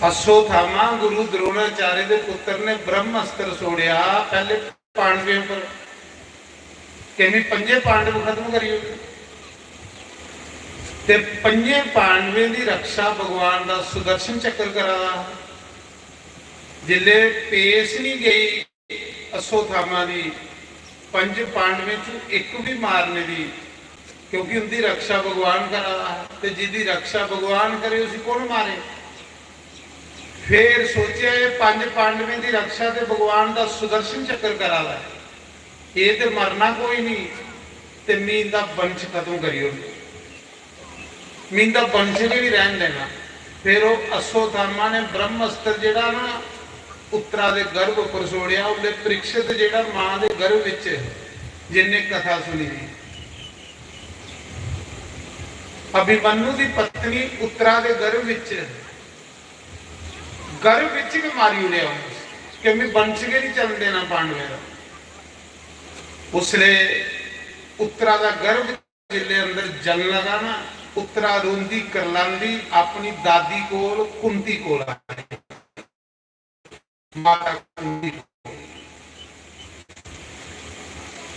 अश्वत्थामा गुरु द्रोणाचार्य दे पुत्र ने ब्रह्म अस्त्र छोड़ेआ, पैह्ले पांडवें उप्पर, कि "मैं पंजे पांडव खत्म करी ओड़ने।" ते पंजे पांडवें दी रक्षा भगवान दा सुदर्शन चक्र करा दा हा। जिसले पेस निं गई अश्वत्थामा दी पंज पांडवें चों इक बी मारने दी, क्योंकि उंदी रक्षा भगवान करा दा हा, ते जिंदी रक्षा भगवान करे उसी कौन मारे? फिर सोचेआ, "एह् पंज पांडवें दी रक्षा ते भगवान दा सुदर्शन चक्कर करा दा ऐ, एह् ते मरना कोई निं, ते मी इंदा वंश खत्म करी ओड़ना, मी इंदा वंश गै निं रैह्न देना।" फिर ओह् अश्वत्थामा ने ब्रह्मस्त्र जेह्ड़ा ना उत्तरा दे गर्भ उप्पर छोड़ेआ, उसलै परीक्षित जेह्ड़ा मां दे गर्भ बिच, जिन्ने कथा सुनी दी, अभिमन्यु दी पत्नी उत्तरा दे गर्भ बिच, गर्भ बिच गै मारी ओड़ेआ उन्नै, कि "मैं वंश गै निं चलन देना पांडवें दा।" उसलै उत्तरा दा गर्भ जिसलै अंदर जलन लगा ना, उत्तरा रोंदी करलांदी अपनी दादी कोल, कुंती कोल आई। माता कुंती कोल।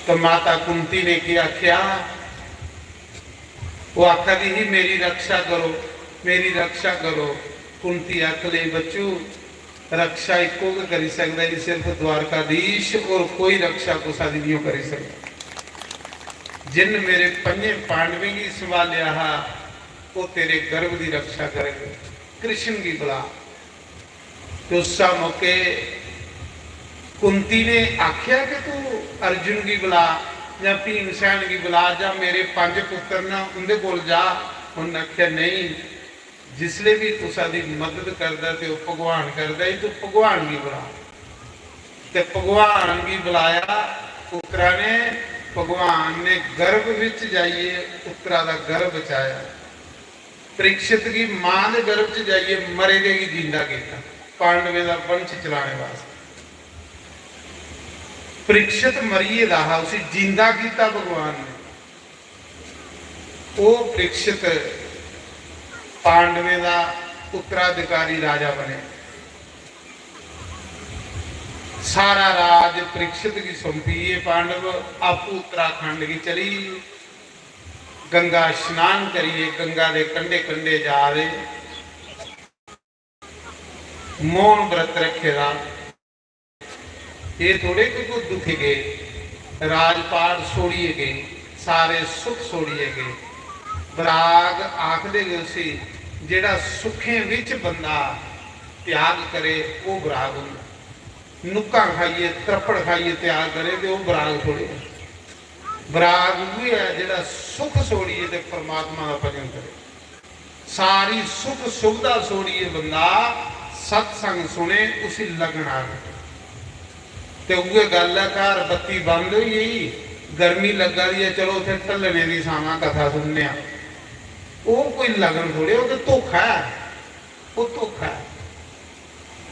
तो माता कुंती ने केह् आखेआ? ओह् आखा दी ही, "मेरी रक्षा करो, मेरी रक्षा करो।" कुंती आख ले, "बच्चू, रक्षा इक्को गै करी सकदा जी, सिर्फ द्वारकाधीश, और कोई रक्षा कुसा दी नहीं करी सकदा। जिन मेरे पंजे पांडवें गी संभालेआ हा, ओह् तेरे गर्भ दी रक्षा करग। कृष्ण गी बुला।" ते उस मौके कुंती ने आखेआ कि "तू अर्जुन गी बुला, जां भीमसेन गी बुला, जां मेरे पंज पुत्तर न, उं'दे कोल जा।" उन्नै आखेआ, "नेईं, जिसले भी कुसा दी मदद करदा ते ओह् भगवान करदा ही, तू भगवान गी बुला।" ते भगवान गी बुलाया उत्तरा ने। भगवान ने गर्भ विच जाइयै उत्तरा दा गर्भ बचाया। परीक्षित गी मां दे गर्भ च जाइयै मरे दे गी जिंदा कीता, पांडवें दा वंश चलाने वास्ते। परीक्षित मरी गेदा हा, उसी जिंदा कीता भगवान ने। ओह् परीक्षित पांडवें दा उत्तराधिकारी राजा बने। सारा राज परीक्षित गी सौंपियै पांडव आपूं उत्तराखंड गी चली गे। गंगा स्नान करियै गंगा दे कंढे कंढे जा दे, मौन व्रत रखे दा। एह् थोड़े कि कोई दुखी गे, राजपाट छोड़ियै गे, सारे सुख छोड़ियै गे। विराग आखदे गै उसी, जेह्ड़ा सुखें विच बंदा त्याग करे, ओह् विराग होंदा। नुक्कां खाइयै, त्रप्पड़ खाइयै त्याग करे ते ओह् विराग थोड़े। विराग उ'ऐ ऐ जेह्ड़ा सुख छोड़ियै ते परमात्मा दा भजन करे। सारी सुख सुविधा छोड़ियै बंदा सत्संग सुने, उसी लगन आखदे। ते उ'ऐ गल्ल ऐ, घर बत्ती बंद होई गेई, गर्मी लग्गा दी ऐ, चलो उत्थै ढल्लने दी छावां कथा सुनने आं। ओह् कोई लगन थोड़े, ओह् ते धोखा ऐ, ओह् धोखा ऐ।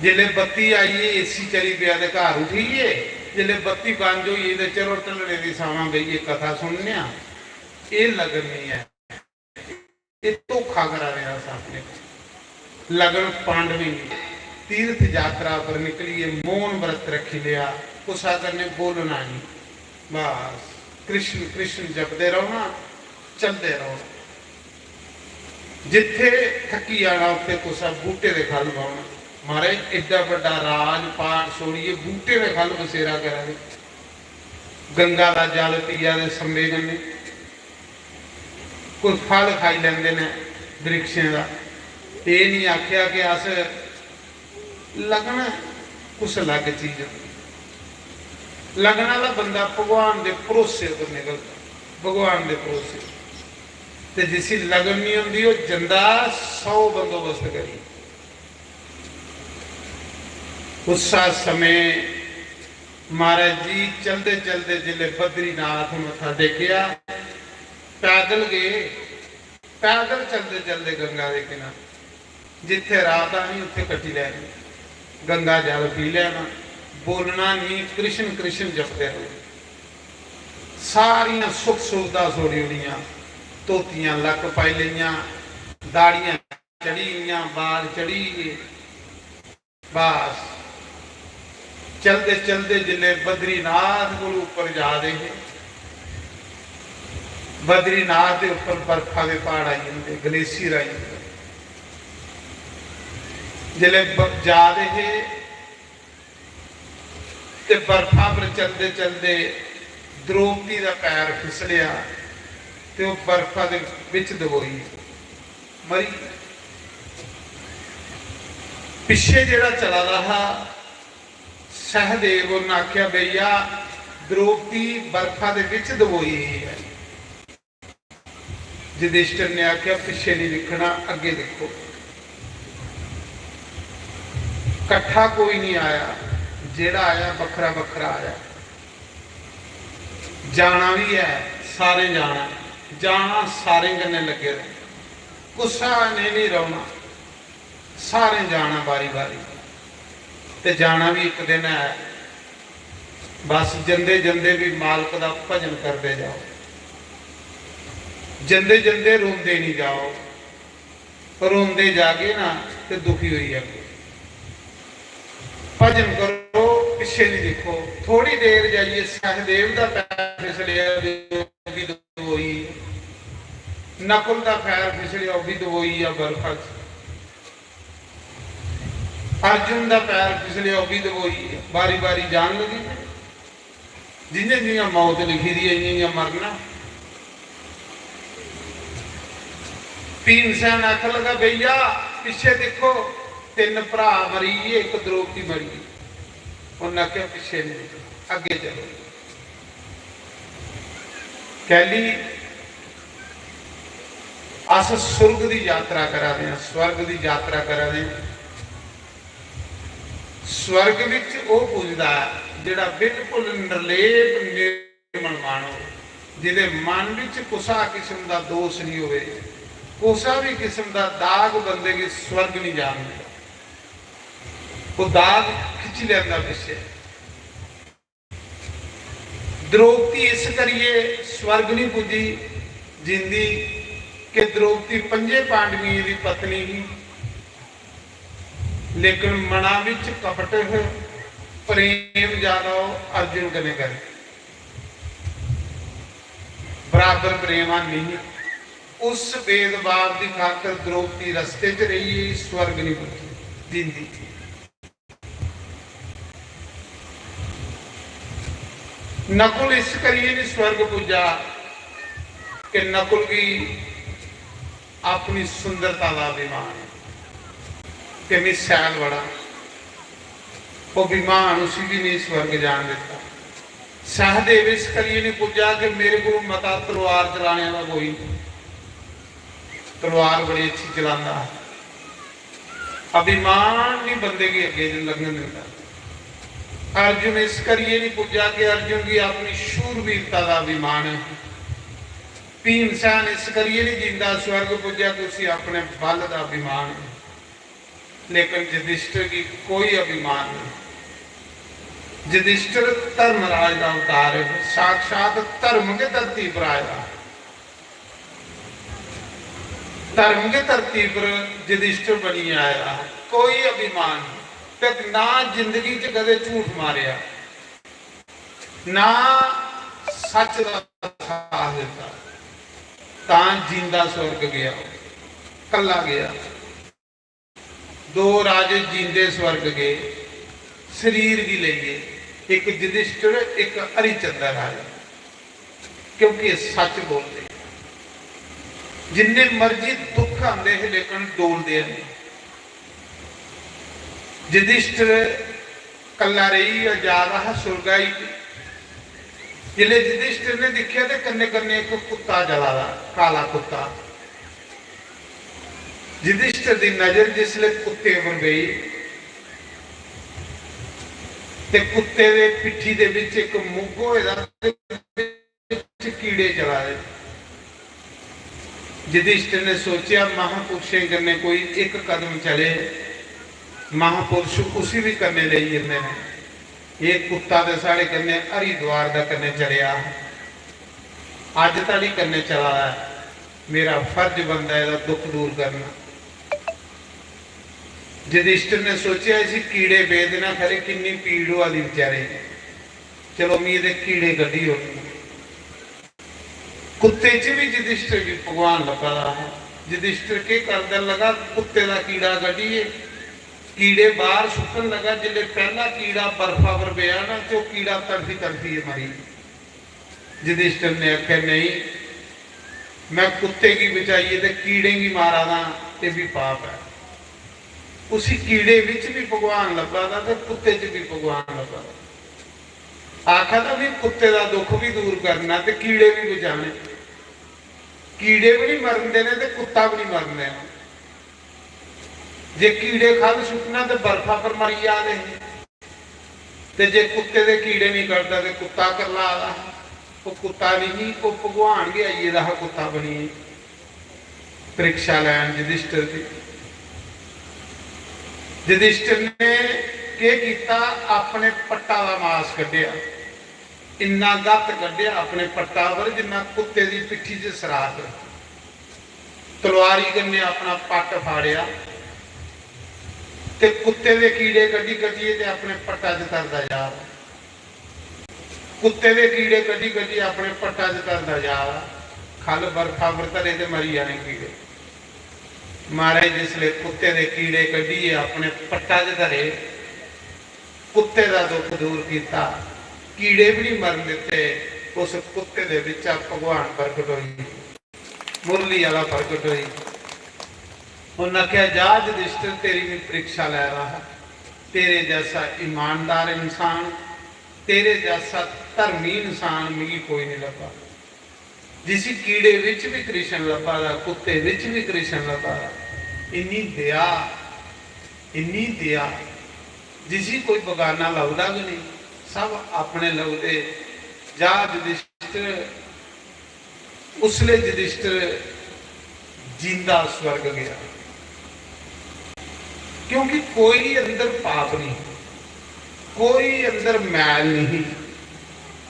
जिसलै बत्ती आई, एसी चली पेआ ते घर उठी गे, जिसलै बत्ती बंद होई गेई ते चलो ढल्लने दी छावां बेहियै कथा सुनने आं, एह् लगन निं ऐ। एह् धोखा करा दे अस अपने। लगन पांडवें गी, तीर्थ यात्रा पर निकलियै मौन व्रत रक्खी लेआ, कुसै कन्नै बोलना निं, बस कृष्ण कृष्ण जपदे रौह्ना, चलदे रौह्ना। जित्थे थकी जाना, उत्थे कुसै बूटे दे ख'ल्ल बौह्ना। महाराज, एड्डा बड्डा राजपाट छोड़ियै बूटे दे ख'ल्ल बसेरा करा दे। गंगा दा जल पिया दे संबे कन्नै, कोई फल खाई लैंदे न वृक्षें दा। एह् निं आखेआ कि अस लगन कुछ अलग चीज होंदी। लगन आह्ला बंदा भगवान दे भरोसे उप्पर निकलदा, भगवान दे भरोसे। ते जिसी लगन निं होंदी, ओह् जंदा सौ बंदोबस्त करी। उस्सा समें महाराज जी चलदे चलदे जिसलै बद्रीनाथ मत्था टेकेआ, पैदल गे, पैदल चलदे चलदे गंगा दे किनारे, जित्थे रात आनी उत्थे कट्टी लैनी, गंगा जल पी लैना, बोलना नहीं, कृष्ण कृष्ण जपदे रहो। सारियां सुख सुविधा छोड़ी ओड़ियां, धोतियां लक्क पाई लेइयां, दाढ़ियां चढ़ी गेइयां, बाल चढ़ी गे। बस चलदे चलदे जिसलै बद्रीनाथ कोल उप्पर जा दे हे, बद्रीनाथ दे उप्पर बर्फा दे प्हाड़ आई जंदे, ग्लेशियर आई जंदे। जिसलै ब-, जा दे हे ते बर्फा पर चलदे चलदे द्रौपदी दा पैर फिसलेआ ते ओह् बर्फा दे बिच दबोई। मरी। पिच्छे जेह्ड़ा चला दा हा सहदेव, उन्न आखेआ, "भैया, द्रौपदी बर्फा दे बिच दबोई गेई ऐ।" युधिष्ठिर ने आखेआ, "पिच्छे नहीं दिक्खना, अग्गे दिक्खो।" कट्ठा कोई नहीं आया, जेह्ड़ा आया बक्खरा बक्खरा आया। जाना भी है, सारें जाना, जाना सारें कन्नै लग्गे दे, कुसै ने नहीं रौह्ना, सारें जाना बारी बारी। ते जाना भी इक दिन है। बस जंदे जंदे भी मालक दा भजन करदे जाओ, जंदे जंदे रोंदे नहीं जाओ। रोंदे जागे ना ते दुखी होई जागे। भजन करो, पिच्छे नहीं दिक्खो। थोड़ी देर जाइए सहदेव दा पैर फिसलेआ, ओह् भी दबोई। नकुल दा पैर फिसलेआ, ओह् भी दबोई आ बर्फा च। अर्जुन दा पैर फिसलेआ, ओह् भी दबोई आ। बारी बारी जान लगी। जि'यां जि'यां मौत लिखी दी ऐ, इ'यां इ'यां मरना। भीमसेन आखन लगा, "भैया, पिच्छे दिक्खो, तिन्न भ्राऽ मरी गे, इक द्रौपदी मरी गेई।" उन्न आखेआ, "पिच्छे नहीं, अग्गें चलो।" कैली अस सुर्ग दी यात्रा करा दे आं, स्वर्ग दी यात्रा करा दे आं। स्वर्ग विच ओह पुजदा ऐ जेहड़ा बिल्कुल निर्लेप, निर्मल मन होवे, जिहदे मन विच कुसा किस्म दा दोष नहीं होवे, कुसा भी किस्म दा दाग बंदे गी स्वर्ग नहीं जान दिंदा। ओह दाग खिच्ची लैंदा पिच्छे। द्रौपदी इस करियै स्वर्ग नहीं पुज्जी जिंदी कि द्रौपदी पंजे पांडवियें दी पत्नी ही, लेकिन मना विच कपट है, प्रेम ज्यादा ओह अर्जुन कन्नै करे, बराबर प्रेम हानि ही। उस भेदभाव दी खातर द्रौपदी रस्ते च रेही, स्वर्ग नहीं पुज्जी जिंदी। नकुल इस करियै नहीं स्वर्ग पुज्जा कि नकुल गी अपनी सुंदरता दा अभिमान है कि मैं सैल बड़ा, वो अभिमान उसी भी नहीं स्वर्ग जान दिता। सहदेव इस करियै नहीं पुज्जा कि मेरे को मता तलवार चलाने वाला कोई नहीं। तलवार बड़ी अच्छी चलांदा हा। अभिमान नहीं बंदे गी अग्गे लंघन दिंदा। अर्जुन इस करियै नहीं पुज्जा कि अर्जुन गी अपनी शूरवीरता का अभिमान है। भीमसेन इस करियै नहीं जींदा स्वर्ग पुज्जा कि उसी अपने बल का अभिमान है। लेकिन युधिष्ठिर गी कोई अभिमान नहीं। युधिष्ठिर धर्मराज का अवतार है, साक्षात धर्म के धरती पर आया। धर्म की धरती पर युधिष्ठिर बनियै आया, कोई अभिमान नहीं, ते ना जिंदगी च कदे झूठ मारेआ, ना सच दा साथ दिता, तां जींदा स्वर्ग गया। कल्ला गेआ। दो राजे जींदे स्वर्ग गे, शरीर गी लेइयै, इक युधिष्ठिर, इक हरिचंद्र राजा। क्योंकि एह् सच बोलदे, जिन्ने मर्जी दुख आंदे हे लेकिन डोलदे नेईं। युधिष्ठिर कल्ला रेही जा रहा हा सुरगा गी। जिसलै युधिष्ठिर ने दिक्खेआ ते कन्नै कन्नै इक कुत्ता चला दा, काला कुत्ता। युधिष्ठिर दी नजर जिसलै कुत्ते पर पेई ते कुत्ते दे पिट्ठी दे बिच इक मुग्ग होए दा ते बिच कीड़े चला दे। युधिष्ठिर ने सोचेआ, महापुरुषें कन्नै कोई इक कदम चले, महापुरुष उसी बी कन्नै लेई जंदे न। एह् कुत्ता ते साढ़े कन्नै हरिद्वार दा कन्नै चलेआ, अज्ज धोड़ी कन्नै चला दा ऐ। मेरा फर्ज बनदा एह्दा दुख दूर करना। युधिष्ठिर ने सोचेआ, इसी कीड़े पेदे न, खरे किन्नी पीड़ होआ दी बेचारे गी। चलो, मी एह्दे कीड़े कड्ढी ओड़ने। कुत्ते च बी युधिष्ठिर गी भगवान लब्भा दा हा। युधिष्ठिर केह् करदा लगा, कुत्ते दा कीड़ा कड्ढियै कीड़े बाहर सुट्टन लगा। जिसलै पैह्ला कीड़ा बर्फा पर पेआ ना, ते ओह् कीड़ा तड़फी तड़फियै मरी गेआ। युधिष्ठिर ने आखेआ, नेईं, मैं कुत्ते गी बचाइयै ते कीड़ें गी मारा दा, एह् बी पाप ऐ। उसी कीड़े बिच बी भगवान लब्भा दा ते कुत्ते च बी भगवान लब्भा दा। आखा दा, भी कुत्ते दा दुख बी दूर करना ते कीड़े बी बचाने। कीड़े बी नहीं मरदे ने ते कुत्ता बी नहीं मरना। जे कीड़े खल सुट्टना ते बर्फा पर मरी जा दे हे, ते जे कुत्ते दे कीड़े नहीं कटदा ते कुत्ता करला दा हा। ओह् कुत्ता नहीं ही, ओह् भगवान गै आई गेदा हा कुत्ता बनियै। परीक्षा लैन युधिष्ठिर दी। युधिष्ठिर ने केह् कीता? अपने पट्टा दा मास कड्ढेआ, इन्ना गत्त कड्ढेआ अपने पट्टा पर जिन्ना कुत्ते दी पिट्ठी च सराख। तलवारी कन्नै अपना पट्ट फाड़ेआ ते कुत्ते दे कीड़े कड्ढी कड्ढियै ते अपने पट्टा च धरदा जा। कुत्ते दे कीड़े कड्ढी कड्ढी अपने पट्टा च धरदा जा। खल बर्फा पर धरे ते मरी जाने कीड़े। महाराज जिसले कुत्ते दे कीड़े कड्ढियै अपने पट्टा च धरे, कुत्ते दा दुख दूर कीता, कीड़े बी नहीं मरन दित्ते। उस कुत्ते दे बिच्चा भगवान प्रगट होई, मुरली आह्ला प्रगट होई। उन्नै आखेआ, जा युधिष्ठिर, तेरी मैं परीक्षा लै रहा हा। तेरे जैसा ईमानदार इंसान, तेरे जैसा धर्मी इंसान मिगी कोई नहीं लब्भा। जिसी कीड़े विच भी कृष्ण लब्भा दा, कुत्ते विच भी कृष्ण लब्भा दा। इन्नी दया, इन्नी दया। जिसी कोई बगाना लभदा गै नहीं, सब अपने लभदे। जा युधिष्ठिर, उसले युधिष्ठिर जींदा स्वर्ग गया, क्योंकि कोई अंदर पाप नहीं, कोई अंदर मैल नहीं,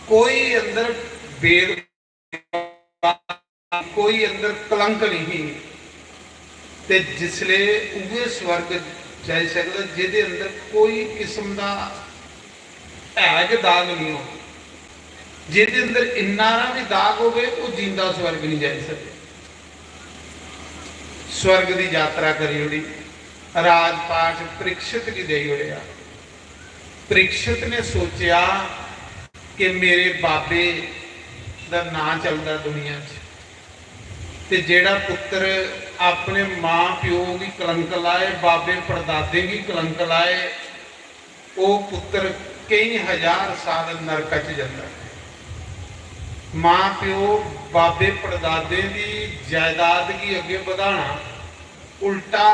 कोई अंदर भेद, कोई अंदर कलंक नहीं। ते जिसले उए स्वर्ग जाई सकदा जेदे अंदर कोई किस्म दा है गै दाग नहीं हो, जेदे अंदर इन्ना हारा भी दाग होवे, वो जींदा स्वर्ग नहीं जाई सकदा। स्वर्ग दी यात्रा करी ओड़ी, राजपाट परीक्षित गी देई ओड़ेआ। परीक्षित ने सोचेआ कि मेरे बाबे दा नांऽ चलदा दुनिया च, ते जेह्ड़ा पुत्तर अपने मां प्यो गी कलंक लाए, बाबे पड़दादे गी कलंक लाए, ओह् पुत्तर केईं हजार साल नरक च जंदा। मां प्यो, बाबे पड़दादे दी जायदाद गी अग्गें बधाना, उल्टा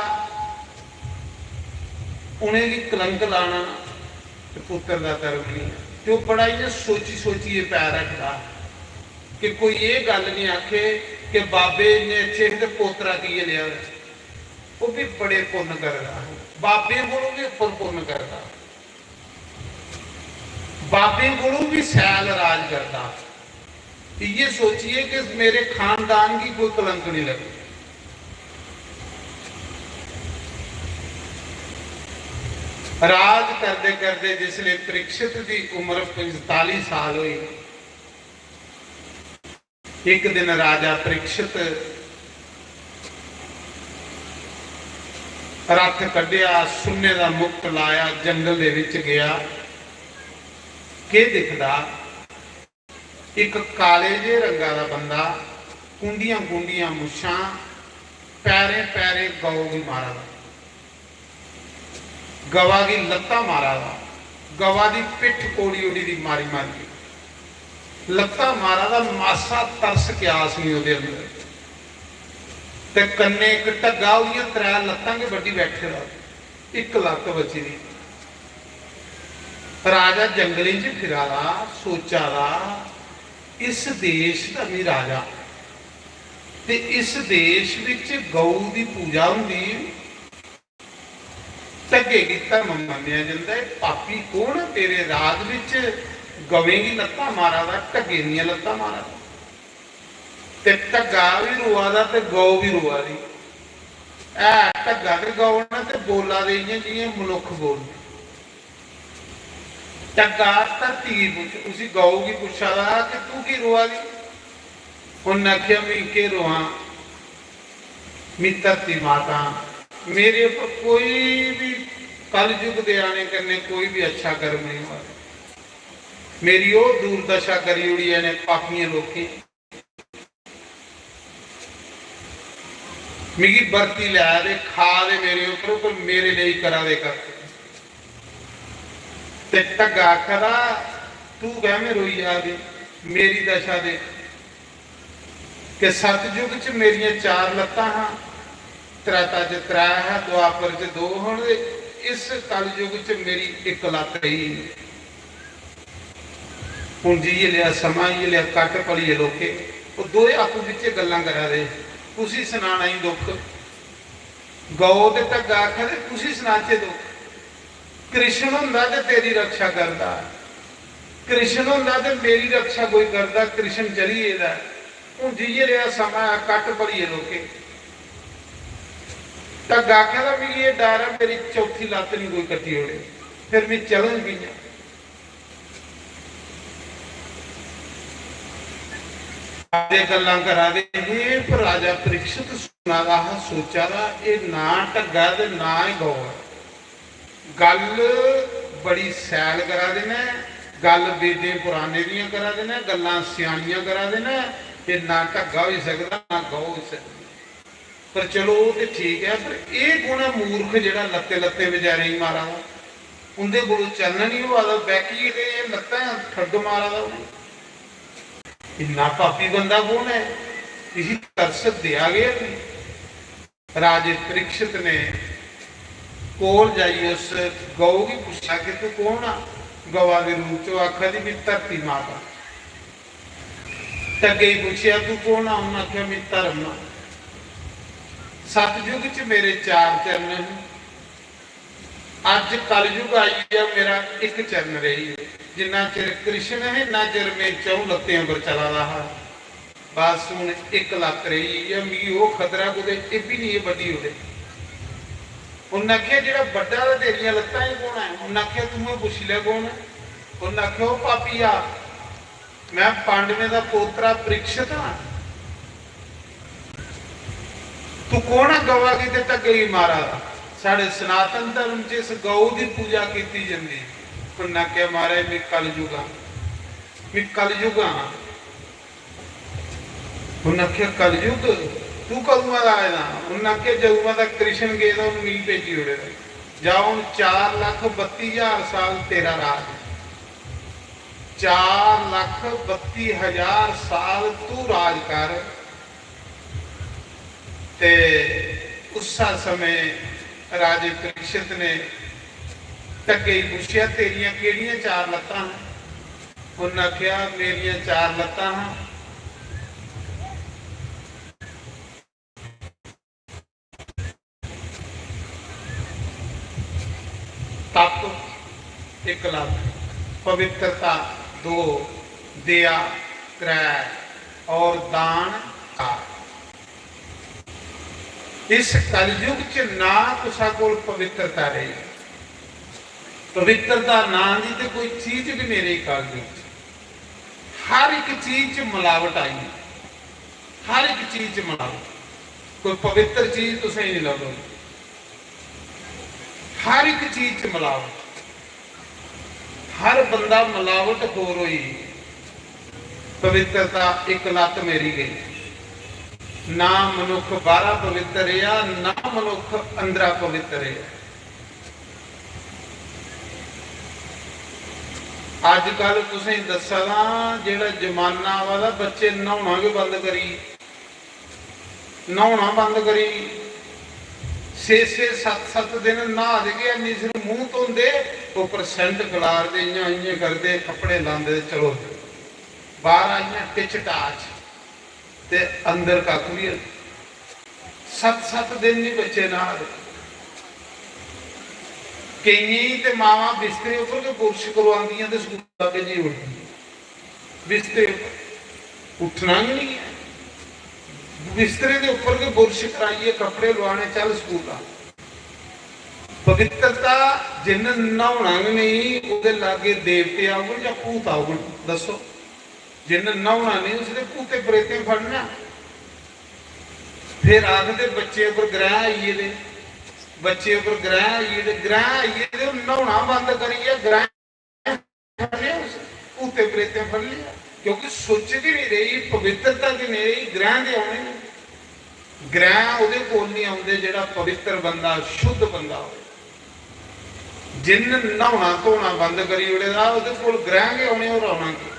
उ'नेंगी कलंक लाना ते पुत्तर दा धर्म नहीं ऐ। ते ओह् बड़ा इ'यां सोची सोचियै पैर रखदा कि कोई एह् गल्ल नहीं आखे कि बाबे इन्ने अच्छे हे ते पोतरा कि'यां लेआ। ओह् भी बड़े पुन्न करदा, बाबे कोलों भी उप्पर पुन्न करदा, बाबे कोलों भी सैल राज करदा। इ'यै सोचिए कि मेरे खानदान गी कोई कलंक नहीं लगे। राज करदे करदे जिसले परीक्षित दी उम्र पंजताली साल हुई, एक दिन राजा परीक्षित रथ कड्ढेआ, सुन्ने दा मुकट लाया, जंगल दे विच गेआ। केह् दिखदा? इक काले जे रंगा दा बंदा, कुंडियां कुंडियां मुच्छां, पैरें पैरें गौ गी मारा दा, गवा गी लत्ता मारा दा, गवा दी पिट्ठ कोड़ी ओड़ी दी मारी मारी, लत्ता मारा दा। मासा तरस क्यास नहीं ओह्दे अंदर। ते कन्नै इक ढग्गा, ओह्दियां त्रै लत्तां गै बड्ढी बैठे दा, इक लत्त बची दी। राजा जंगलें च फिरा दा, सोचा दा, इस देश दा मी राजा, ते इस देश विच गौ दी पूजा होंदी, ढग्गे गी धर्म मन्नेआ जंदा ऐ। पापी कौन ऐ? तेरे राज विच गवें गी लत्तां मारा दा, ढग्गे दियां लत्तां मारा दा। ते ढग्गा बी रोआ दा ते गौ बी रोआ दी। है ढग्गा ते गौ न ते बोला दे इ'यां जि'यां मनुक्ख बोलदे। ढग्गा धरती गी पुच्छ, उसी गौ गी पुच्छा दा कि तू की रोआ दी? उन्नै आखेआ, "मी केह् रोआं, मी धरती माता, मेरे उप्पर कोई बी कलयुग दे आने कन्नै कोई बी अच्छा कर्म नहीं होआ। मेरी ओह् दुर्दशा करी ओड़ी ऐ इ'नें पापियें लोकें। मिगी बरती लै दे, खा दे मेरे उप्पर, पर मेरे लेई करा दे कक्ख।" ते ढग्गा आखा दा, "तू कैं में रोई जा दी? मेरी दशा दे।" कि सतयुग च मेरियां चार लत्तां हां, त्रेता च त्रै हा, द्वापर च दो हन, ते इस कलयुग च मेरी इक लत्त रेही। हुन जी इ'यै लेआ समां, इ'यै लेआ कट्ट भलियै लोके, ओह् दोए आपूं बिच्चें गल्लां करा दे, कुसी सनाना ई दुख। गौ ते ढग्गा आखा दे, कुसी सनाचे दुख? कृष्ण होंदा ते तेरी रक्षा करदा, कृष्ण होंदा ते मेरी रक्षा कोई करदा, कृष्ण चली गेदा। हुन जि'यै रेहा समां ऐ, कट्ट भलियै लोके। ढग्गा आखा दा, "मिगी एह् डर ऐ, मेरी चौथी लत्त निं कोई कट्टी ओड़े, फिर में चलङ कि'यां?" राजे गल्लां करा दे हे, पर राजा परीक्षित सुना दा हा, सोचा दा, "एह् ना ढग्गा ते ना एह् गौ ऐ।" गल्ल बड़ी सैल करा दे न, गल्ल वेदें पुराणें दियां करा दे न, गल्लां स्यानियां करा दे न। एह् ना ढग्गा होई सकदा, ना गौ होई सकदी। पर चलो, ओह् ते ठीक ऐ, पर एह् कु'न ऐ मूर्ख जेह्ड़ा लत्तें लत्तें बचैरें गी मारा दा? उं'दे कोलों चलन निं होआ दा, बैह्की गेदे, एह् लत्तां ठड्ड मारा दा उ'नें। इन्ना पापी बंदा कु'न ऐ? इसी तरस देआ गै निं। राजे परीक्षित ने कोल जाइयै उस गौ गी पुच्छेआ कि "तू कौन आ?" गवा दे रूप च ओह् आखा दी, "मी धरती माता।" ढग्गे गी पुच्छेआ, "तू कौन आ?" उन्नै आखेआ, "मी धर्म आ। सतयुग च मेरे चार चरण हे, अज्ज कलयुग आई गेआ, मेरा इक चरण रेही गेआ। जिन्ना चिर कृष्ण हे, इन्ना चिर में च'ऊं लत्तें उप्पर चला दा हा। बस हुन इक लत्त रेही गेई ऐ, मिगी ओह् खतरा कुतै एह् बी निं एह् बड्ढी ओड़े।" उन्नै आखेआ, "जेह्ड़ा बड्ढा दा तेरियां लत्तां, एह् कौन ऐ?" उन्नै आखेआ, "तूं गै पुच्छी लै कौन ऐ।" उन्नै आखेआ, "ओह् पापिया, में पांडवें दा पोतरा परीक्षित आं। तू कौन ऐ गवा गी ते ढग्गे गी मारा दा? साढ़े सनातन धर्म च इस गौ दी पूजा कीती जंदी।" उन्नै आखेआ, "महाराज, में कलयुग आं, में कलयुग आं।" उन्नै आखेआ, "कलयुग? तू कदूं दा आए दा?" उन्नै आखेआ, "जदूं दा कृष्ण गेदा, उन्न मिगी भेजी ओड़े दा। जा, हुन चार लक्ख बत्ती ज्हार साल तेरा राज, चार लक्ख बत्ती हजार साल तू राज कर।" ते उस्सै समें राजे परीक्षित ने ढग्गे गी पुच्छेआ, "तेरियां केह्ड़ियां चार लत्तां न?" उन्नै आखेआ, "मेरियां चार लत्तां हां, तप इक लत्त, पवित्रता दो, दया त्रै और दान चार।" इस कलयुग च ना कुसै कोल पवित्रता रेही, पवित्रता नां दी ते कोई चीज बी नेईं रेही कलयुग च। हर इक चीज च मिलावट आई, हर इक चीज च मिलावट। कोई पवित्र चीज तुसें गी निं लभदी। हर एक चीज च मिलावट, हर बंदा मिलावट खोर होई। पवित्रता इक लत्त मेरी गई। ना मनुख बाहरा पवित्र रेहा, ना मनुख अंदरा पवित्र रेहा। अजकल तुसें दस्सा दा जेहड़ा जमाना आवा दा, बच्चे न्हौना गै बंद करी, न्हौना बंद करी, छे छे सत्त सत्त दिन न्हा दे गै, इन्नी सिर मूंह धोंदे, उप्पर सेंट खलारदे, इयां इयां करदे, कपड़े लांदे, चलो बाहर इयां टिच टाच, ते अंदर कक्ख बी है। सत्त सत्त दिन नहीं बच्चे न्हा दे। केइयें गी ते मावां बिस्तरे उप्पर गै बुरश करवांदियां ते स्कूला भेजी ओड़दियां। बिस्तरे उप्पर उठना गै नहीं है, बिस्तरे दे उप्पर गै बुरश कराइयै कपड़े लुआने, चल स्कूला। पवित्रता, जिन्न न्हौना गै नहीं, ओहदे लागे देवते औगन जां भूत औगन? दस्सो। जिन्न न्हौना नहीं, उसने भूते प्रेतें फड़ना। फिर आखदे बच्चे उप्पर ग्रह आई गेदे, बच्चे उप्पर ग्रह आई गेदे, ग्रह आई गेदे, ओह् न्हौना बंद करियै ग्रह फड़ी लेआ उस, भूते प्रेतें फड़ी लेआ, क्योंकि सुच्च गै नहीं रेही, पवित्रता गै नहीं रेही, ग्रह दे औने न। ग्रह ओहदे कोल नहीं औंदे जेहड़ा पवित्र बंदा, शुद्ध बंदा होवे। जिन्न न्हौना धोना बंद करी ओड़े दा, ओहदे कोल ग्रह गै औने, होर औना केह्?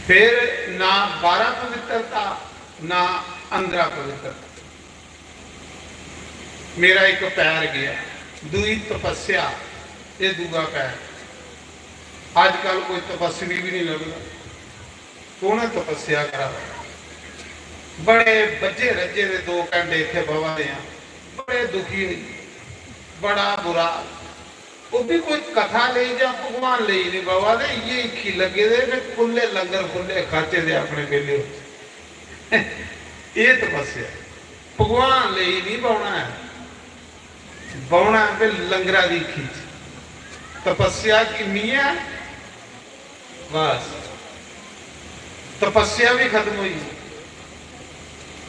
फिर ना बाहरा पवित्रता, ना अंदरा पवित्रता। मेरा इक पैर गया, दूई तपस्या, ये दूआ पैर। अजकल कोई तपस्वी भी नहीं लभदा। कौन है तपस्या करा दा? बड़े बज्झे रज्जे दे दो घंटे इत्थे बवा दे हैं, बड़े दुखी होई, बड़ा बुरा। ओह् भी कोई कथा लेई जां भगवान लेई नहीं बवा दे, इये इक्खी लग्गे दे ने, खु'ल्ले लंगर, खु'ल्ले खाचे दे अपने बेल्ले। एह् तपस्या, भगवान लेई नहीं बौह्ना ऐ, बौह्ना ऐ ते लंगरा दी इक्खी च। तपस्या किन्नी ऐ? बस, तपस्या भी खत्म होई।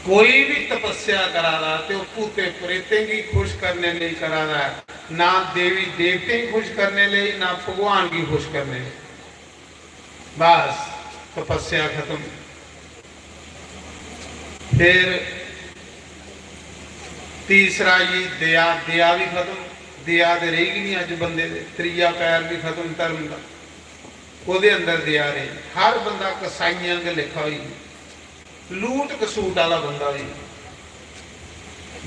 कोई भी तपस्या करा दा ते ओह् भूते प्रेतें गी खुश करने लेई करा दा ऐ, ना देवी देवतें गी खुश करने लेई, ना भगवान गी खुश करने लेई। बस, तपस्या खत्म। फिर तीसरा जी दया, दया भी खत्म। दया ते रेही गै नहीं अज्ज बंदे दे। त्रीया पैर भी खत्म धर्म दा, ओहदे अंदर दया रेही। हर बंदा कसाइयां आंगर लेखा होई गेआ, लूट कसूट आह्ला बंदा होई गेआ,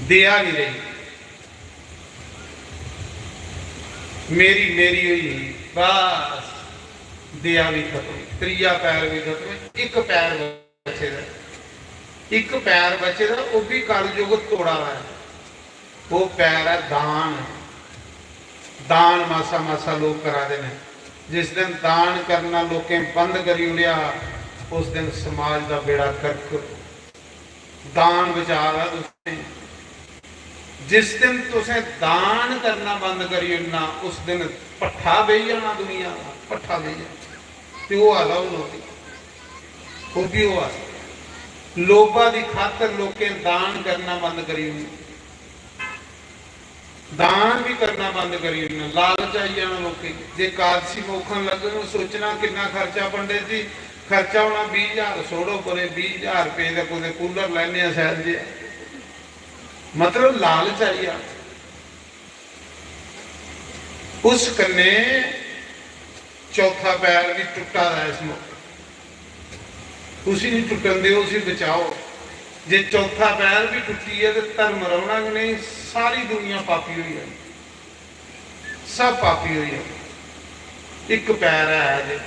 दया नहीं रेही। मेरी मेरी होई गेई, बस दया भी खत्म, त्रीया पैर भी खत्म, इक पैर बचे दा, इक पैर बचे दा, ओह् भी कलयुग तोड़ा दा ऐ। ओह् पैर ऐ दान। दान मासा मासा लोक करा दे न। जिस दिन दान करना लोकें बंद करी ओड़ेआ, उस दिन समाज दा बेड़ा गर्क। दान बचा दा तुसें। जिस दिन तुसें दान करना बंद करी ओड़ना, उस दिन भट्ठा बेही जाना दुनिया दा, भट्ठा बेही जाना। ते होआ दा हून ओह् बी, ओह् बी होआ दा। लोभा दी खातर लोकें दान करना बंद करी ओड़ना, दान भी करना बंद करी ओड़ना, लालच आई जाना लोकें गी। जे एकादशी मोखन लग्गन, सोचना किन्ना खर्चा पंडित जी, खर्चा होना बीह् ज्हार, छोड़ो परे, बीह् ज्हार रपेऽ दा कुतै कूलर लैने आं शैल जेहा, मतलब लालच आई जाना। उस कन्नै चौथा पैर बी टुट्टा दा इस मौके। उसी निं टुट्टन देओ, उसी बचाओ। जे चौथा पैर बी टुट्टी गेआ ते धर्म रौह्ना गै नेईं, सारी दुनिया पापी होई जानी, सब पापी होई जानी। इक पैर ऐ जे,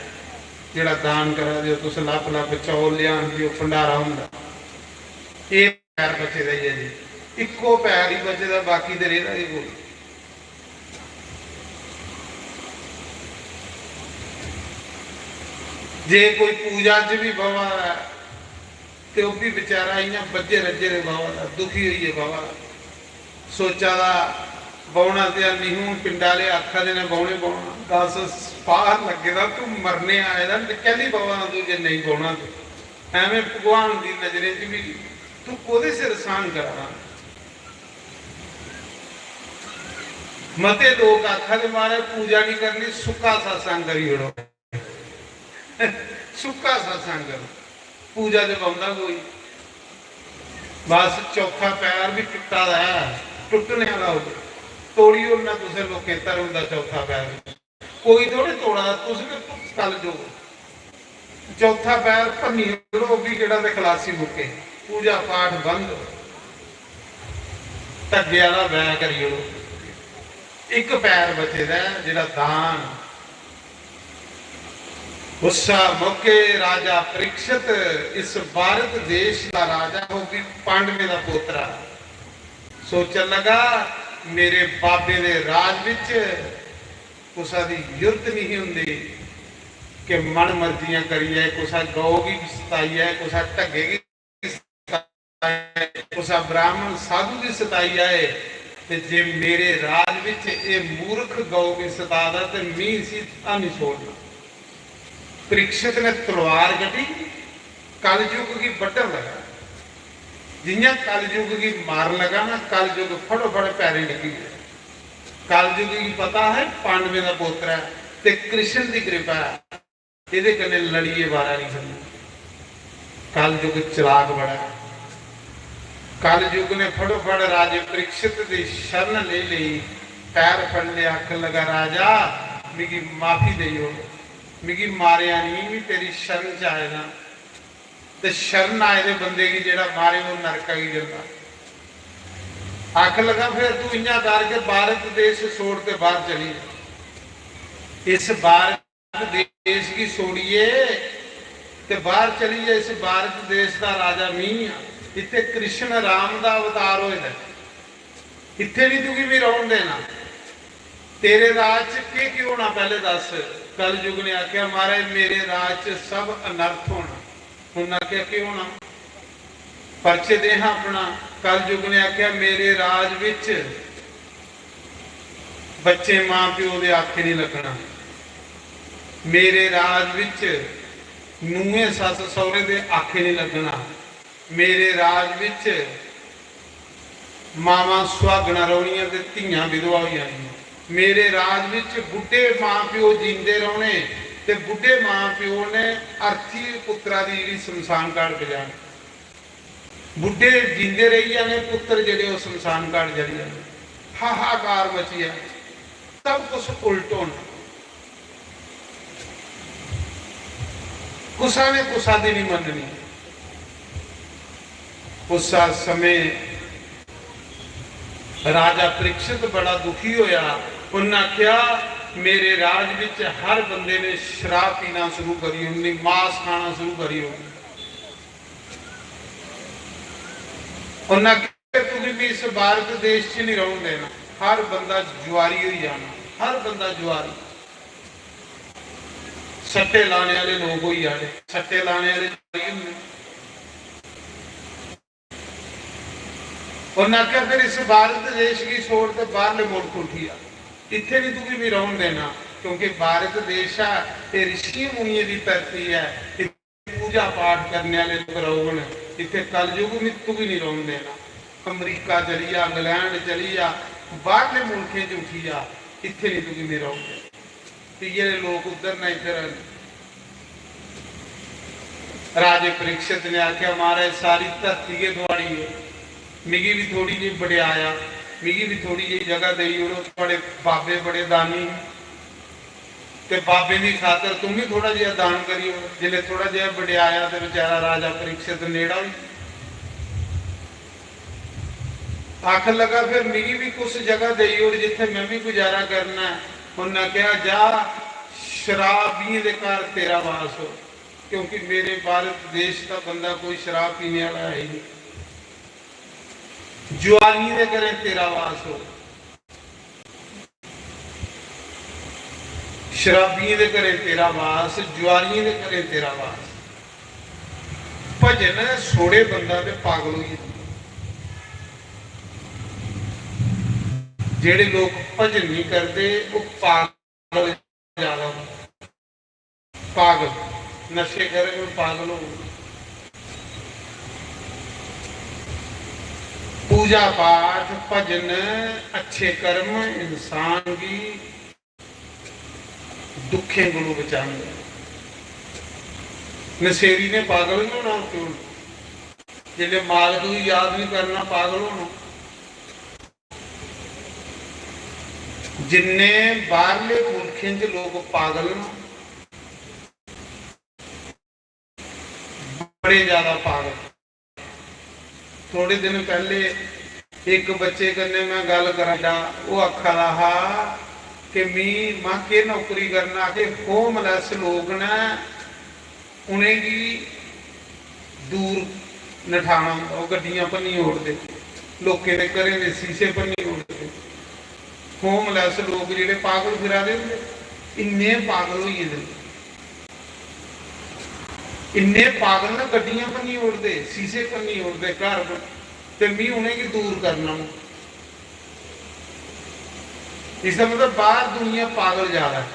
जेह्ड़ा दान करा दे ओ तुस, लप्प लप्प चौल लेआन देओ, भंडारा होंदा। एह् पैर बचे दा ही ऐ जी, इक्को पैर ही बचे दा, बाकी ते रेह्दा गै कोई। जे कोई पूजा च बी बवा दा ऐ ते ओह् बी बेचारा इ'यां बज्झे रज्झे दे बवा दा, दुखी होइयै बवा दा, सोचा दा बौह्ना ते हैनी, हून पिंडा आह्ले आखा दे न बौह्ने बौह्ना, दस स्पार लग्गे दा, तूं मरने आए दा ते कैल्ली बवा दा तूं जे नेईं बौह्ना ते? ऐवें भगवान दी नजरें च बी तूं कोह्दे सिर एहसान करा दा? मते लोक आखा दे, "महाराज, पूजा नहीं करनी, सुक्का सत्संग करी ओड़ो।" सुक्का सत्संग करो, पूजा ते बौंह्दा कोई। बस चौथा पैर भी टुट्टा दा ऐ, टुट्टने आह्ला होग, तोड़ी ओड़ना तुसें लोकें धर्म दा चौथा पैर। कोई थोड़े तोड़ा, तुस गै कल जो। चौथा पैर भन्नी ओड़ो, ओह् बी केह्ड़ा ते खलासी मुक्के, पूजा पाठ बंद, धग्गे आह्ला बैऽ करी ओड़ो। इक पैर बचे दा ऐ, जेह्ड़ा दान। उस्सा मौके राजा परीक्षित, इस भारत देश दा राजा, ओह् बी पांडवें दा पोतरा, सोचन लगा, मेरे बाबे दे राज बिच कुसा दी जुर्त नहीं हुंदी कि मन मर्जियां करियै कुसा गौ गी सताइयै, कुसा ढग्गे गी सताइयै, कुसा ब्राह्मण साधु गी सताई आए, ते जे मेरे राज विच एह् मूर्ख गौ गी सता दा ते मी इसी हां नहीं छोड़ना। परीक्षित ने तलवार कड्ढी, कलयुग गी बड्ढन लगा। जियां कलयुग गी मारन लगा ना, कलयुग फटोफट पैरें डिग्गी गया। कलयुग गी पता है पांडवें दा पोतरा ऐ ते कृष्ण दी कृपा ऐ, एह्दे कन्नै लड़ियै बारा नहीं खंदा। कलयुग चलाक बड़ा ऐ। कलयुग ने फटोफट राजे परीक्षित दी शरण लेई लेई, पैर फड़ ले, आखन लगा, "राजा, मिगी माफी देई ओड़, मिगी मारेआ नहीं, मैं तेरी शरण च आए दा।" ते शरण आए दे बंदे गी जेह्ड़ा मारे, ओह् नरका गी जंदा। आखन लगा, "फिर तू इ'यां कर के भारत देश छोड़ ते बाहर चली जा। इस भारत देश गी छोड़िए ते बाहर चली जा। इस भारत देश दा राजा मी आं। इत्थे कृष्ण राम दा अवतार होए दा ऐ। इत्थे नहीं तुगी मी रौह्न देना। तेरे राज च केह् केह् होना, पैह्ले दस।" कलयुग ने आखेआ, "महाराज, मेरे राज च सब अनर्थ होना।" उन्नै आखेआ, "केह् होना? परिचय दे हां अपना।" कलयुग ने आखेआ, "मेरे राज विच बच्चे मां प्यो दे आखे नहीं लगना, मेरे राज विच नूहें सस सौरे दे आखे नहीं लगना, मेरे राज विच मावां सुहागना रौह्नियां ते धियां विधवा होई जानियां। मेरे राज विच बुड्ढे मां प्यो जींदे रौह्ने ते बुड्ढे मां प्यो ने अर्थी पुत्रा दी जेह्ड़ी शमशान घाट पजानी। बुड्ढे जींदे रेही जाने, पुत्तर जेह्ड़े ओह् शमशान घाट जली जाने। हाहाकार मची जाए, सब कुछ उल्ट होना। कुसा ने कुसा दी नहीं मननी। उस समय राजा परीक्षित बड़ा दुखी होया। उन्नै आखेआ, "मेरे राज विच हर बंदे ने शराब पीना शुरू करी ओड़नी, मांस खाना शुरू करी ओड़ना।" उन्नै आखेआ, "तुगी भी इस भारत देश च नहीं रौह्न देना, हर बंदा जुआरी होई जाना, हर बंदा जुआरी।" सट्टे लाने आह्ले लोक होई जाने, सट्टे लाने आह्ले जुआरी होंदे। उन्नै आखेआ, "फिर इस भारत देश गी छोड़ ते बाहरले मुल्क उठी आ, इत्थे नहीं तुगी भी रौह्न देना, क्योंकि भारत देश ऐ, एह् ऋषि मुनियें दी धरती ऐ, इत्थे पूजा पाठ करने आह्ले लोक रौह्न, इत्थे कलयुग भी तुगी नहीं रौह्न देना। अमरीका चली जा, इंग्लैंड चली जा, बाहरले मुल्कें च उठी जा, इत्थे नहीं तुगी नहीं रौह्न देना।" ते जेह्ड़े लोक उद्धर न, इद्धर न। राजे परीक्षित ने आखेआ, "महाराज, सारी धरती गै थुआड़ी ऐ, मिगी बी थोड़ी जेही बडेआया, मिगी बी थोड़ी जेही जगह देई ओड़ो, थुआड़े बाबे बड़े दानी हे, ते बाबे दी खातर तुम बी थोड़ा जेहा दान करी ओड़ो।" जिसलै थोड़ा जेहा बडेआया ते बेचारा राजा परीक्षित नेड़ा होई गेआ। आखन लगा, "फिर मिगी भी कुछ जगह देई ओड़, जित्थे मैं भी गुजारा करना ऐ।" उन्नै कहा, "जा, शराबियें दे घर तेरा वास हो, क्योंकि मेरे भारत देश का बंदा कोई शराब पीने वाला है ही नहीं। जुआरियें दे घरें तेरा वास हो।" शराबियें दे घरें तेरा वास, जुआरियें दे घरें तेरा वास। भजन छोड़े बंदा ते पागल होई जंदा। जेह्ड़े लोक भजन नहीं करदे, ओह् पागल ज्यादा होंदे। पागल, नशे करङन, पागल होङन। पूजा पाठ, भजन, अच्छे कर्म इंसान गी दुखें कोलू बचांदे। नशेरी ने पागल नहीं होना, क्यों? जिसले मालक गी याद नहीं करना, पागल होना। जिन्ने बाहरले मुल्खें च लोग पागल न, बड़े ज्यादा पागल। थोड़े दिन पैहले इक बच्चे कन्नै मैं गल्ल करा दा, ओह् आखा दा हा कि मी, मां, केह् नौकरी करना? आखे, होमलैस लोक न, उ'नेंगी दूर नठाना होंदा। ओह् गड्डियां भन्नी ओड़दे, लोकें दे घरें दे शीशे भन्नी ओड़दे। होमलैस लोक जेह्ड़े पागल फिरा दे होंदे, इन्ने पागल होई गेदे, इन्ने पागल न, गड्डियां भन्नी ओड़दे, शीशे भन्नी ओड़दे घर पर, ते मी उ'नेंगी दूर करना। इसदा मतलब बाहर दुनिया पागल ज्यादा है।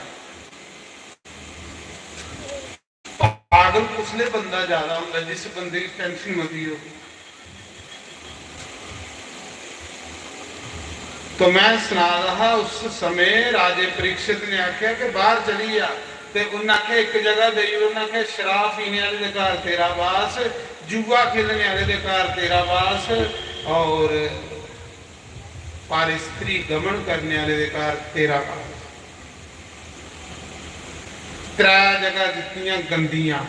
पागल कुसले बंदा ज्यादा होंदा, जिस बंदे गी टेंशन मती हो। तो मैं सना रहा हा, उस समय राजे परीक्षित ने आख्या कि बाहर चली जा, ते उन्हें आख्या, एक जगह देई, उन्हें आख्या, शराब पीने वाले दे घर तेरा वास, जुआ खेलने वाले दे घर तेरा वास, और पर स्त्री गमन करने वाले दे घर तेरा वास। त्रै जगह दित्तियां गंदियां।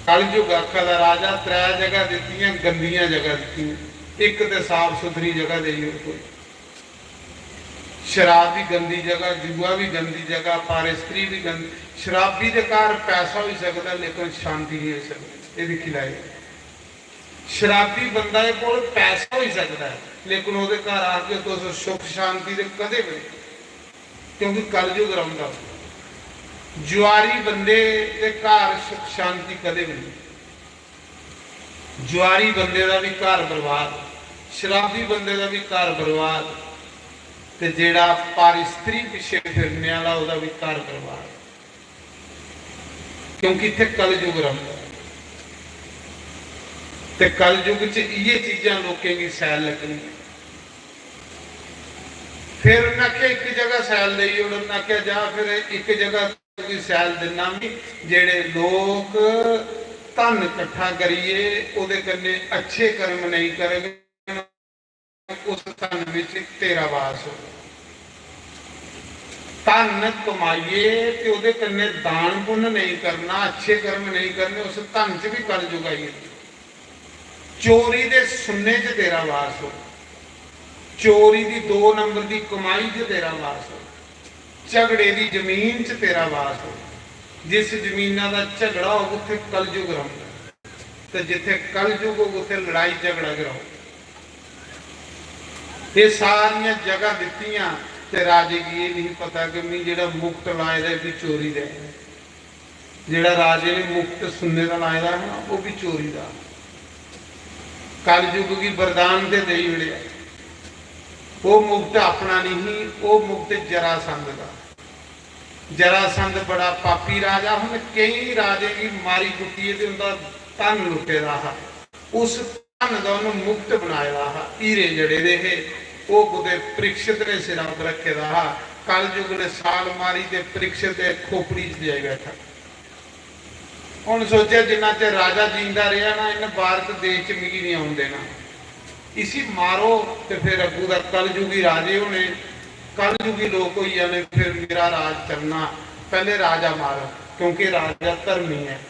कलयुग आखा दा राजा, त्रै जगह दित्तियां, गंदियां जगह दित्तियां, इक ते साफ सुथरी जगह देई ओड़ कोई। शराब भी गंदी जगह, जुआ भी गंदी जगह, पर स्त्री भी गंदी। शराबी दे घर पैसा होई सकदा, लेकिन शांति नहीं होई सकदी। ये दिक्खी लैओ, शराबी बंदा दे कोल पैसा होई सकदा है, लेकिन ओहदे घर आके तुस सुख शांति दे कदे भी नहीं, क्योंकि कलयुग रौंहदा। जुआरी बंदे दे घर सुख शांति कदे भी नहीं। जुआरी बंदे दा भी घर बर्बाद, शराबी बंदे दा भी घर बर्बाद, ते जेड़ा पर स्त्री पिछे फिरने वाला, ओहदा भी घर बर्बाद। क्योंकि इत्थे कलयुग रौंहदा, ते कलयुग च इये चीजां लोकें गी सैल लगनी। फिर उन्हें आख्या, "इक जगह सैल देई ओड़।" उन्हें आख्या, "जा, फिर इक जगह तुगी सैल दिन्ना मी।" जेड़े लोक धन कट्ठा करिए ओदे कन्नै अच्छे कर्म नहीं करग, उस धन विच तेरा वास हो। धन कमाइए ते ओदे कन्नै दान पुण्य नहीं करना, अच्छे कर्म नहीं करने, उस धन च भी कलयुग आई जंदा। चोरी दे सुन्ने च तेरा वास हो, चोरी दी दो नंबर दी कमाई च तेरा वास हो, झगड़े दी जमीन च तेरा वास हो। जिस जमीना दा झगड़ा होग, उत्थे कलयुग रौंहदा, ते जिथे कलयुग होग, उत्थे लड़ाई झगड़ा गै रौंहदा। ये सारियां जगह दित्तियां, ते राजे गी ये नहीं पता कि मैं जेड़ा मुकुट लाए दा, ये भी चोरी दा है। जेड़ा राजे ने मुकुट सुन्ने दा लाए दा है ना, वो भी चोरी दा। कलयुग गी वरदान ते देई ओड़ेआ। वो मुकुट अपना नहीं ही, वो मुकुट जरासंध दा। जरासंध बड़ा पापी राजा, उन्हें कई राजे गी मारी कुट्टिए ते उंदा धन लुटे दा हा। उस धन दा उन्हें मुकुट बनाए दा हा, हीरे जड़े दे हे, वो कुते परीक्षित ने सिरा पर रखे दा हा। कलयुग ने साल मारी ते परीक्षित दे खोपड़ी च जाई बैठा। उन्हें सोचा, "जिन्ना चिर राजा जींदा रहा ना, इन्हें भारत देश च मिगी नहीं आउन देना। इसी मारो ते फिर अग्गू दा कलयुगी राजे होने, कलयुगी लोक होई जाने, फिर मेरा राज चलना। पहले राजा मारो, क्योंकि राजा धर्मी है।"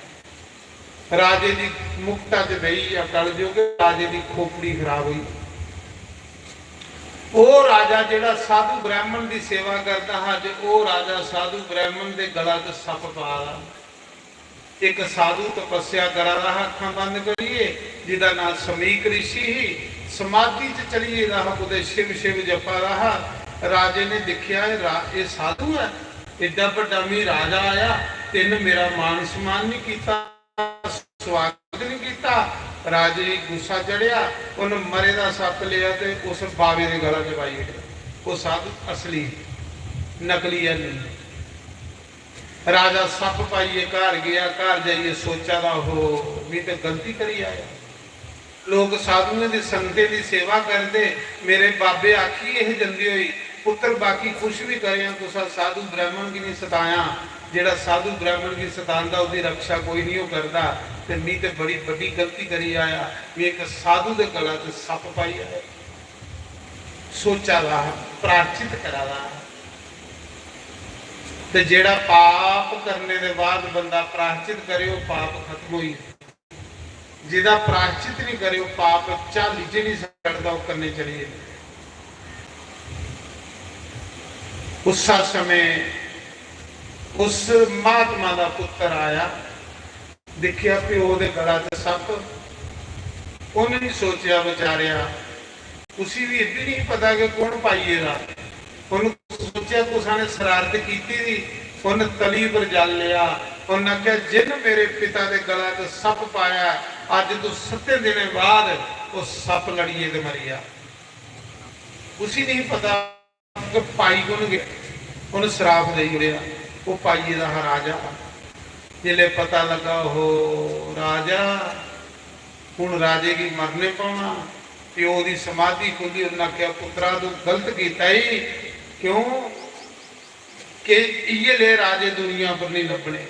राजे दी मुकुटा च बेही गेआ कलयुग, राजे दी खोपड़ी खराब होई। ओह राजा जेड़ा साधु ब्राह्मण दी सेवा करदा हा, जे ओह राजा साधु ब्राह्मण दे गला च सप्प पा दा। एक साधु तपस्या करा दा हा, अक्खां बंद करिए, जिदा नां समीक ऋषि ही। समाधि च चली गेदा हा, कुतै शिव शिव जपा दा हा। राजे ने दिक्खेआ, "एह रा-, एह साधु ऐ, एड्डा बड्डा मी राजा आया, ते इन्न मेरा मान सम्मान नहीं कीता।" स्वागत नहीं कीता। राजे गी गुस्सा चढ़ेआ, उन्हें मरे दा सप्प लेआ ते उस बावे दे गला च पाई ओड़ेआ। ओह साधु असली, नकली है नहीं। राजा सप्प पाइयै घर गया, घर जाइयै सोचा दा, "हो, मैं तो गलती करी आया।" लोक साधुएं दी, संतें दी सेवा करदे। मेरे बाबे आखी एह जंदे होई, "पुत्तर, बाकी कुछ भी करेआं, कुसा साधु ब्राह्मण गी निं सतायां। जेह्ड़ा साधु ब्राह्मण गी सतांदा, ओह्दी रक्षा कोई निं ओह् करदा। ते मी ते बड़ी बड्डी गलती करी आया, मी इक साधु दे गला च सप्प पाई आया।" सोचा दा हा, प्रायश्चित करा दा हा। ते जेह्ड़ा पाप करने दे बाद बंदा प्रायश्चित करे, ओह् पाप खत्म होई जंदा। जेह्दा प्रायश्चित नहीं करे, ओह् पाप झाली च नहीं सड़दा, ओह् कन्नै चली जंदा। उस्सा समें उस महात्मा दा पुत्तर आया, दिक्खेआ प्यो दे गला च सप्प। उन्नै नहीं सोचेआ बेचारेआ, उसी भी एह् बी नहीं पता कि कौन पाई गेदा। उन्न सोचेआ कुसै ने शरारत कीती दी, उन्न तली पर जल लेआ। उन्न आखेआ, "जिन्न मेरे पिता दे गला च सप्प पाया, अज्ज तू सत्तें दिनें बाद ओह् सप्प लड़ियै ते मरी जा।" उसी नहीं पता कि पाई कु'न गेआ, उन्न श्राप देई ओड़ेआ। ओह् पाइयै दा हा राजा। जिसलै पता लग्गा, "ओहो राजा, हुन राजे गी मरने पौना।" प्यो दी समाधि खु'ल्ली, उन्न आखेआ, "पुत्तरा, तू गलत कीता ई, क्यों कि इ'यै ले राजे दुनिया पर नहीं लब्भने।"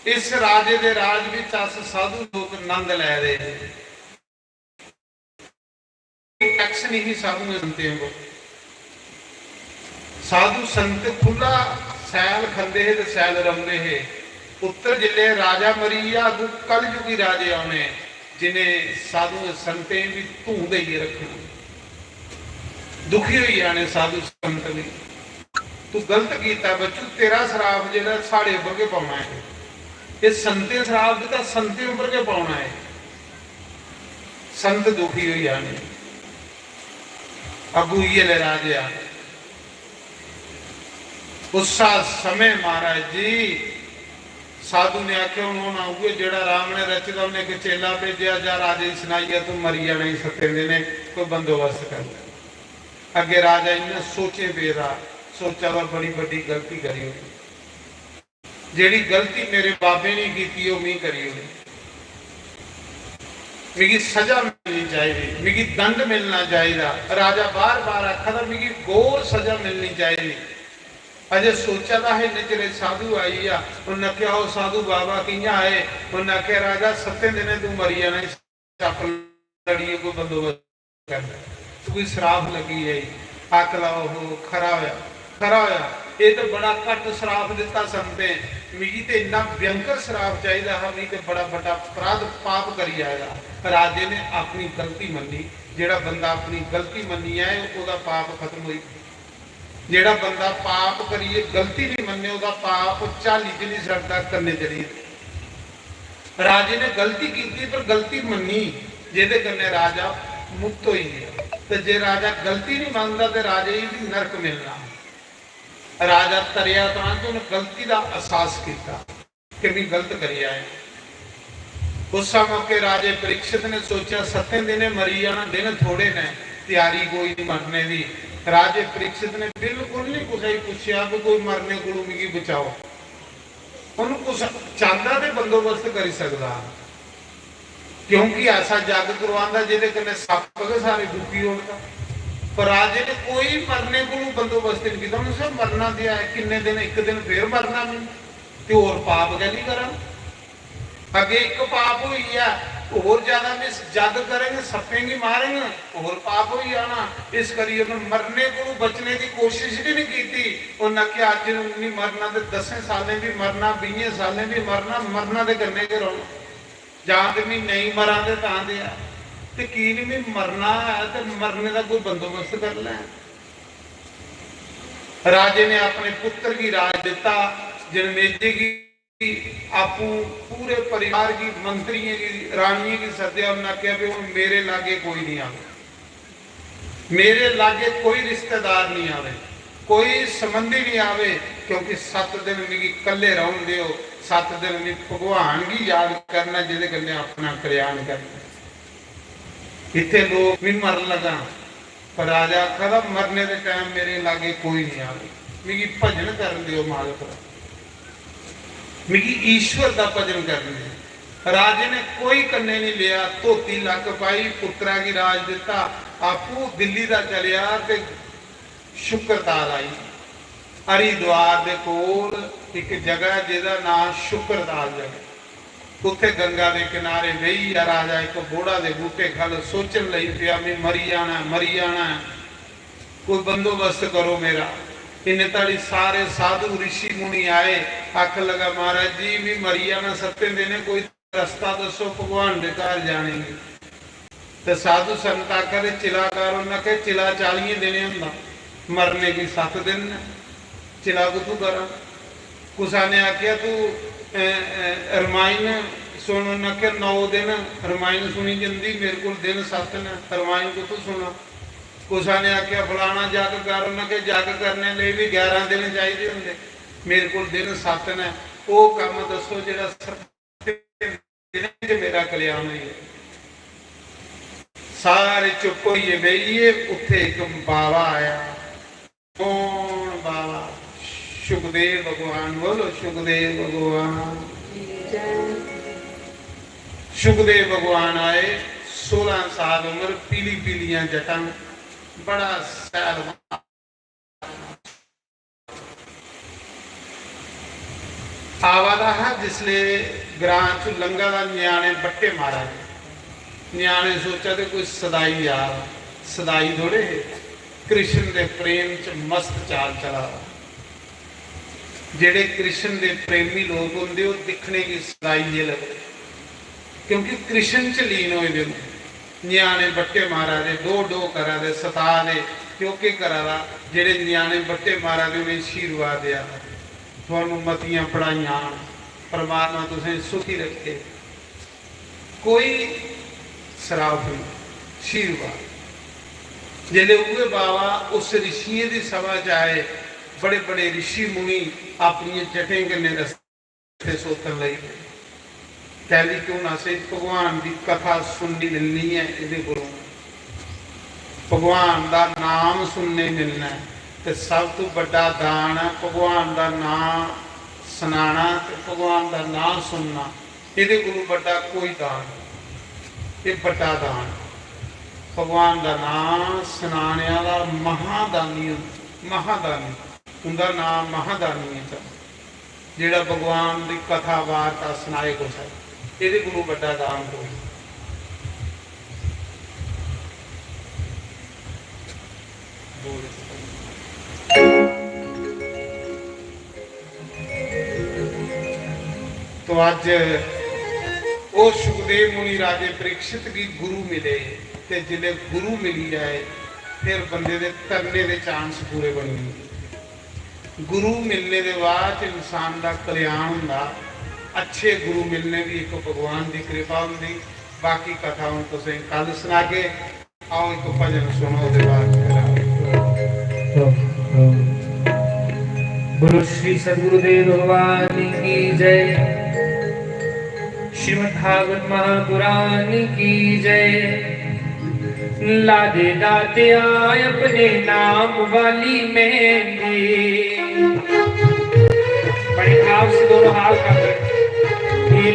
इस राजे दे राज बिच अस साधु लोक नंद लै दे हे। टैक्स नहीं ही साधुएं संतें को। साधु संत खु'ल्ला सैल खंदे हे ते सैल रौंदे हे। पुत्तर जिसलै राजा मरी गेआ, अग्गू कलयुगी राजे औने, जिनें साधुएं संतें गी धूं देइयै रक्खना। दुखी होई जाने साधु संत भी। "तू गलत कीता बच्चू, तेरा श्राप जेह्ड़ा साढ़े उप्पर गै पौना ऐ। एह् संतें श्राप दित्ता, संतें उप्पर गै पौना ऐ।" संत दुखी होई जाने। अग्गू इ'यै ले राजे आ। उस्सा समें महाराज जी, साधु ने आखेआ, "हुन होना उ'ऐ जेह्ड़ा राम ने रचे दा।" उ'नें इक चेला भेजेआ, "जा राजे गी सनाइयै तूं मरी जाना ई सत्तें दिनें, कोई बंदोबस्त कर लै।" अग्गें राजा इ'यां सोचें पेदा, सोचा दा बड़ी बड्डी गलती करी ओड़ी। जेह्ड़ी गलती मेरे बाबे ने कीती, ओह् मी करी ओड़ी। मिगी सजा मिलनी चाहिदी, मिगी दंड मिलना चाहिदा। राजा बार-बार आखा दा, "मिगी घोर सजा मिलनी चाहिदी।" अजें सोचा दा हा, इन्ने चिरे साधु आई गेआ। उन्नै आखेआ, "ओह् साधु बाबा कि'यां आए?" उन्नै आखेआ, "राजा, सत्तें दिनें तूं मरी जाना, सप्प लड़ियै कोई बंदोबस्त करना।" कोई श्राप लग्गी जाई, आख ला, "ओहो, खरा होया, खरा होया, एह् ते बड़ा घट्ट श्राप दित्ता संतें, मिगी ते इन्ना भयंकर श्राप चाहिदा हा, मिगी ते बड़ा बड्डा अपराध, पाप करी आए दा।" राजे ने अपनी गलती मन्नी। जेह्ड़ा बंदा अपनी गलती मन्नी आए, ओह्दा पाप खत्म होई। जेह्ड़ा बंदा पाप करियै गलती नहीं मन्ने, ओह्दा पाप झाली च नहीं सड़दा, कन्नै चली जंदा। राजे ने गलती कीती, पर गलती मन्नी, जेह्दे कन्नै राजा मुक्त होई गेआ। ते जे राजा गलती नहीं मनदा, ते राजे गी भी नरक मिलना। राजा तरेआ तां जे उन्नै गलती दा एहसास कीता कि मैं गलत करी आया। उस मौके राजे परीक्षित ने सोचा, "सत्तें दिनें मरी जाना, दिन थोड़े ने, त्यारी कोई नहीं मरने दी।" राजे परीक्षित ने बिल्कुल नहीं कुसै गी पुच्छेआ कि कोई मरने कोलू मिगी बचाओ। उन्होंने कुछ चाहता ते बंदोबस्त करी सकदा, क्योंकि ऐसा जग करवांदा जेह्दे कन्नै सप्प गै सारे फुक्की ओड़दा। पर राजे ने कोई मरने कोलू बंदोबस्त नहीं कीता। उन्होंने सिर्फ मरना ते ऐ, किन्ने दिन, इक दिन फिर मरना मैं, ते होर पाप गै नहीं करां। अग्गे इक पाप होई गेआ, होर ज्यादा मैं जग करङ, सप्पें गी मारङ, होर पाप होई जाना। इस करियै उन्नै मरने कोलू बचने दी कोशिश गै नहीं कीती। उन्नै आखेआ, "अज्ज नहीं मरना ते दसें सालें भी मरना, बीहें सालें भी मरना, मरना ते कन्नै गै रौह्ना। जां ते मैं नेईं मरां ते तां ते ऐ, ते की नहीं, मैं मरना ऐ ते मरने दा कोई बंदोबस्त करी लैं।" राजे ने अपने पुत्र गी राज दित्ता, जनमेजय गी, आपूं पूरे परिवार गी, मंत्रियें गी, रानियें गी सद्देआ। उन्नै आखेआ भी हुन मेरे लागै कोई नहीं आवे, मेरे लागै कोई रिश्तेदार नहीं आवे, कोई संबंधी नहीं आवे, क्योंकि सत्त दिन मिगी कल्ले रौह्न देओ, सत्त दिन मैं भगवान गी याद करना, जेह्दे कन्नै अपना कल्याण करना। इत्थै लोक, मैं मरन लगा, पर राजा आखा दा, "मरने दे टाइम मेरे लागै कोई नहीं आवे, मिगी भजन करन देओ मालक दा, मिगी ईश्वर दा भजन करन देओ।" राजे ने कोई कन्ने नहीं लिया, धोती लक्क पाई, पुत्रा गी राज दिता, आपू दिल्ली दा चलेआ ते शुक्रताल आई। हरिद्वार दे कोल इक जगह जेह्दा नां शुक्रताल जगह, उत्थे गंगा दे किनारे बेही गेआ राजा। इक बोड़ा दे बूटे खल सोचन लगी पेआ, "मैं मरी जाना ऐ, मरी जाना ऐ, कोई बंदोबस्त करो मेरा।" इन्ने धड़ी सारे साधु ऋषि मुनि आए, आखन लगा, "महाराज जी, भी मरी जाना, सत्तें दिनें कोई रस्ता दस्सो भगवान दे घर जाने गी।" ते साधु संत आखा दे, "चिला कर।" उन्नै आखेआ, "चिला चालियें दिनें होंदा, मरने गी सत्त दिन न, चिला कुत्थूं करां?" कुसा ने आखेआ, "तू, अ, अ, रमायण सुन।" उन्नै आखेआ, "नौ दिन रमायण सुनी जंदी, मेरे कोल दिन सत्त न, रमायण कुत्थूं सुनां?" कुसा ने आखेआ, "फलाना जग कर।" उन्नै आखेआ, "जग करने लेई बी ग्यारह दिन चाहिदे होंदे, मेरे कोल दिन सत्त न, ओह् कम्म दस्सो जेह्ड़ा सत्त दिनें च मेरा कल्याण होई जाए।" सारे चुप होइयै बेही गे। उत्थे इक बाबा आया। कौन बाबा? सुखदेव भगवान। बोलो, सुखदेव भगवान। सुखदेव भगवान आए, सोलह साल उम्र, पीली पीलियां जटां, बड़ा सैल आवा दा हा। जिसले ग्रां च लंघा दा, ञ्याणे बट्टे मारा दे। ञ्याणे सोचा दे कोई सदाई आ दा, सदाई थोड़े हे, कृष्ण दे प्रेम च मस्त चाल चला दा। जेह्ड़े कृष्ण दे प्रेमी लोक होंदे, ओह् दिक्खने गी सदाई जे लगदे, क्योंकि कृष्ण च लीन होए दे होंदे। ञ्याणे बट्टे मारा दे, डो डो करा दे, सता दे, ते ओह् केह् करा दा? जेह्ड़े ञ्याणे बट्टे मारा दे, उ'नेंगी शीरवाद देआ दा, "थुहानू मतियां पढ़ाइयां आन, परमात्मा तुसेंगी सुखी रक्खे।" कोई सराप नहीं, शीरवाद। जेल्लै उ'ऐ बाबा उस ऋषियें दी सभा च आए, बड़े बड़े ऋषि मुनि अपनियें जटें कन्नै रस्ते सोतन लगी पे। कैली कि हून असें भगवान दी कथा सुननी मिलनी ऐ एह्दे कोलों। भगवान दा नाम सुनने मिलना ऐ ते सब तों बड्डा दान ऐ भगवान दा नां सनाना ते भगवान दा नां सुनना। एह्दे कोलों बड्डा कोई दान नहीं। एह् बड्डा दान। भगवान दा नां सनाने आह्ला महादानी होंदा, महादानी। उंदा नां महादानी ऐ। जेह्ड़ा भगवान दी कथा वार्ता सनाए कुसै, एह्दे कोलू बड्डा दान कोई। तो अज्ज ओह् सुखदेव मुनि राजे परीक्षित गी गुरु मिले, ते जिसले गुरु मिली जाए, फिर बंदे दे तरने दे चांस पूरे बनी जंदे। गुरु मिलने दे बाद च इंसान दा कल्याण होंदा। अच्छे गुरु मिलने दी इक भगवान दी कृपा होंदी। बाकी कथा हून तुसें कल सनागे। आओ, इक भजन सुनो, ओह्दे बाद फिर आओ। बोलो श्री सदगुरुदेव भगवान की जय, श्रीमद् भागवत महापुराण की जय। लादे दातिया अपने नाम वाली मेहंदी। बड़े भाव से दोनों हाथ कर।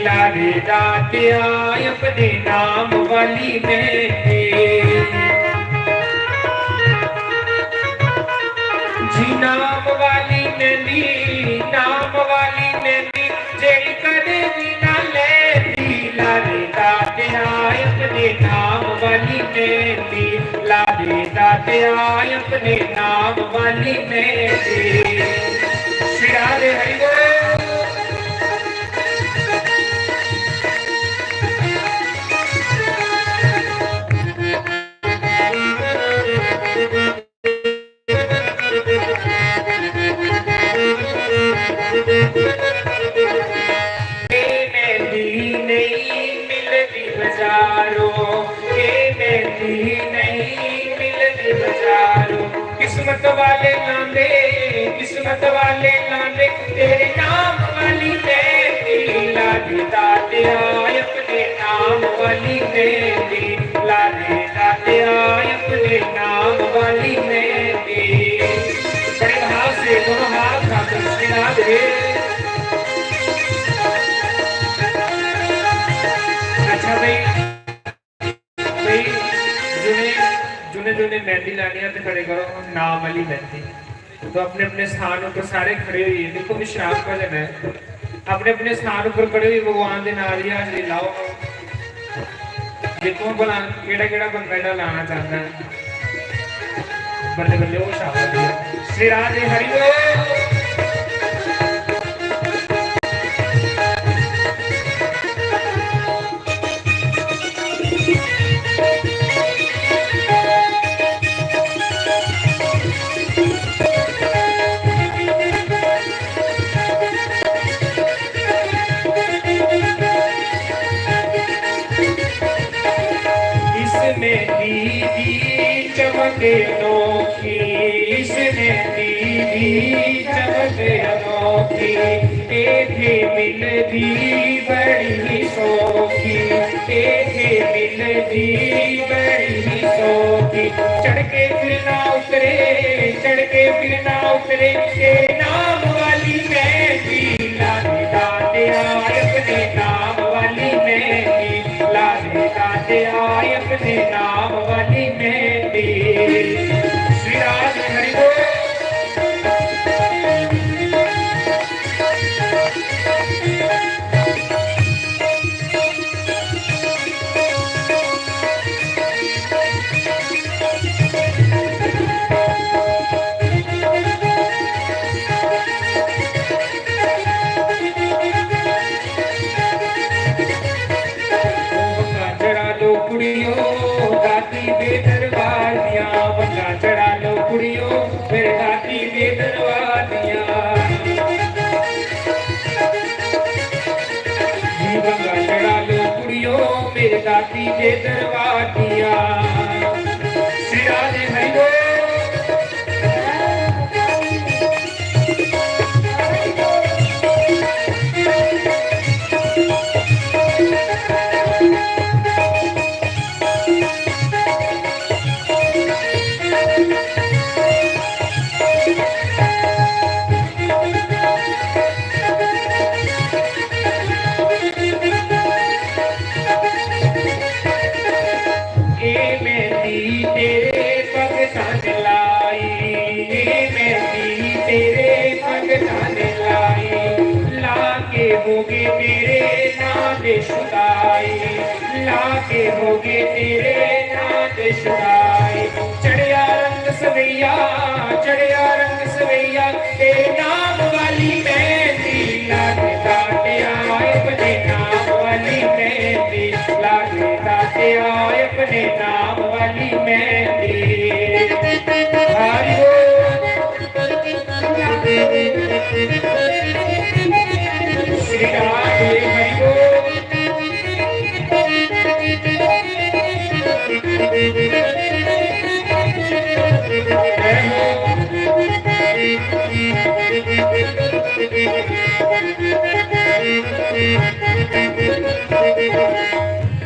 लादे दातिया अपने नाम वाली मेहंदी। जी नाम वाली मेहंदी, नाम वाली मेहंदी, जेड़ी कदे भी ना लेंदी। लादे दातिया अपने नाम वाली मेहंदी, लादे दातिया अपने नाम वाली मेहंदी। श्री राधे हरि बोल। मेहंदी नहीं मिलती बाजारों, ये मेहंदी नहीं मिलती बाजारों। किस्मत वाले लांदे, किस्मत वाले लांदे, तेरे नाम वाली मेहंदी। लादे दातिया अपने नाम वाली मेहंदी, लादे दातिया अपने नाम वाली मेहंदी। बड़े भाव से दोनों हाथ साथ श्री राधे। नाम वाली मेहंदी। तो अपने अपने स्थान उप्पर सारे खड़े होइए, देखो विश्राम भजन है, अपने अपने स्थान उप्पर खड़े होइए भगवान दे नाम दी हाजरी लाओ। देखो भला केड़ा केड़ा बंदा जेह्ड़ा लाना चांह्दा ऐ। बल्ले बल्ले होश आवा दी ऐ। श्री राधे हरि बोल। इसमें दीदी चमक अनोखी, इसमें दीदी चमक अनोखी, एथे मिलदी बड़ी ही सौखी, एथे मिलदी बड़ी ही सौखी। चढ़ के फिरना उतरे, चढ़ के फिरना उतरे, तेरे नाम वाली मेहंदी, लादे दाते आए अपने नाम वाली मेहंदी, लादे दाते आए अपने नाम वाली मेहंदी। श्री राधे हरि बोल। चढ़ा लो कुड़ियो दादी दे दरबार दियां, वंगा चढ़ा लो कुड़ियो मेरे दादी दे दरबार दियां। जी वंगा चढ़ा लो कुड़ियो मेरे दादी दे दरबार दियां। श्री राधे हरि बोल। ए मेहंदी तेरे भगतां ने लाई, ए मेहंदी तेरे भगतां ने लाई, लाके हो गए तेरे नां दे शुदाई, लाके हो गए तेरे नां दे शुदाई। चढ़िया रंग सवैया, चढ़िया रंग सवैया, तेरे नाम वाली मेहंदी, लागे दाते आए अपने नाम वाली मेहंदी, लागे दाते आए अपने नाम वाली मेहंदी। हरि बोल। श्री राधे हरि बोल।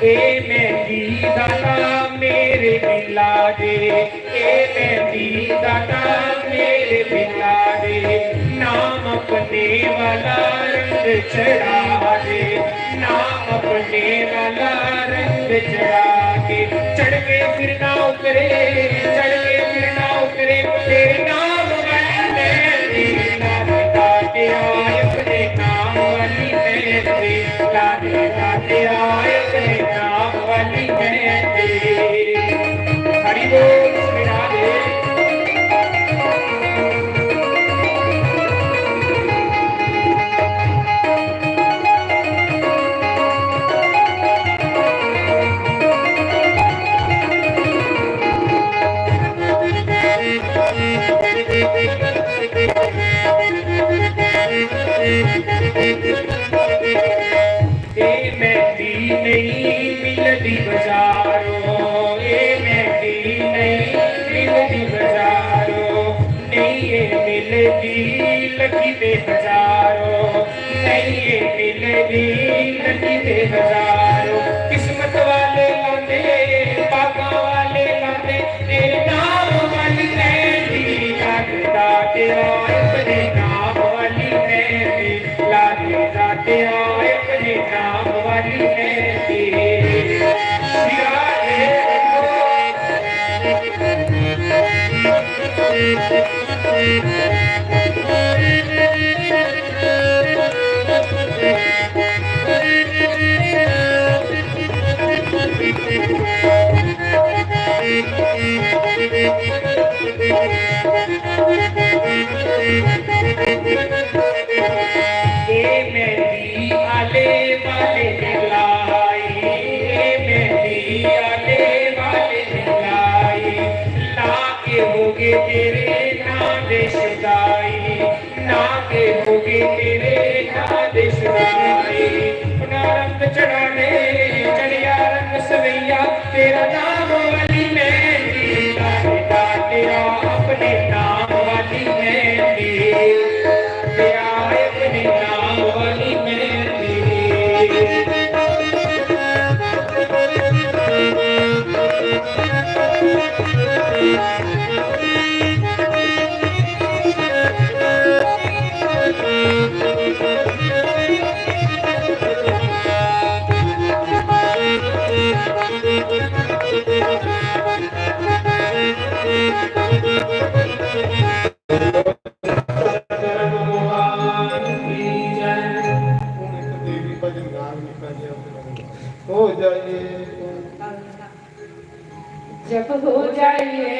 ए मेहंदी दाता मेरे दिला दे, ए मेहंदी दाता मेरे दिला दे, नाम अपने वाला रंग चढ़ा दे, नाम अपने वाला रंग चढ़ा के। चढ़ के फिरना उतरे, चढ़ के फिरना उतरे, तेरे नाम वाली मेहंदी, लागे दाते आए अपने नाम वाली मेहंदी, लागे दाते आए अपने नाम वाली मेहंदी। हरि बोल श्री राधे। ए मेहंदी नहीं मिलदी बजारों, ए मेहंदी नहीं मिलदी बजारों, नहीं ए मिलदी लखी ते हजारों, नहीं ए मिलदी लखी ते हजारों। किस्मत वाले लांदे, भागां वाले लांदे, तेरे नाम वाली मेहंदी, लागे दाते आए अपने नाम वाली मेहंदी, लागे दाते आए अपने नाम वाली मेहंदी। श्री राधे। ए मेहंदी आले वाले ने लाई, ए मेहंदी आले वाले ने लाई, ला के हो गए तेरे नां दे शुदाई, ला के हो गए तेरे नां दे शुदाई। अपना रंग चढ़ाने चढ़िया रंग सवैया, तेरा नाम वाली मेहंदी, तेरा अपने नाम वाली मेहंदी, तेरा अपने नाम वाली मेहंदी। हो जाइए। जब हो जाइए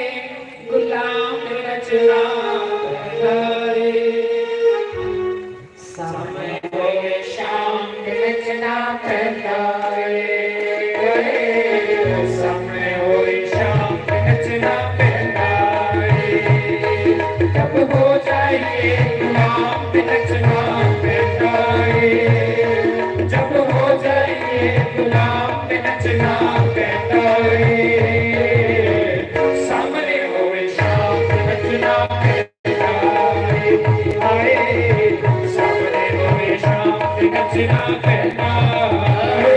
गुलाम रचना पैदा रे, सामने होए शाम नचना पैदा रे, सामने होए शाम नचना पैदा रे। जब हो जाइए गुलाम नचना पैदा रे, जब हो जाइए गुलाम नचना पैदा रे, सामने होए शाम नचना पैदा रे, हाय, सामने होए शाम नचना पैदा रे।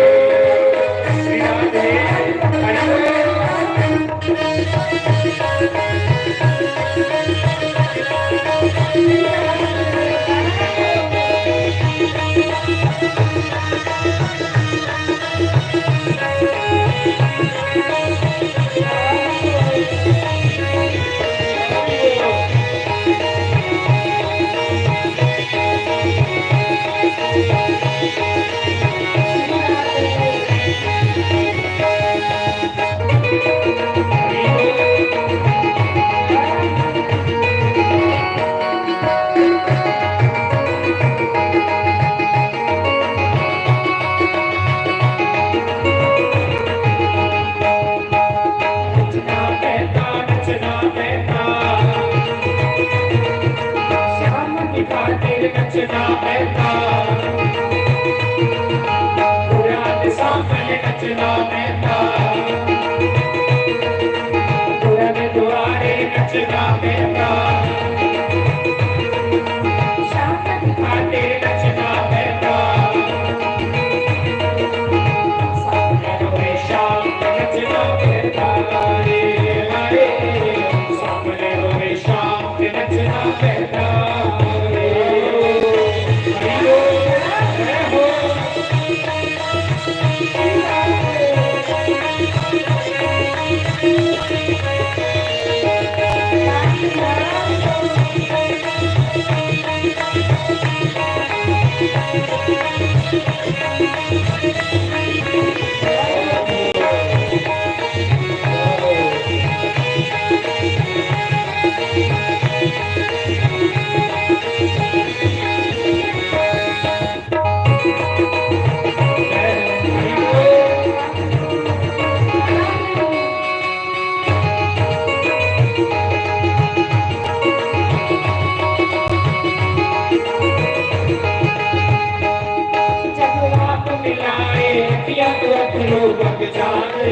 जब आप मिलाए अखियां तो अखनू बग जाते,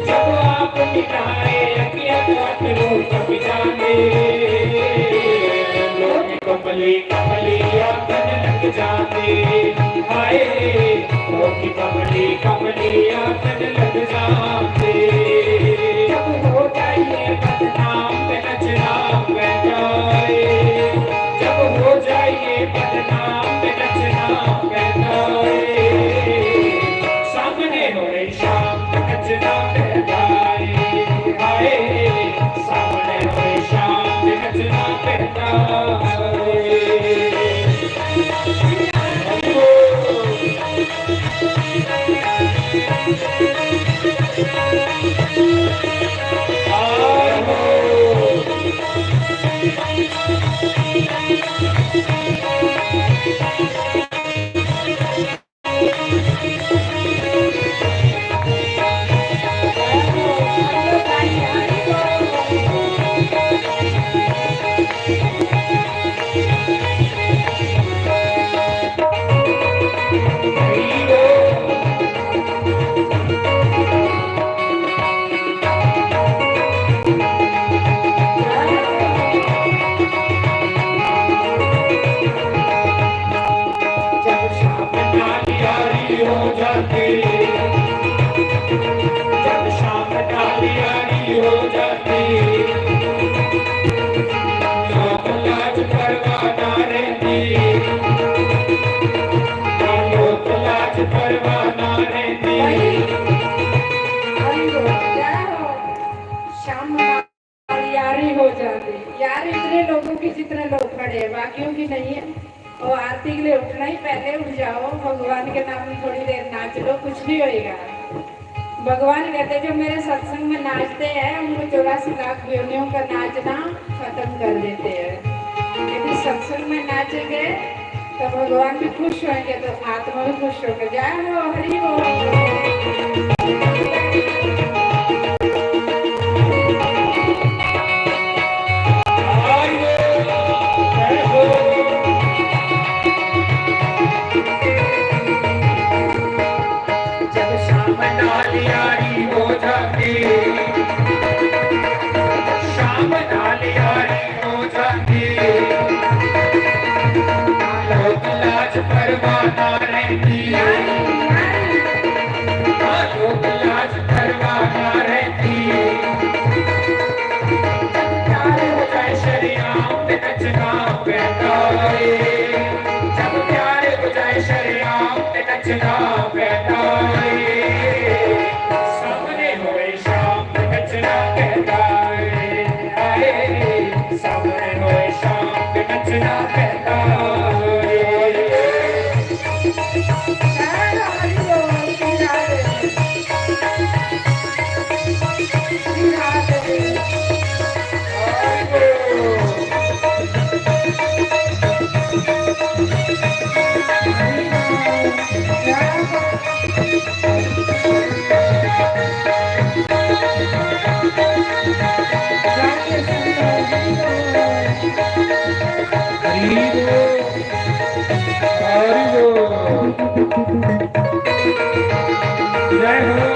जब आप मिलाए अखियां तो अखनू बग जाते। लोग कमली कमली आखन लग जाते, हाय, लोग कमली कमली आखन लग जाते। जब हो जाइए बदनाम नचना पैदा रे, जब हो जाइए बदनाम नचना पैदा रे, सामने होए शाम नचना पैदा रे, हाय, सामने होए यार, इतने लोगों की, जितने लोग खड़े हैं, बाकियों की नहीं है। वो आरती के लिए उठना ही, पहले उठ जाओ, भगवान के नाम में थोड़ी देर नाच लो, कुछ नहीं होएगा। भगवान कहते, जो मेरे सत्संग में नाचते हैं, उनको चौरासी लाख योनियों का नाचना खत्म कर देते हैं। यदि सत्संग में नाचेंगे, तो भगवान भी खुश होंगे, तो आत्मा भी खुश होंगे। जय हो, हरि बोल। जब शाम नाल यारी हो जाती, शाम नाल यारी हो जाती, ना लोक लाज परवाह ना रहती, ना लोक लाज परवाह ना रहती। जब प्यार हो जाए शरेआम ते नचना पैंदा ਏ, जब प्यार हो जाए शरेआम ते नचना पैंदा ਏ, सामने होए शाम ते नचना पैंदा ਏ, हाय, सामने होए शाम ते नचना पैंदा ਏ। हरि बोल, हरि बोल। जय हो।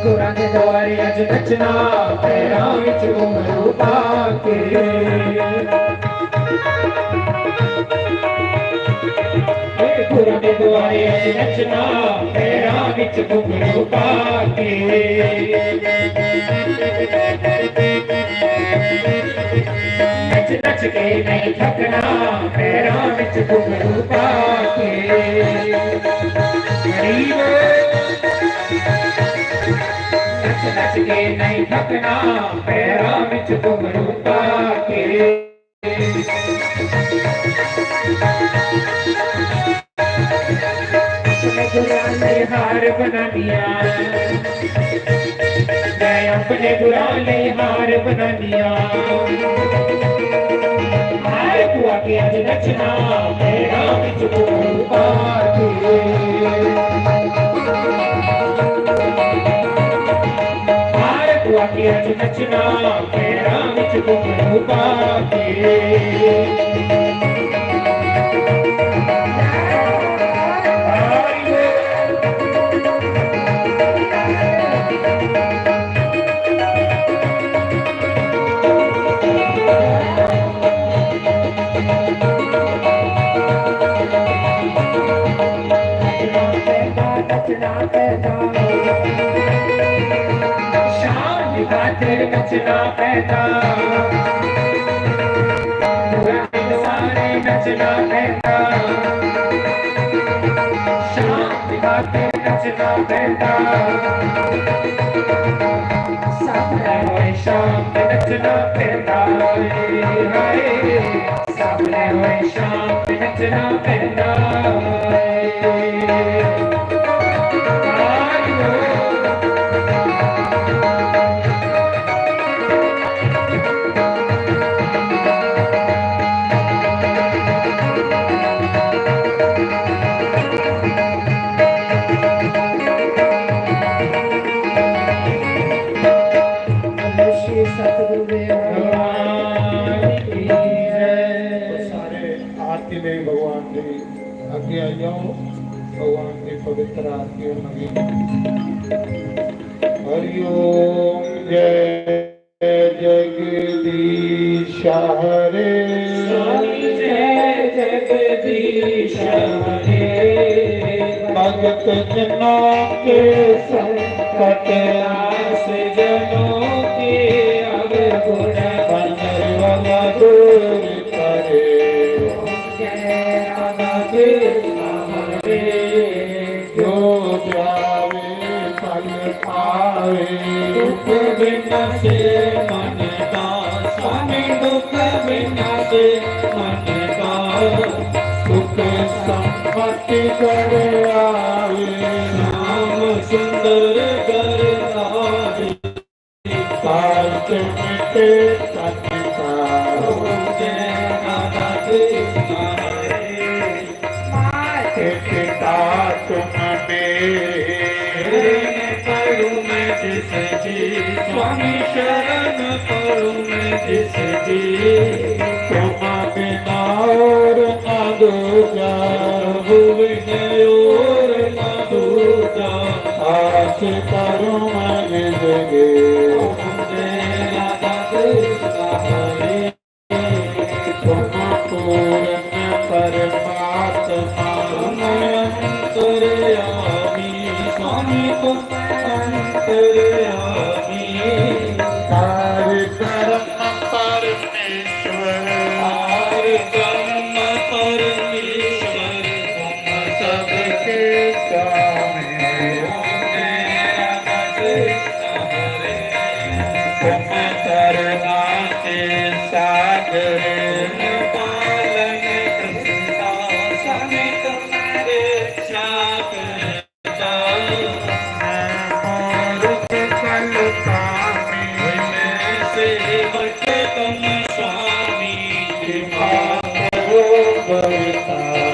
गुरां दे द्वारे अज नचना, पैरां विच घुंघरू पा के। ए गुरां दे द्वारे अज नचना, पैरां विच घुंघरू पा के। नच नच के नहीं थकना, पैरां विच घुंघरू पा के। हरि बोल। नच नच के नहीं थकना, पैरां विच घुंघरू पा के। अपने गुरां ले हार बनानिया, मैं अपने गुरां ले हार बनानिया। हार पुआ के अज नचना, पैरां विच घुंघरू पा के। हार पुआ के अज नचना, पैरां विच घुंघरू पा के। नचना पैदा, नचना पैदा। शाम खातिर नचना पैदा। पूरा दिन सारे नचना पैदा। शाम खातिर नचना पैदा। सामने होए शाम नचना पैदा। हाय। सामने होए शाम नचना पैदा। श्री सतगुरुदेव भगवान की जय। सारे आरती में भगवान के अगे आई जाओ, भगवान की पवित्र आरती होगी। हरि ओम। जय जगदीश हरे। स्वामी जय जगदीश हरे। भगत जना के संकट। दास जनों के अवगुण। भंवर भव दूर करे। जय राधा जो जावे फल पावे। दुख विनाशे मन का स्वामी, दुख विनाशे मन का। सुख संपत्ति कर आवे। श्याम सुंदर कर आवे। पाप मिटे तन का। माते पिता तुम मेरे। पड़ूं मैं जिस जी, स्वामी शरण पड़ूं मैं जिस जी। तुम बिना और ना दूजा। प्रभु बिन और ना दूजा। आस करूं मैं जिंदगी। तुम पूर्ण परमात्मा। तुम अंतर्यामी स्वामी, तुम अंतर्यामी। कार्य कर्म परमेश्वर। कार्य कर्म परमेश्वर। सबके स्वामी। तुम करुणा के सागर। पालन करता स्वामी तुम्हारे सागर। मैं मूर्ख कल स्वामी। मैं सेवक तुम स्वामी। कृपा करो बरसाओ।